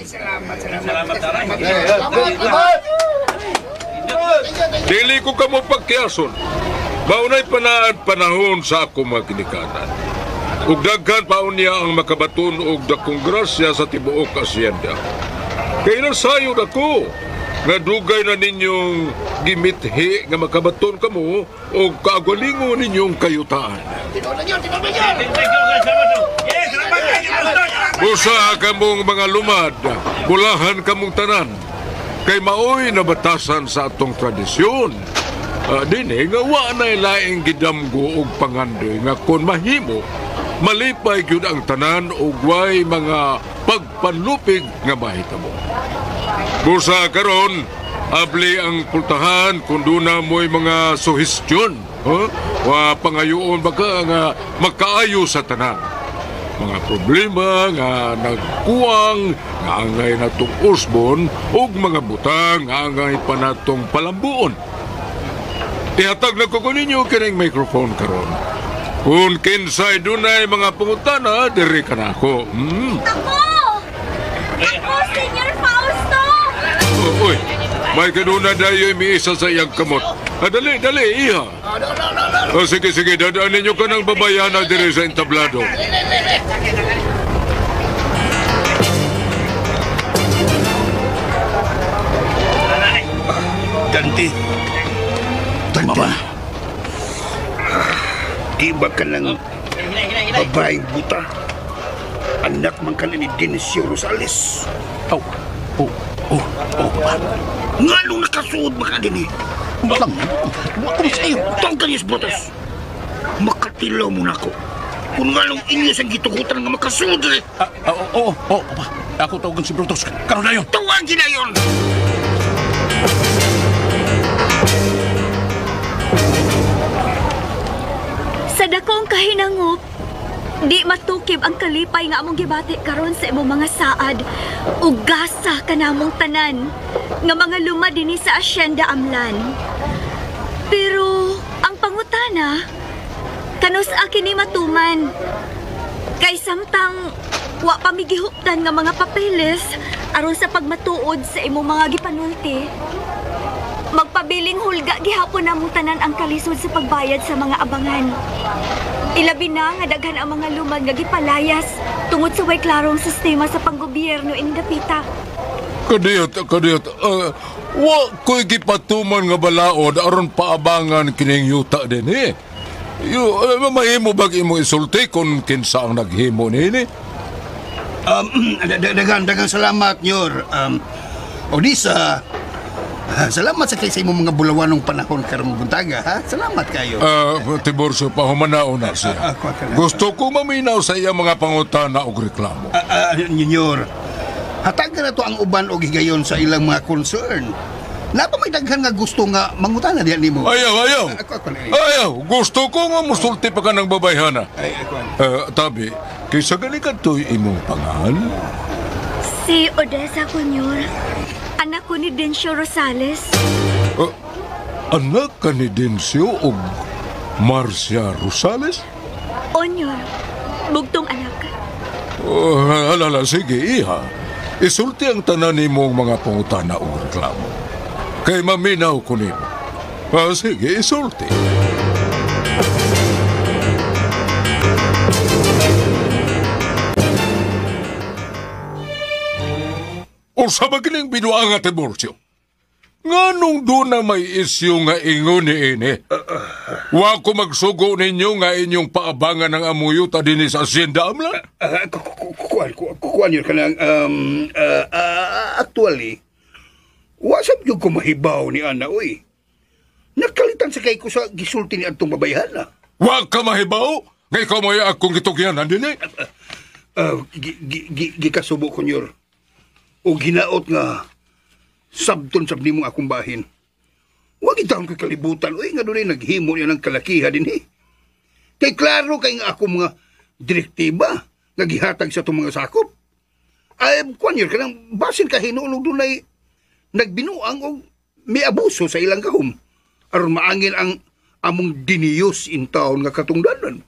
Dili ko kamo pagkiason. Maunay panaad panahon sa ako mga ginikanan. Ug daghan pa unya ang makabaton og dakong grasya sa tibuok asyenda. Kay nasayod ako nga dugay na ninyong gimithi nga makabaton kamo og kaagalingon ninyong kayutaan. Usa kamong mga lumad, bulahan kamong tanan, kay maoy nabatasan sa atong tradisyon. Dini nga wa nay laing gidamgo og pangandoy nga kon mahimo, malipay gyud ang tanan og way mga pagpanlupig nga mahitabo. Busa karon, abli ang pultahan kung doon mo'y mga suhestyon, huh? Wa pangayoon baka nga makaayo sa tanan. Mga problema nga nagkuwang, nga angay natong usbon, ug mga butang nga angay pa natong palambuon. Ihatag na ko ninyo kining microphone karon. Kung kinsay dunay mga pangutana, diri ka na ako. Ako! Ako, Senyor Fausto! Oh, uy, may kaduna dayo'y miisa sa iyang kamot. Dali, dali, iha. Oh, sige, sige, dadaan ninyo ka ng babayana diri sa entablado. Dante. Dante. Mama. Di ba ka ng babaeng buta? Anak man ka na ni Denisio Rosales. Oh, oh, oh, oh, papa. Nganong nakasuod ba ka din eh? Butang, wa ko sa'yo. Tawag ka niyas, Brutus. Makatilaw mo na ako. Kung nganong inyo siyang gitugutan nga makasuod eh. Oo, oo, papa. Ako tawagan si Brutus. Karoon na yun. Tawagin na yun! Sa dakong kahinangop, di matukib ang kalipay nga among gibati karon sa imong mga saad ug gasa kanamong tanan nga mga luma dinhi sa Hacienda Amlan. Pero ang pangutana, kanus akin ni matuman. Kay samtang wa pa mi gihuptan nga mga papeles aron sa pagmatuod sa imong mga gipanulti. Magpabiling hulga gihapon namong tanan ang kalisod sa pagbayad sa mga abangan. Ilabi na nga daghan ang mga lumad nga gipalayas tungod sa way klarong sistema sa panggobyerno ining dapita. Kadiyot, kadiyot. Wa ko'y gipatuman nga balaod aron paabangan kining yuta din eh. Mahimo bag imo isulti kung kinsa ang naghimo niini? Daghang salamat, Nyor. Odisa, salamat sa kay sa imong mga bulawanong panahon karong buntaga, ha? Salamat kayo. Tiburcio, pahumanaon na siya. Gusto ko maminaw sa iya mga pangutana og reklamo. Nyor, hatagan na to ang uban og higayon sa ilang mga concern. Napa may daghan nga gusto nga mangutana diyan nimo. Ayaw. Ayaw, gusto ko nga musulti pa ka ng babayhana. Tabi, kaysa gani kadto'y imong pangalan? Si Odessa Cunyor. Anak ko ni Dencio Rosales. Anak ka ni Dencio o Marcia Rosales? Onyor, bugtong anak. Alala, sige, iha. Isulti ang tanan nimong mga pangutana o reklamo. Kay maminaw ko nimo. Sige, isulti. Usa ba kining binuang nga Tiburcio? Nganong doon na may isyu nga ingon ni ini? Wa ko magsugo ninyo nga inyong paabangan ng amuyuta din sa Hacienda Amlan? Kuan yun ka lang. Actually, wasap yung kumahibaw ni Ana, uy. Nakalitan sa kay ko sa gisulti ni atong babayhana. Wa ka mahibaw? Nga ikaw may akong gitugyanan din eh? Gikasubo ko nyor. O ginaot nga sabton sab nimo akong bahin. Wa gid taon ko'y kalibutan, uy, nga dunay naghimo niya ng kalakiha din eh. Kay klaro kay nga akong mga direktiba nga gihatag sa itong mga sakop. Ay, kuan yun, kanang basin ka hinunog dunay nagbinuang o may abuso sa ilang gahom aron maangin ang among diniyos in town nga katungdanan.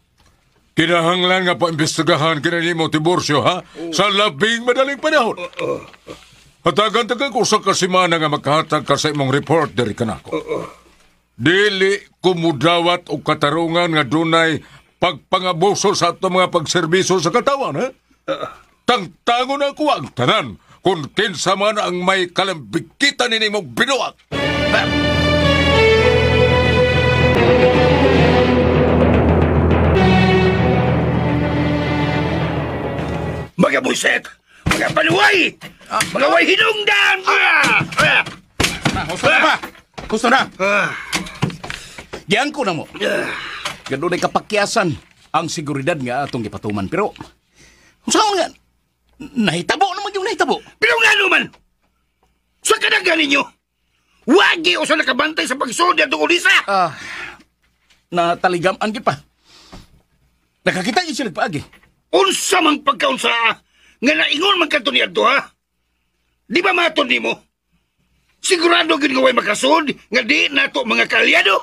Kinahanglan nga paimbestigahan kinanimo Tiburcio, ha? Sa labing madaling panahon. Hatagan-tagan ko sa kasimana nga magkahatag ka sa imong report diri kanako. Dili kumudawat o katarungan nga dunay pagpangabuso sa atong mga pagserbiso sa katawan, ha? Tangtangon na ko ang tanan kung kinsa man ang may kalambikitan ni mong binuak. Mga buset! Mga panuway! Mga way hinungdan! Husto na ba? Husto na! Giyan ko na mo. Ganun ay kapakyasan ang seguridad nga atong gipatuman. Pero, saan nga? Nahitabo naman yung nahitabo. Pero nga naman! Sa kadagan ninyo, wagi o sa nakabantay sa pagsulod atong Odisa! Nataligaman gid pa. Nakakita yun sila paagi. Unsa mang pagkaunsa nga naingon man kadto ni adto, ha? Di ba matod nimo? Sigurado gid nga way makasud nga di nato mga kaalyado.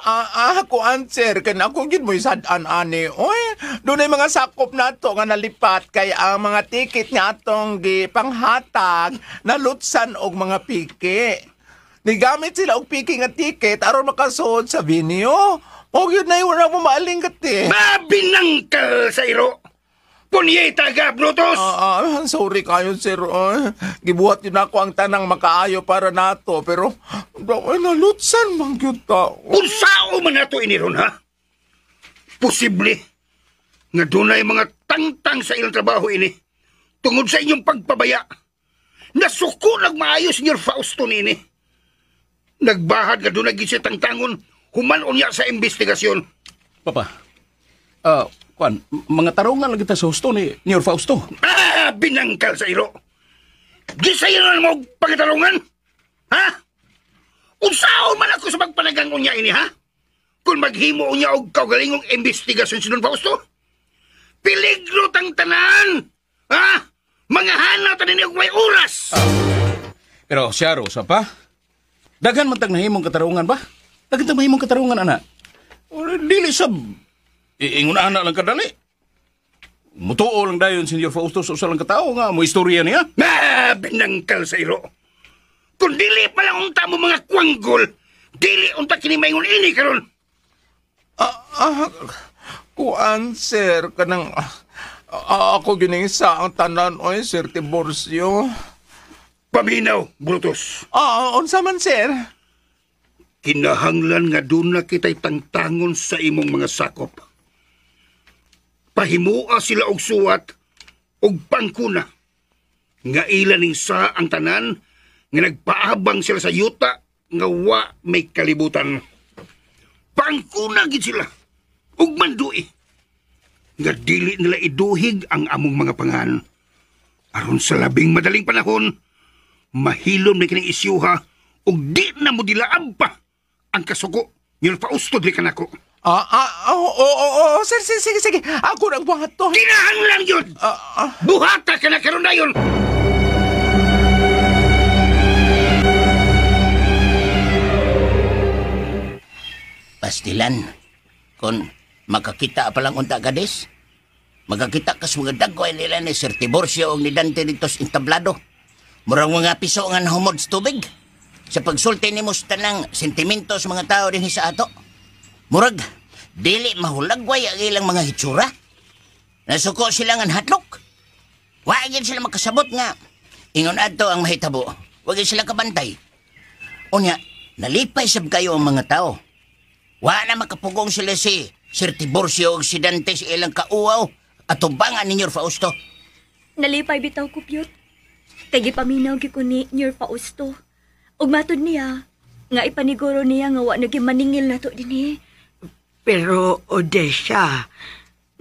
Kuan sir, kay ako gid mo sad-an ani. Oy, dunay mga sakop nato nga nalipat kay ang mga ticket nga atong gipanghatag nalutsan og mga piki. Nigamit sila og piki nga ticket aron makasuod sa venue. Og yun na wala mo maalinggat eh. Babinangkal sa iro. Punyeta ka, Brutus! Sorry kayo, sir. Gibuhat yun ako ang tanang makaayo para nato, pero ay, nalutsan man gyud ta. Unsao man nato iniron, ha? Posible nga dunay mga tangtang sa ilang trabaho ini tungod sa inyong pagpabaya. Nasuko nagmaayo, Senyor Fausto niini. Nagbahad nga dunay gid siya tangtangon human unya sa investigasyon. Papa, Kuan, mga tarungan lang kita sa husto ni Nyor Fausto. Binangkal sa iro. Gisayo na mo pagkatarungan? Ha? Unsaon man ako sa pagpanagang unya ini, ha? Kung maghimo unya og kaugalingong investigasyon si Don Fausto? Peligro tang tanan! Ha? Mga hanaw tanin og may oras! Pero siya, Rosa pa, daghan man tag nahimong katarungan ba? Daghan tag mahimong katarungan, ana. Dili sab ingon ana lang kadali. Mutuo lang dayon Senyor Fausto sa usa lang katao nga mo istorya niya. Binangkal sa iro. Kung dili pa lang unta mo mga kwanggol, dili unta kini maingon ini karon. Kuan sir kanang ako gining sa ang tanan oy Sir Tiburcio. Paminaw, Brutus. Unsa man sir? Kinahanglan nga doon na kita'y tangtangon sa imong mga sakop. Pahimua sila og suwat og pangkuna. Nga ila ning sa ang tanan nga nagpaabang sila sa yuta nga wa may kalibutan. Pangkuna gid sila ug mandui. Nga dili nila iduhig ang among mga pangan. Aron sa labing madaling panahon, mahilom na kining isyuha ug di na mo dilaab pa ang kasuko. Nyor Fausto dili kanako. Oo, sir, sige. Ako nang buhaton. Kinahanglan yun! Buhata ka na karon na yun! Pastilan, kung makakita pa lang unta kades, makakita kas mga dagway nila ni Sir Tiburcio o ni Dante dito sa entablado. Murang mga piso nga nahumod sa tubig. Sa pagsulti ni mo sa tanang sentimento sa mga tao din sa ato. Murag, dili mahulagway ang ilang mga hitsura. Nasuko sila nga hatlok. Wagin sila makasabot nga. Ingon adto ang mahitabo. Wagin sila kabantay. Unya, nalipay sab kayo ang mga tao. Wa na makapugong sila si Sir Tiburcio o si Dante sa ilang kauaw at tubangan ni Nyor Fausto. Nalipay bitaw ko, Pyot. Kay gipaminaw gyud ko ni Nyor Fausto. Ug matud niya, nga ipaniguro niya nga wa naging maningil na to dinhi. Pero, Odesha,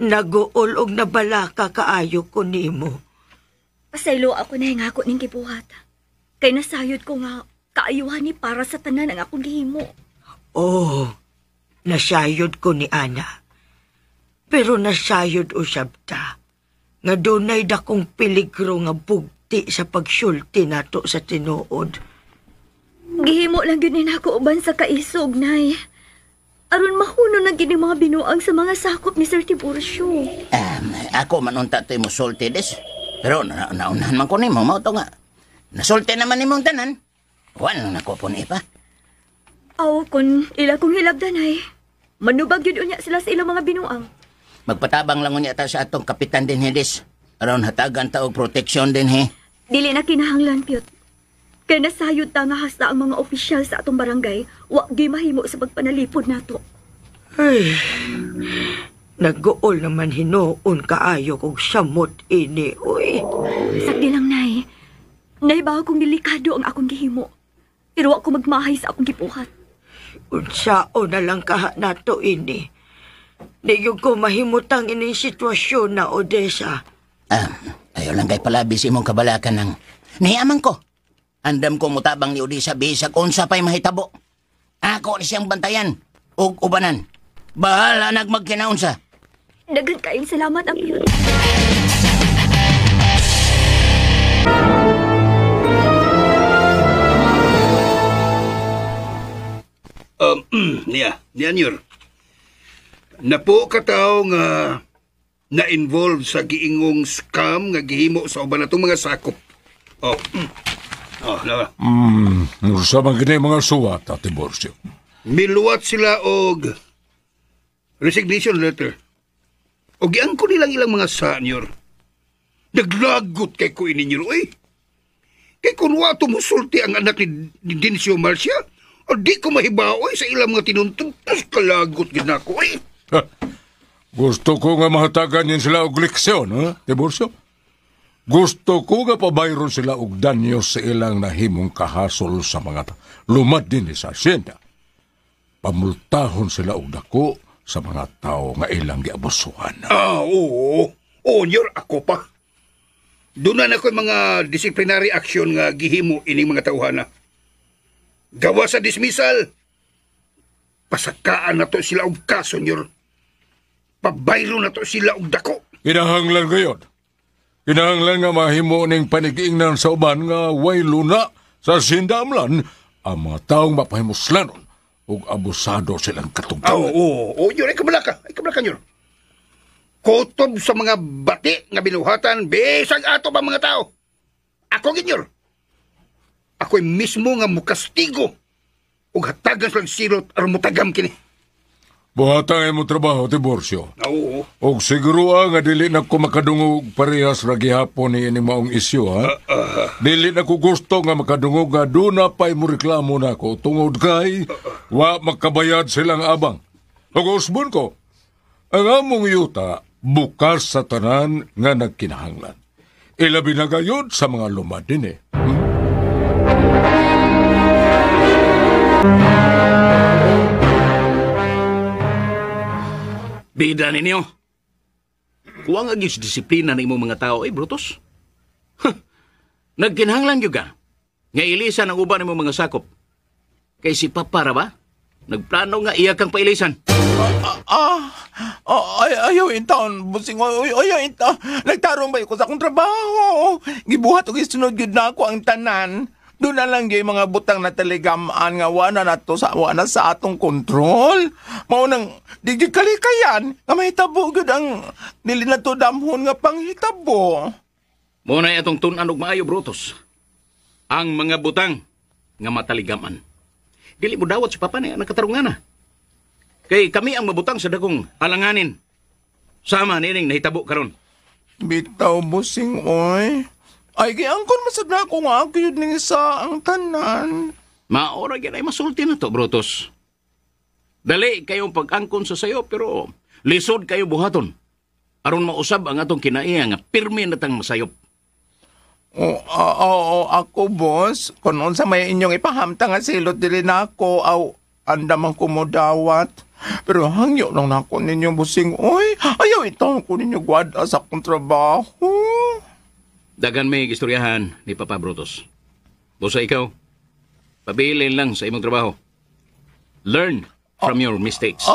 naguol og nabalaka kaayo ko nimo. Pasaylo ako na nga ako ning gibuhat. Kay nasayod ko nga kaayuhan ni para sa tanan ang akong gihimo. Oh, nasayod ko ni Ana. Pero nasayod usab ta nga dunay dakong peligro nga bugti sa pagsulti nato sa tinuod. Gihimo lang gyud ni nako uban sa kaisog, Nay. Aron mahuno na gid mga binuang sa mga sakop ni Sir Tiburcio. Ako man unta to'y musulti des. Pero naunahan man ko nimo, mao to nga. Nasulti naman nimong tanan. Wa lang nako po ni ipa. Aw, kun ila kong hilabdan ay manubag yun unya sila sa ilang mga binuang. Magpatabang lang unya ta sa atong kapitan din des. Aron hatagan ta og proteksyon din he. Dili na kinahanglan, Pyot. Kay nasayod ta nga hasta ang mga opisyal sa atong barangay, wa gi mahimo sa pagpanalipod nato. Ay, nag-uol naman hinuon kaayo kog samot ini, uy. Sakdi lang, Nay. Nay, bago kong delikado ang akong gihimo. Pero wa ko magmahay sa akong gibuhat. Unsao na lang kaha nato ini. Di yun ko mahimutang ining sitwasyon na, Odessa. Ayaw lang kay palabi si imong kabalakan ng niyaman ko. Andam ko mutabang ni Odessa bisag unsa pa'y mahitabo. Ako ni siyang bantayan ug ubanan. Bahala nagmagkinaunsa. Daghan kayong salamat, Apil. Niya, Nyor. Napo kataw nga na-involve sa giingong scam nga gihimo sa uban natong mga sakop. Oh. Oh, na. Sa mga mga suwat, Tiburcio. Miluwat sila og resignation letter. Og giangko nilang ilang mga sa, Nyor. Naglagot kay ko ini, Nyor, oy. Kay kun wa tumusulti ang anak ni Dincio Marcia, o di ko mahibaoy sa ilang mga tinuntong. Kalagot gid nako, oy. Gusto ko nga mahatagan yun sila og leksyon, ha, Tiburcio? Gusto ko nga pabayron sila og danyo sa ilang nahimong kahasol sa mga lumad din sa asyenda. Pamultahon sila og dako sa mga tao nga ilang giabusuhan. Ah, oo. Oo, Nyor, ako pa. Doon na ako'y mga disciplinary action nga gihimo ining mga tauhana. Gawa sa dismissal. Pasakaan na to sila og kaso, Nyor. Pabayro na to sila og dako. Kinahanglan gayon. Kinahanglan nga mahimo ning panigiingnan sa uban nga way luna sa sindamlan ang mga taong mapahimuslanon ug abusado silang katugtog. Oo, oo, Nyor, ay kabalaka, Nyor. Kutob sa mga bati nga binuhatan, bisag ato ba mga tao? Ako, Nyor. Ako'y mismo nga mukastigo ug hatagan silang silot aron mutagam kini. Buhatang imo trabaho, Tiburcio. Oo. Og siguro nga dili na ko makadungog parehas ra gihapon ni ining maong isyu, ha? Dili na ko gusto nga makadungog nga duna pa'y mo reklamo nako tungod kay wa makabayad silang abang. Ug usbon ko, ang among yuta Bukas sa tanan nga nagkinahanglan. Ilabi na gayud sa mga lumad din eh. Bida ninyo. Kuwang agis disiplina ng imong mga tao, eh, Brutus. Huh. Nagkinahanglan yun ka. Nga ilisan ang uban ng mga sakop. Kay si Papa ra ba? Nagplano nga iya kang pailisan. Ayaw in taon, busing, ayaw in taon. Nagtarong ba ko sa akong trabaho? Gibuhat og isunod gyud na ako ang tanan. Doon na lang yung mga butang na telegamaan nga wana na to sa wana sa atong kontrol. Mao nang di gyud kalikayan nga mahitabo gyud ang dili na to damhon nga panghitabo. Mao na atong tun-an og maayo, Brutus. Ang mga butang nga mataligaman. Dili mo dawat si Papa na nakatarungan na. Kay kami ang mabutang sa dagong alanganin. Sama nining nahitabo karon. Bitaw busing oy. Ay, giangkon masad na ako nga ako yun ning isa ang tanan. Maora gyud ay masulti na to, Brutus. Dali kayong pag-angkon sa sayo pero lisod kayo buhaton. Aron mausab ang atong kinaiya nga pirmi na tang masayop. Oo, ako, boss. Kung unsa may inyong ipahamtang nga silot dili na ako, aw, andaman ko mo dawat. Pero hangyo lang na ako ninyo, busing. Oy, ayaw ito ko ninyo gwada sa akong trabaho. Dagan may istoryahan ni Papa Brutus. Busa ikaw, pabilin lang sa imong trabaho. Learn from your mistakes.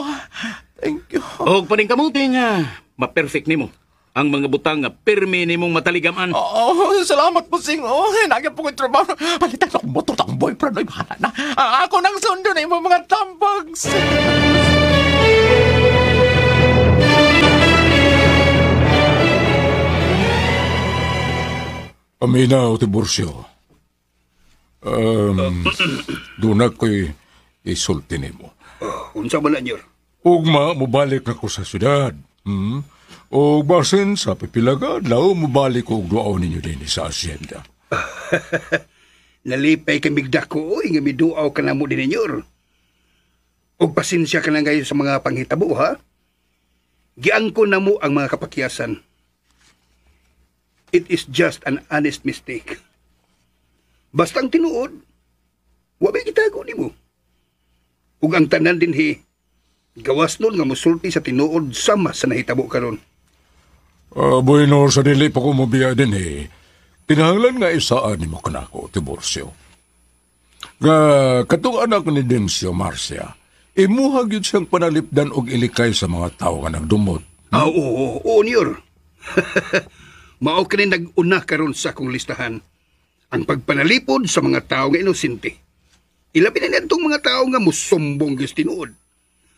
Thank you. Og paningkamuti nga, ma-perfect nimo ang mga butang nga pirmi nimong mataligaman. Oo, salamat po, Sing. Oh, nagyan po ko'y trabaho. Palitan akong motor, akong boyfriend. Ay, bahala na. Ako nang sundo na imong mga tambags. Paminaw, Tiburcio. Doon ako'y isulti nimo. Unsa man na, Nyor? Ugma, mubalik ako sa syudad. O basin sa pipilagad, lao mubalik ko og duaw ninyo din sa asyenda. Nalipay kay migdako, oy, nga miduaw ka na mo din, Nyor. Og pasensya ka na ngayon sa mga panghitabo, ha? Giangko na mo ang mga kapakyasan. It is just an honest mistake. Basta ang tinuod, wa may gitago nimo. Ug ang tanan dinhi, gawas nun nga musulti sa tinuod sama sa nahitabo karon. Bueno, sa dili pa ko mobiya din eh. Kinahanglan nga isaan nimo kanako, Tiburcio. Nga katong anak ni Dencio Marcia, imuha gyud siyang panalipdan og ilikay sa mga tawo nga nagdumot. Oo, Nyor. Mao kini nag-una karon sa akong listahan. Ang pagpanalipod sa mga tao nga inosente. Ilabi na nitong mga tao nga musumbong gyud tinuod.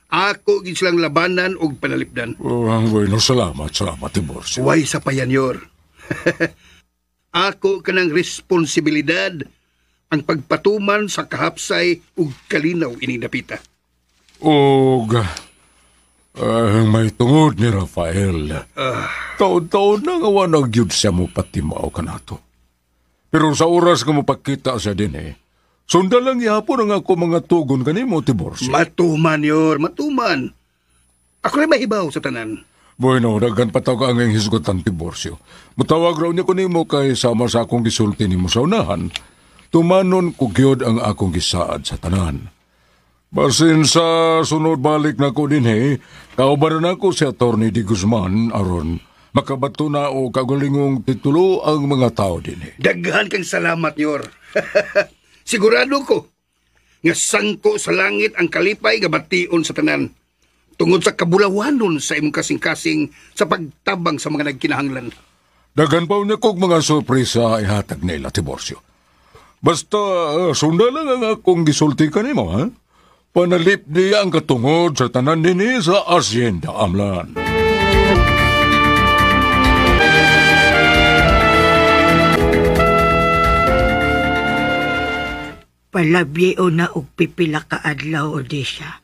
Ako gid silang labanan og panalipdan. Oh, bueno, salamat, Tiburcio. Way sa payanyor. Ako kanang responsibilidad ang pagpatuman sa kahapsay ug kalinaw ining dapita. Og may tungod ni Rafael. Taon-taon na nga wa nagyud siya mo patimaw kanato. Pero sa oras nga mapakita siya din eh, sundan lang ihapon ang ako mga tugon kanimo, Tiburcio. Matuman, Yor, matuman. Ako rin mahibaw sa tanan. Bueno, daghan pa tawag ang hisgutan, Tiburcio. Mutawag raw niya ko nimo kay sama sa akong gisulti nimo sa unahan. Tumanon ko gyud ang akong gisaad sa tanan. Basin sa sunod balik na ko din eh, kaubaran ako si Atty. Di Guzman aron makabato na o kagalingong titulo ang mga tao din eh. Daghan kang salamat, Yor. Sigurado ko nga sangko sa langit ang kalipay nga bation sa tanan tungod sa kabulawanon sa imong kasing-kasing sa pagtabang sa mga nagkinahanglan. Daghan pa niya kog mga sorpresa ihatag nila, Tiburcio. Basta sunda lang ang akong gisulti kanimo, ha? Panalip niya ang katungod sa tanan nini sa Hacienda Amlan. Palabyo na og pipila ka adlaw, Odesha.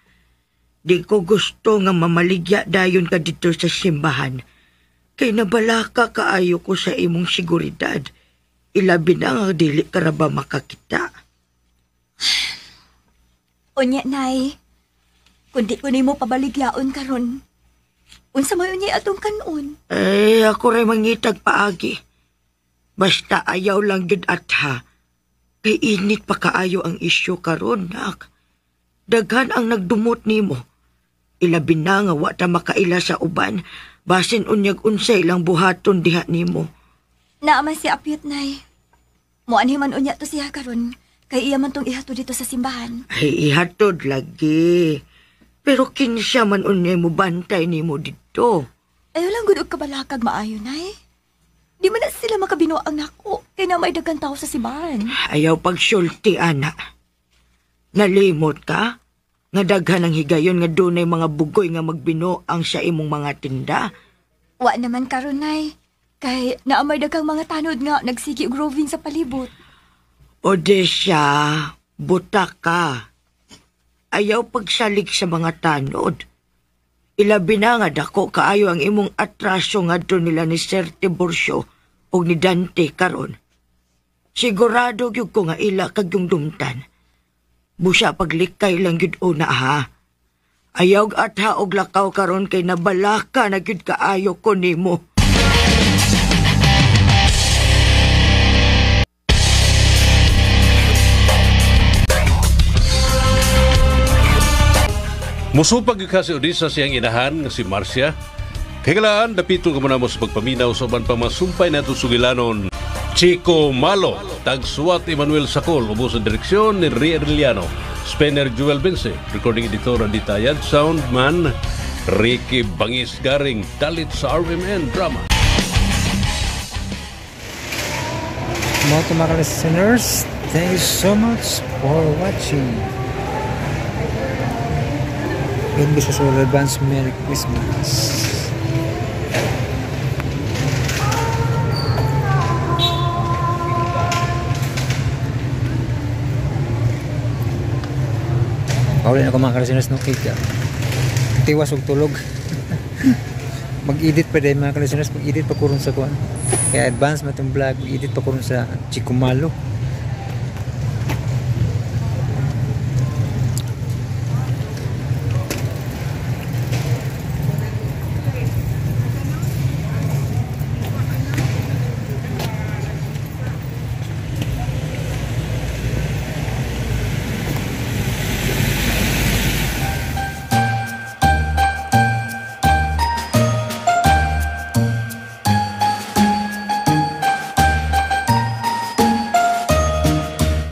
Di ko gusto nga mamaligya dayon ka dito sa simbahan. Kay nabalaka kaayo ko sa imong seguridad. Ilabi na nga dili ka ra ba makakita. Unya, Nay. Kundi ko nimo pabaligyaon karon. Unsa man unya atong kanon? Eh, ako rin mangitag paagi. Basta ayaw lang gid at ha. Kay init pa kaayo ang isyu karon, nak. Daghan ang nagdumot nimo. Ilabi na nga wa ta makaila sa uban. Basin unyag unsay lang buhaton diha nimo. Naaman si Apyot, Nay. Muanhi man unya to siya karon. Kay iya man tong ihatod dito sa simbahan. Ay, ihatod lagi. Pero kinsya man unyay mo bantay nimo dito. Ayaw lang gud og kabalakag maayo, Nay. Di man na sila makabinuang nako. Kay na may daghan tao sa simbahan. Ayaw pagsulti, ana. Nalimot ka? Nga daghan ang higayon nga dunay mga bugoy nga magbinuang sa imong mga tinda. Wa naman karon, Nay. Kay naamay daghang mga tanod nga nagsigi og roving sa palibot. Odesya, buta ka. Ayaw pagsalig sa mga tanod. Ilabi na nga dako kaayo ang imong atraso ngadto nila ni Sir Tiburcio og ni Dante karon. Sigurado gyud ko nga ila kag yung dumtan. Busa paglikay lang gyud una ha. Ayaw atha og lakaw karon kay nabalaka na gyud kaayo ko nimo. Musupag ka si Odisa siyang inahan nga si Marcia. Kailangan dapito ka muna mo sa pagpaminaw sa uban pang masumpay na sugilanon. Chico Malo, tagsuwat Emmanuel Sacol, ubo sa direksyon ni Ria Arellano, Spenner Jewel Bense, recording editor Andy Tayad, soundman Ricky Bangis Garing, dalit sa RMN Drama. Mga listeners, thank you so much for watching. God bless us all. Advance Merry Christmas. Paulin ako mga kalisteners, no? Kaya tiwas og tulog. Mag-edit pa din mga kalisteners, mag-edit pa kurong sa kuan. Kaya advance matong vlog, mag-edit pa kurong sa Chico Malo.